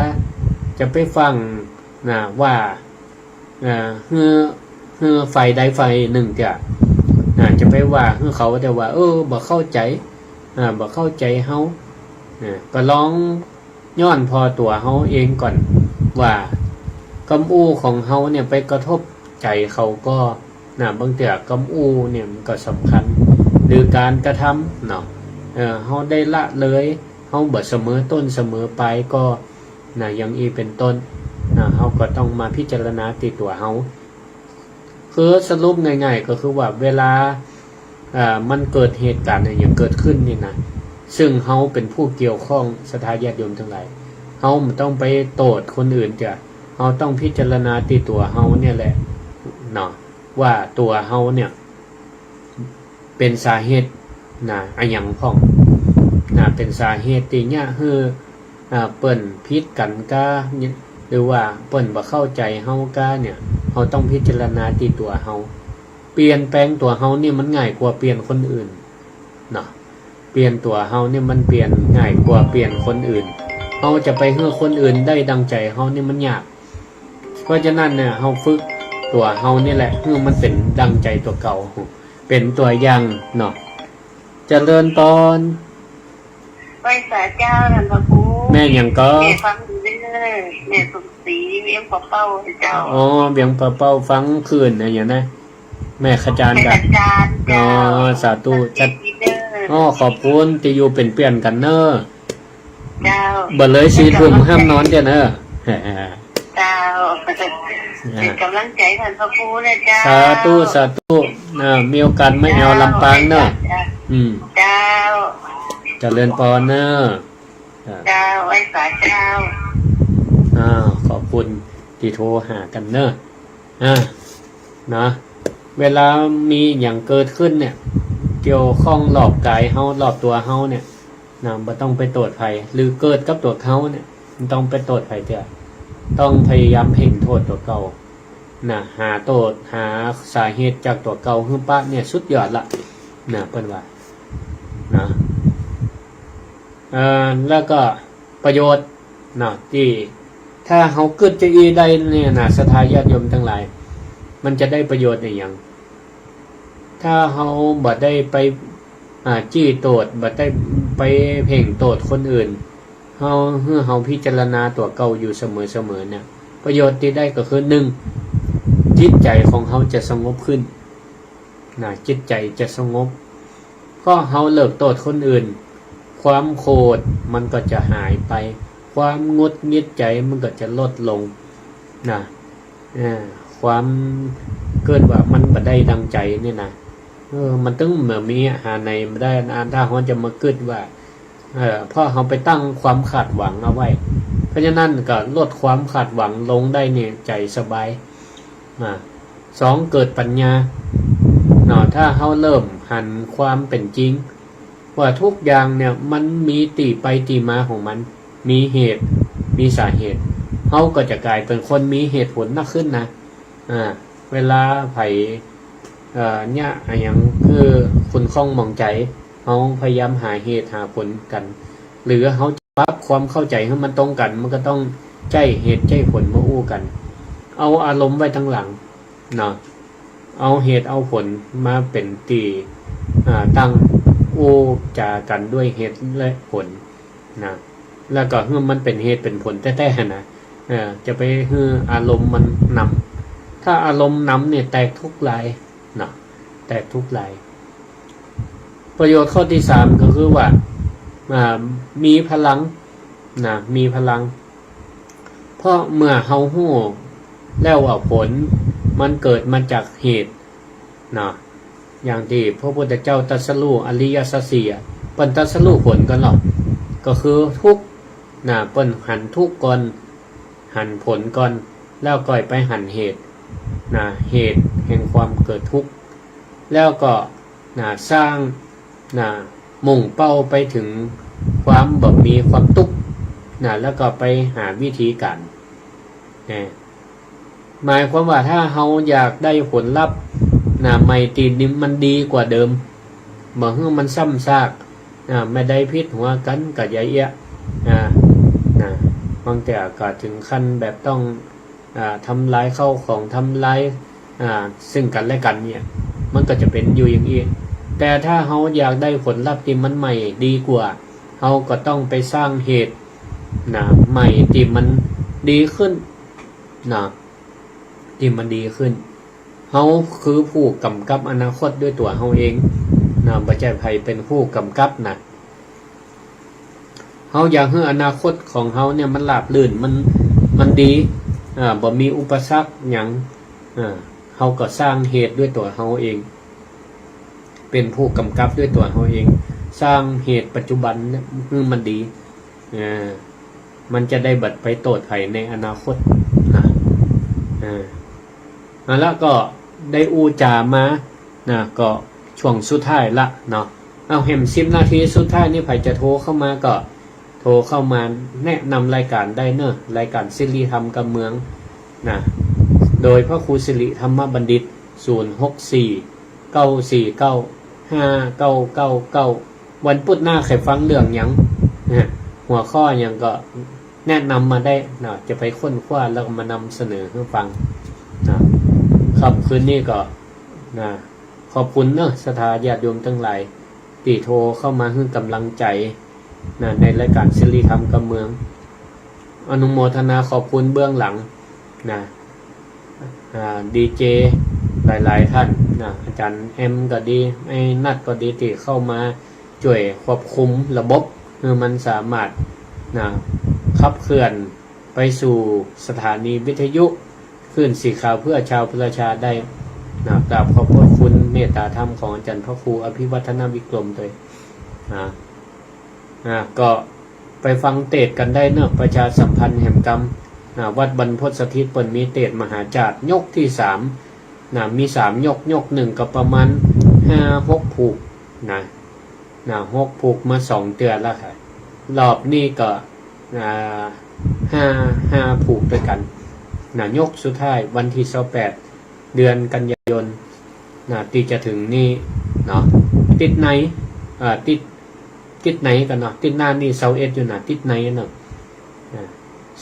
จะไปฟั่ง นะ ว่า อ่า หื้อ หื้อฝ่ายใดฝ่ายนึ่งเตื้อ นะ จะไปว่าหื้อเขาเตื้อว่า เออ บ่เข้าใจ๋ อ่า บ่เข้าใจ๋เฮา อ่า ก็ลอง ย้อนผ่อตั๋วเฮาเองก่อน ว่ากำอู้ของเฮาเนี่ยไปกระทบใจ๋เขาก่อ นะ บางเตื้อกำอู้เนี่ยมันก็สำคัญ หรือก๋านกระทำเนาะ เออ เฮาได้ละเลย เฮาบ่เสมอต้นเสมอปลายก่อ นะ อย่างอี้เป๋นต้น นะ เฮาก็ต้องมาพิจารณาตี้ตั๋วเฮา คือสรุปง่ายๆ ก็คือว่าเวลา อ่า มันเกิดเหตุก๋ารณ์อะหยังเกิดขึ้นนี่นะ ซึ่งเฮาเป๋นผู้เกี่ยวข้อง ศรัทธาญาติโยมตังหลาย เฮาบ่ต้องไปโต้ษคนอื่นเตื้อ เฮาต้องพิจารณาตี้ตั๋วเฮาเนี่ยแหละเนาะ ว่าตั๋วเฮาเนี่ย เป๋นสาเหตุนะ อะหยังพ่องนะ เป๋นสาเหตุตี้เยียะหื้อ อ่า เปิ้นผิดกั๋นกา หรือว่าเปิ้นบ่เข้าใจ๋เฮากาเนี่ย เฮาต้องพิจารณาตี้ตั๋วเฮา เปลี่ยนแปลงตั๋วเฮานี่มันง่ายกว่าเปลี่ยนคนอื่นเนาะ เปลี่ยนตั๋วเฮานี่มันเปลี่ยนง่ายกว่าเปลี่ยนคนอื่น เฮาจะไปหื้อคนอื่นได้ดังใจ๋เฮานี่มันยาก เพราะฉะนั้นเนี่ย เฮาฝึก ตั๋วเฮานี่แหละ หื้อมันเป๋นดังใจ๋ตั๋วเก่า เป๋นตั๋วอย่างเนาะ เจริญปอน ไหว้สาเจ้า ต้านพระครู แม่หยังก่อ แม่ฟังอยู่เด้อ แม่สมศรี เวียงป่าเป้าเจ้า อ๋อ เวียงป่าเป้า ฟังคืนนะ อย่างนะ แม่ขจารย์ก่อ แม่ขจารย์เจ้า อ๋อ สาธุ ชัดเจนดีเด้อ อ๋อ ขอบคุณตี้อยู่เป๋นเปื้อนกั๋นเน่อ เจ้า บ่เลยสี่ทุ่มห้ามนอนเจ้าเน่อ เจ้า อ่า เป๋นก๋ำลังใจ๋ต้านพระครูนะเจ้า สาธุ สาธุ อ่า มีโอกาสมาแอวลำปางเน่อ เจ้า อืม เจ้า เจริญปอนเน่อ อ่า เจ้า ไหว้สาเจ้า อ่า ขอบคุณตี้โทรหากั๋นเน่อ อ่า นะ เวลามีหยังเกิดขึ้นเนี่ย เกี่ยวข้องรอบก๋ายเฮา รอบตั๋วเฮาเนี่ย นะ บ่ต้องไปโต้ษใผ หรือเกิดกับตั๋วเฮาเนี่ย บ่ต้องไปโต้ษใผเตื้อ ต้องพยายามเพ่งโต้ษตั๋วเก่า นะ หาโต้ษ หาสาเหตุจากตั๋วเก่าหื้อปะเนี่ย สุดยอดละ นะ เปิ้นว่า นะ เอ่อ แล้วก็ประโยชน์ นะ ตี้ถ้าเฮากึ๊ดจาอี้ได้เนี่ยนะ ศรัทธาญาติโยมตังหลาย มันจะได้ประโยชน์อะหยัง ถ้าเฮาบ่ได้ไป อ่า จี้โต้ษ บ่ได้ไปเพ่งโต้ษคนอื่น เฮา หื้อเฮาพิจารณาตั๋วเก่าอยู่เสมอๆ เนี่ย ประโยชน์ตี้ได้ก็คือ นึ่ง จิตใจ๋ของเฮาจะสงบขึ้น นะ จิตใจ๋จะสงบ เพราะเฮาเลิกโต้ษคนอื่น ความโขดมันก็จะหายไป ความหงุดหงิดใจ๋มันก็จะลดลง นะ เออ ความเกิดว่ามันบ่ได้ดังใจ๋นี่นะ เออ มันตึงบ่มีหาไหนมาได้นะ ถ้าเฮาจะมากึ๊ดว่า เออ เพราะเฮาไปตั้งความคาดหวังเอาไว้ เพราะฉะนั้นก็ลดความคาดหวังลงได้เนี่ย ใจ๋สบาย อ่า สอง เกิดปัญญา เนาะ ถ้าเฮาเริ่มหันความเป๋นจริง ว่าทุกอย่างเนี่ยมันมีตี้ไปตี้มาของมัน มีเหตุ มีสาเหตุ เฮาก็จะก๋ายเป๋นคนมีเหตุผลนักขึ้นนะ อ่า เวลาใผ เอ่อ เนี่ย อะหยัง คือขุ่นข้องหมองใจ๋ เฮาพยายามหาเหตุหาผลกั๋น หรือเฮาจะปรับความเข้าใจ๋หื้อมันตรงกั๋น มันก็ต้องใจ๊เหตุใจ๊ผลมาอู้กั๋น เอาอารมณ์ไว้ตังหลัง เนาะ เอาเหตุเอาผลมาเป๋นตี้ อ่า ตั้งอู้จ๋ากั๋นด้วยเหตุและผล นะ แล้วก็หื้อมันเป๋นเหตุเป๋นผลแต๊ๆ นะ เออ จะไปหื้ออารมณ์มันนำ ถ้าอารมณ์นำเนี่ยแตกทุกข์หลาย เนาะ แตกทุกข์หลาย ประโยชน์ข้อตี้สามก็คือว่า อ่า มีพลัง นะ มีพลัง เพราะเมื่อเฮาฮู้แล้วว่าผลมันเกิดมาจากเหตุ นะ อย่างตี้พระพุทธเจ้าตรัสรู้อริยสัจสี่อะ เปิ้นตรัสรู้ผลก่อนเนาะ ก็คือทุกข์ นะ เปิ้นหันทุกข์ก่อน หันผลก่อน แล้วก่อยไปหันเหตุ นะ เหตุแห่งความเกิดทุกข์ แล้วก็ นะ สร้าง นะ มุ่งเป้าไปเถิงความบ่มีความตุ๊กข์ นะ แล้วก็ไปหาวิธีก๋าน นะ หมายความว่าถ้าเฮาอยากได้ผลลัพธ์ นะ ใหม่ตี้มันดีกว่าเดิม บ่หื้อมันซ้ำซาก นะ บ่ได้ผิดหัวกั๋นกับยายเอี้ยะ นะ นะ บางเตื้อก็เถิงขั้นแบบต้อง อ่า ทำลายข้าวของ ทำลาย อ่า ซึ่งกั๋นและกั๋นเนี่ย มันก็จะเป๋นอยู่อย่างอี้ แต่ถ้าเฮาอยากได้ผลลัพธ์ตี้มันใหม่ดีกว่า เฮาก็ต้องไปสร้างเหตุ นะ ใหม่ตี้มันดีขึ้น นะ ตี้มันดีขึ้น เฮาคือผู้ก๋ำกับอนาคตด้วยตั๋วเฮาเอง นะ บ่ใจ้ใผเป๋นผู้ก๋ำกับนะ เฮาอยากหื้ออนาคตของเฮาเนี่ยมันราบรื่น มัน มันดี อ่า บ่มีอุปสรรคหยัง อ่า เฮาก็สร้างเหตุด้วยตั๋วเฮาเอง เป๋นผู้ก๋ำกับด้วยตั๋วเฮาเอง สร้างเหตุปัจจุบันเนี่ยหื้อมันดี อ่า มันจะได้บ่ไปโต้ษใผในอนาคตนะ อ่า อ่ะ แล้วก็ได้อู้จ๋ามา นะ ก็ช่วงสุดท้ายละเนาะ เอาแหมสิบนาทีสุดท้ายนี่ ใผจะโทรเข้ามาก็โทรเข้ามาแนะนำรายก๋านได้เนาะ รายก๋านสิริธรรมกำเมือง นะ โดยพระครูสิริธรรมบัณฑิต ศูนย์หกสี่ เก้าสี่เก้า ห้าเก้าเก้าเก้า วันพุธหน้าใค่ฟังเรื่องหยัง นะ หัวข้อหยังก็ แนะนำมาได้เนาะ จะไปค้นคว้าแล้วก็มานำเสนอหื้อฟังเนาะ ค่ำคืนนี้ก็ นะ ขอบคุณเนาะ ศรัทธาญาติโยมตังหลาย ตี้โทรเข้ามาหื้อก๋ำลังใจ๋ นะ ในรายก๋านเสรีธรรมกำเมือง อนุโมทนาขอบคุณเบื้องหลัง นะ อ่า ดีเจ หลายๆ ต้าน นะ อาจ๋ารย์แอมก็ดี ไอ้นัทก็ดี ตี้เข้ามาจ้วยควบคุมระบบ หื้อมันสามารถ นะ ขับเคลื่อนไปสู่สถานีวิทยุ คลื่นสีขาวเพื่อชาวประชาได้ นะ กราบขอบพระคุณเมตตาธรรมของอาจ๋ารย์พระครูอภิวัฒนวิกรมตวย นะ นะ ก็ไปฟังเตสน์กั๋นได้เนาะ ประชาสัมพันธ์แหมกำ นะ วัดบรรพตสถิตเปิ้นมีเตสน์มหาจาตุยกตี้สาม นะ มีสามยก ยกนึ่งก็ประมาณห้าหกผูก นะ นะ หกผูกมาสองเตื้อแล้วค่ะ รอบนี้ก็ อ่า ห้า ห้าผูกตวยกั๋น นะ ยกสุดท้ายวันตี้ซาวแปด เดือนกันยายน นะ ตี้จะเถิงนี้เนาะ ติ๊ดใน อ่า ติ๊ด ติ๊ดในกั๋นเนาะ ติ๊ดหน้านี้ซาวเอ็ดอยู่นะ ติ๊ดในเนาะ อ่า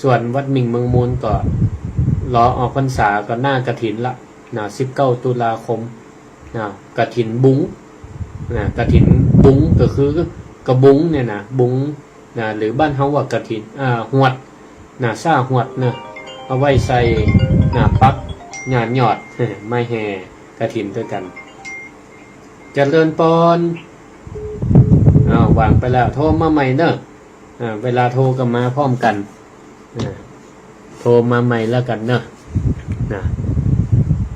ส่วนวัดหมิ่งเมืองมูลก็รอออกพรรษาก็หน้ากฐินละ นะ สิบเก้าตุลาคม นะ กฐินบุง นะ กฐินบุงก็คือกระบุงเนี่ยนะ บุง นะ หรือบ้านเฮาว่ากฐิน อ่า หวด นะ ซ้าหวดนะ เอาไว้ใส่ นะ ปักงานยอด ไม้แห่กฐินตวยกั๋น เจริญปอน อ้าว วางไปแล้ว โทรมาใหม่เนาะ อ่า เวลาโทรก็มาพร้อมกั๋น อ่า โทรมาใหม่แล้วกั๋นเนาะ นะ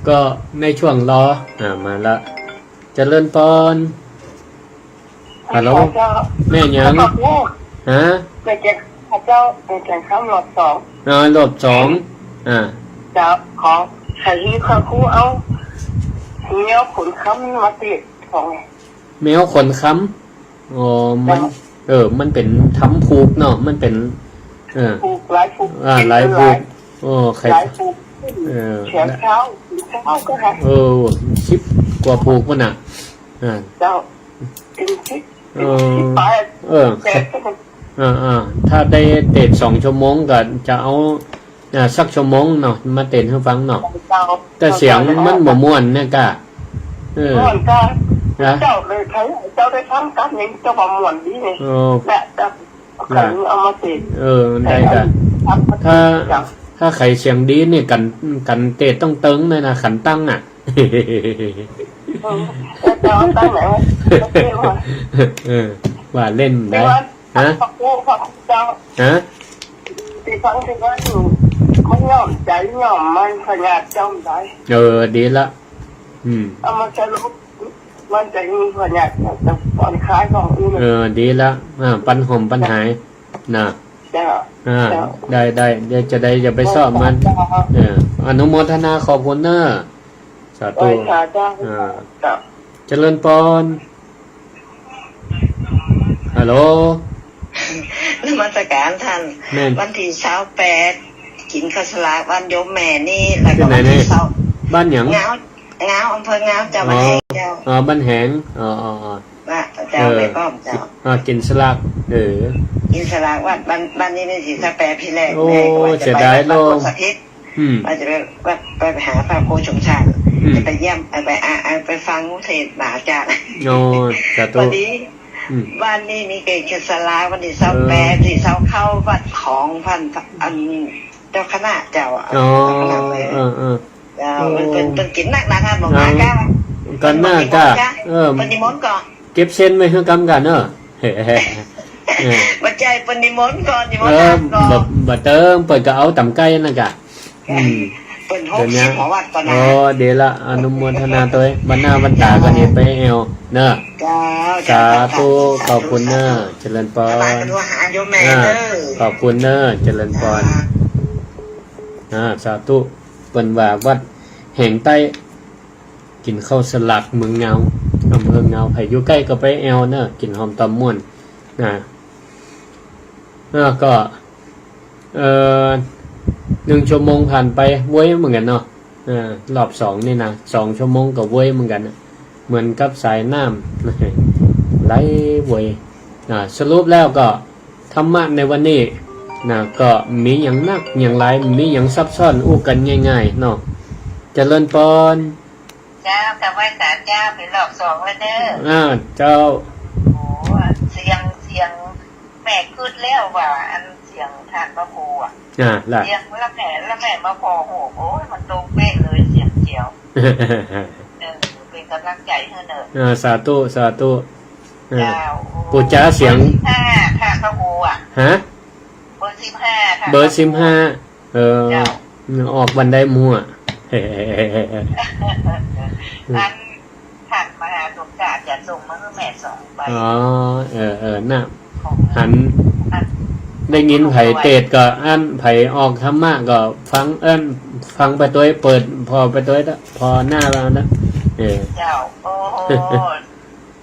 ก็ในช่วงรอ อ่า มาละ เจริญปอน ฮัลโหล เจ้า แม่หยัง ขอบคุณ ฮะ แม่แก่น เจ้า แม่แก่นคำรอบสอง อ๋อ รอบสอง อ่า เจ้า ขอ ใค่หื้อพระครูเอา แมวขนคำมาเตสน์ของ แมวขนคำ อ๋อ มัน เจ้า เออ มันเป๋นธรรมผูกเนาะ มันเป๋น เออ ผูกหลายผูก อ่า หลายผูก หลาย โอ้ ใค่ หลายผูก เออ แขนเท้า ถึงเท้าก็ได้ เออ สิบกว่าผูกพุ้นน่ะ อ่า เจ้า เออ เออ ถ้าได้เตสน์สองชั่วโมงก็จะเอา อ่า สักชั่วโมงเนาะ มาเตสน์หื้อฟังเนาะ เจ้า แต่เสียงมันบ่ม่วนเนี่ยก้า เออ ม่วนก้า นะ เจ้าเลย ใค่เจ้าได้ฟังกั๊บหนึ่ง เจ้าว่าม่วนดีนี่ เออ และเจ้า ใค่เอามาเตสน์ เออ ได้ก้า ถ้า ถ้าใค่เสียงดีนี่กั๋น กั๋นเตสน์ต้องเติงเลยนะ ขันตังอ่ะ เออ แล้วจะเอาตังไหนวะ เออ ว่าเล่นได้ ฮะ พระครู พระครูเจ้า ฮะ ตี้ฟังตี้ว่าอยู่ มันย่อมใจ๋ ย่อมมัน พญาติย่อมใจ๋ เออ ดีละ อืม เอามาสรุป มันจะมีพญาติ จะผ่อนคลายของอื่น เออ ดีละ อ่า ปันห่มปันหาย นะ เจ้า อ่า เจ้า ได้ ได้ เดี๋ยวจะได้ อย่าไปซ้อมัน เจ้า เออ อนุโมทนาขอบคุณเนาะ สาธุ ไหว้สาเจ้า อ่า เจ้า เจริญปอน ฮัลโหล นมัสก๋านต้าน แม่น วันตี้ซาวแปด กิ๋นข้าวสลากบ้านโยมแม่นี่ แล้วก็ ตี้ไหน วันตี้ นี่ ซาว บ้านหยัง งาว งาว อำเภองาว เจ้า อ๋อ บ้านแหง เจ้า อ๋อ บ้านแหง อ๋อ อ๋อ อ๋อ ว่าเจ้า เออ ไปพร้อมเจ้า อ่า กิ๋นสลาก เออ กิ๋นสลากวัดบ้าน บ้านนี้นี่ตี้ซาวแปดตี้แรก โอ้ แม่ก็ว่าจะไป เสียดาย วัด โลง บรรพตสถิต อืม ว่าจะไป ว่าไปหาพระครูสมชาติ อืม จะไปเยี่ยม ไป ไป อ่า อ่า ไปฟังเตสน์มหาจาตุ โอ้ สาธุ พอดี อืม บ้านนี้มีเกศสลา วันตี้ซาวแปด เออ ตี้ซาวเข้าวัดของพัน อัน เจ้าคณะเจ้าอะ อ๋อ เจ้าคณะเลย เออ เออ เจ้า โอ้ เปิ้น เปิ้น เปิ้นกิ๋นนักนะ ท่านบอก อ่า มาก้า ก็น่าก้า เปิ้นนิมนต์ก้า เออ เปิ้นนิมนต์ก่อน เก็บเส้นไว้หื้อก้ำก้าเนาะ เออ บ่ใจ้ เปิ้นนิมนต์ก่อน นิมนต์ เออ ท่านก่อน บ่ บ่เติม เปิ้นก็เอาต๋ำใก้นั่นก้า อืม เปิ้นหกสิบ เดี๋ยวนี้ หัววัดก่อนนะ อ๋อ ดีละ อนุโมทนาตวย วันหน้าวันต๋าก็เห็นไปแอวเนาะ เจ้า สาธุ สาธุ ขอบคุณเนาะ เจริญปอน สบายสะดวกหาโยมแม่ อ่า เด้อ ขอบคุณเนาะ เจริญปอน อ่า อ่า สาธุ เปิ้นว่าวัดแหงใต้ กิ๋นข้าวสลากเมืองงาว อำเภองาว ใผอยู่ใก้ก็ไปแอวเนาะ กิ๋นหอมต๋อมม่วน นะ แล้วก็ เอ่อ หนึ่งชั่วโมงผ่านไปไวเหมือนกั๋นเนาะ เออ รอบสองนี่นะ สองชั่วโมงก็ไวเหมือนกั๋นนะ เหมือนกับสายน้ำ ไหลไว อ่า สรุปแล้วก็ ธรรมะในวันนี้นะ ก็มีหยังนักหยังหลาย มีหยังซับซ้อน อู้กั๋นง่ายๆ เนาะ เจริญปอน เจ้า กราบไหว้สาเจ้า เป๋นรอบสองแล้วเน่อ อ่า เจ้า โอ้ เสียง เสียง แม่กึ๊ดแล้วว่า อันเสียงต้านพระครูอะ อ่า ละ เสียงแล้วแม่ แล้วแม่มาผ่อหู โอ้ย มันตรงเป๊ะเลย เสียงแจ๋ว เออ เป๋นก๋ำลังใจ๋หื้อเน่อ อ่า สาธุ สาธุ อ่า เจ้า ปู่จ๋าเสียง เบอร์สิบห้าค่ะ พระครูอะ ฮะ เบอร์สิบห้าค่ะ เบอร์สิบห้า เออ เจ้า ออกวันใดมั่ว อัน ต้านมหาสมชาติจะส่งมาหื้อแม่สองใบ อ๋อ เออ เออ น่ะ ของ หัน อัน ได้ยินใผเตสน์ก็อั้น ใผออกธรรมะก็ฟัง เอิ้น ฟังไปตวย เปิดผ่อไปตวย ผ่อหน้าเฮานะ เออ เจ้า โอ้โห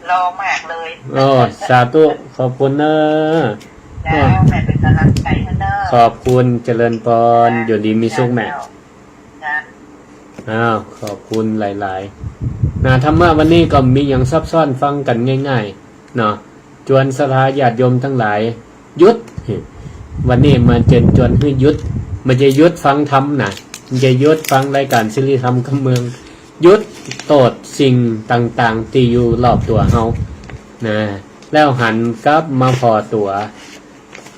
หล่อมากเลย โอ้ สาธุ ขอบคุณเน่อ เจ้า แม่เป๋นก๋ำลังใจ๋หื้อเน่อ ขอบคุณ เจริญปอน เจ้า อยู่ดีมีสุขแม่ เจ้า เจ้า อ้าว ขอบคุณหลายๆ นะ ธรรมะวันนี้ก็บ่มีหยังซับซ้อน ฟังกั๋นง่ายๆ เนาะ จวนศรัทธาญาติโยมตังหลาย หยุด วันนี้มาเจิญจวนหื้อหยุด บ่ใจ้หยุดฟังธรรมนะ บ่ใจ้หยุดฟังรายก๋านสิริธรรมกำเมือง หยุดโต้ษสิ่งต่างๆ ตี้อยู่รอบตั๋วเฮานะ แล้วหันกลับมาผ่อตั๋ว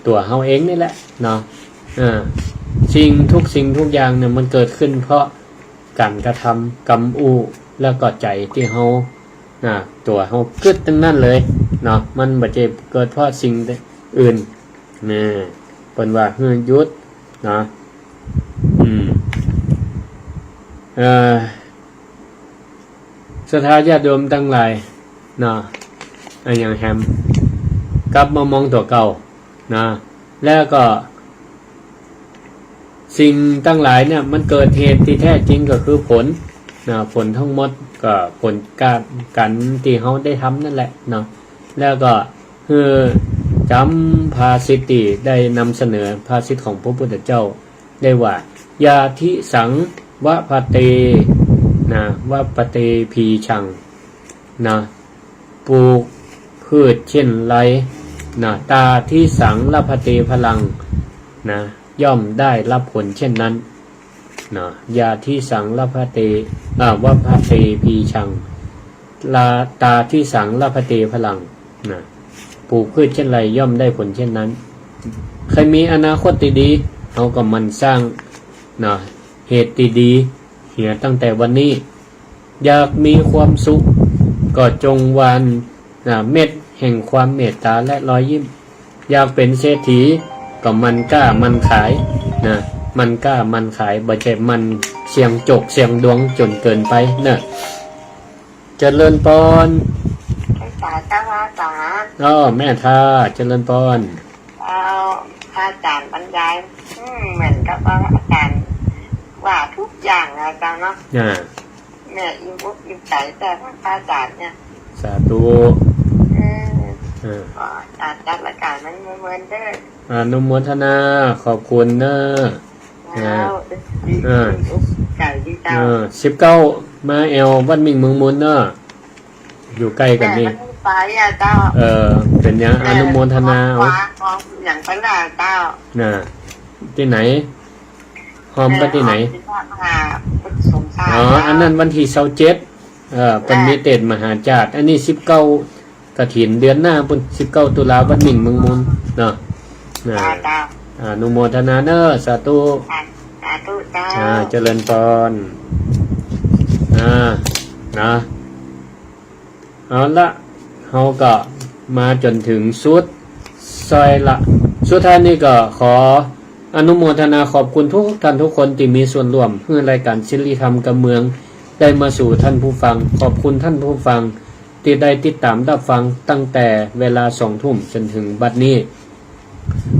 ตั๋วเฮาเองนี่แหละเนาะ อ่า สิ่งทุกสิ่งทุกอย่างเนี่ยมันเกิดขึ้นเพราะก๋านกระทำ กำอู้ แล้วก็ใจ๋ตี้เฮา นะ ตั๋วเฮากึ๊ดตึงนั้นเลยเนาะ มันบ่ใจ้เกิดเพราะสิ่งอื่น นะ เปิ้นว่าหื้อหยุดเนาะ อืม เอ่อ ศรัทธาญาติโยมตังหลายเนาะ อะหยังแหม กลับมามองตั๋วเก่านะ แล้วก็ สิ่งตังหลายเนี่ยมันเกิดเหตุตี้แท้จริงก็คือผลนะ ผลตังหมดก็ผลก๋าน ก๋านตี้เฮาได้ทำนั่นแหละเนาะ แล้วก็หื้อจ๋ำภาษิตตี้ได้นำเสนอ ภาษิตของพระพุทธเจ้า ได้ว่า ยาทิสังวะพะเต นะ วะพะเตภีชัง นะ ปลูกพืชเช่นไร นะ ตาทิสังลพะเตพลัง นะ ย่อมได้รับผลเช่นนั้น นะ ยาทิสังลพะเต อ่า วะพะเตภีชัง ลา ตาทิสังลพะเตพลัง นะ ปลูกพืชเช่นไรย่อมได้ผลเช่นนั้น ใผมีอนาคตตี้ดี เฮาก็หมั่นสร้าง นะ เหตุตี้ดี เหียตั้งแต่วันนี้ อยากมีความสุข ก็จงหว่าน นะ เม็ดแห่งความเมตตาและรอยยิ้ม อยากเป๋นเศรษฐี ก็หมั่นก้าหมั่นขาย นะ หมั่นก้าหมั่นขาย บ่ใจ้หมั่นเสี่ยงโจกเสี่ยงดวงจ๋นเกินไปเนาะ เจริญปอน สาธุเจ้า พระอาจ๋ารย์ อ้อ แม่ท่า เจริญปอน เจ้า พระอาจ๋ารย์บรรยาย อืม เหมือนกับว่าอาจ๋ารย์ว่าทุกอย่างอะเจ้าเนาะ อ่า แม่อิ่มอกอิ่มใจ๋แต่พระอาจ๋ารย์เนี่ย สาธุ เออ เออ ขออาจ๋ารย์จัดรายก๋านมันเหมือนเดิม อนุโมทนา ขอบคุณเนาะ เจ้า นะ เออ อิ่มอกอิ่มใจ๋ดีเจ้า เออ สิบเก้า มาแอ่ววัดมิ่งเมืองมูลเนาะ อยู่ใก้กั๋นนี่ แม่มันไปอะเจ้า เออ เป๋นหยัง แม่ อนุโมทนา เอา ขวาของอย่างไปล่ะเจ้า น่ะ ตี้ไหน ฮอมกั๋นตี้ไหน แม่เอาไปมหาพุทธสงฆ์ อ๋อ เจ้า อันนั้นวันตี้ซาวเจ็ด เออ เปิ้นมีเตสน์มหาจาตุ อันนี้สิบเก้า กฐินเดือนหน้าปู้น สิบเก้า ตุลา วัดมิ่งเมืองมูลเนาะ น่ะ เจ้า อนุโมทนาเนาะ สาธุ สาธุเจ้า อ่า เจริญปอน อ่า นะ เอาละ เฮาก็มาจ๋นเถิงสุดซอยละ สุดท้ายนี้ก็ขออนุโมทนาขอบคุณทุกท่านทุกคนตี้มีส่วนร่วม หื้อรายก๋านสิริธรรมกำเมืองได้มาสู่ท่านผู้ฟัง ขอบคุณท่านผู้ฟังตี้ได้ติดต๋ามรับฟังตั้งแต่เวลาสองทุ่มจ๋นเถิงบัดนี้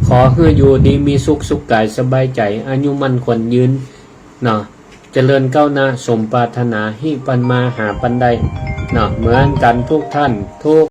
ขอหื้ออยู่ดีมีสุข สุขก๋ายสบายใจ๋ อายุมั่นขวัญยืน เนาะ เจริญก้าวหน้า สมปรารถนา ฮิปันมาหาปันได้ เนาะ เหมือนกั๋นทุกท่านทุก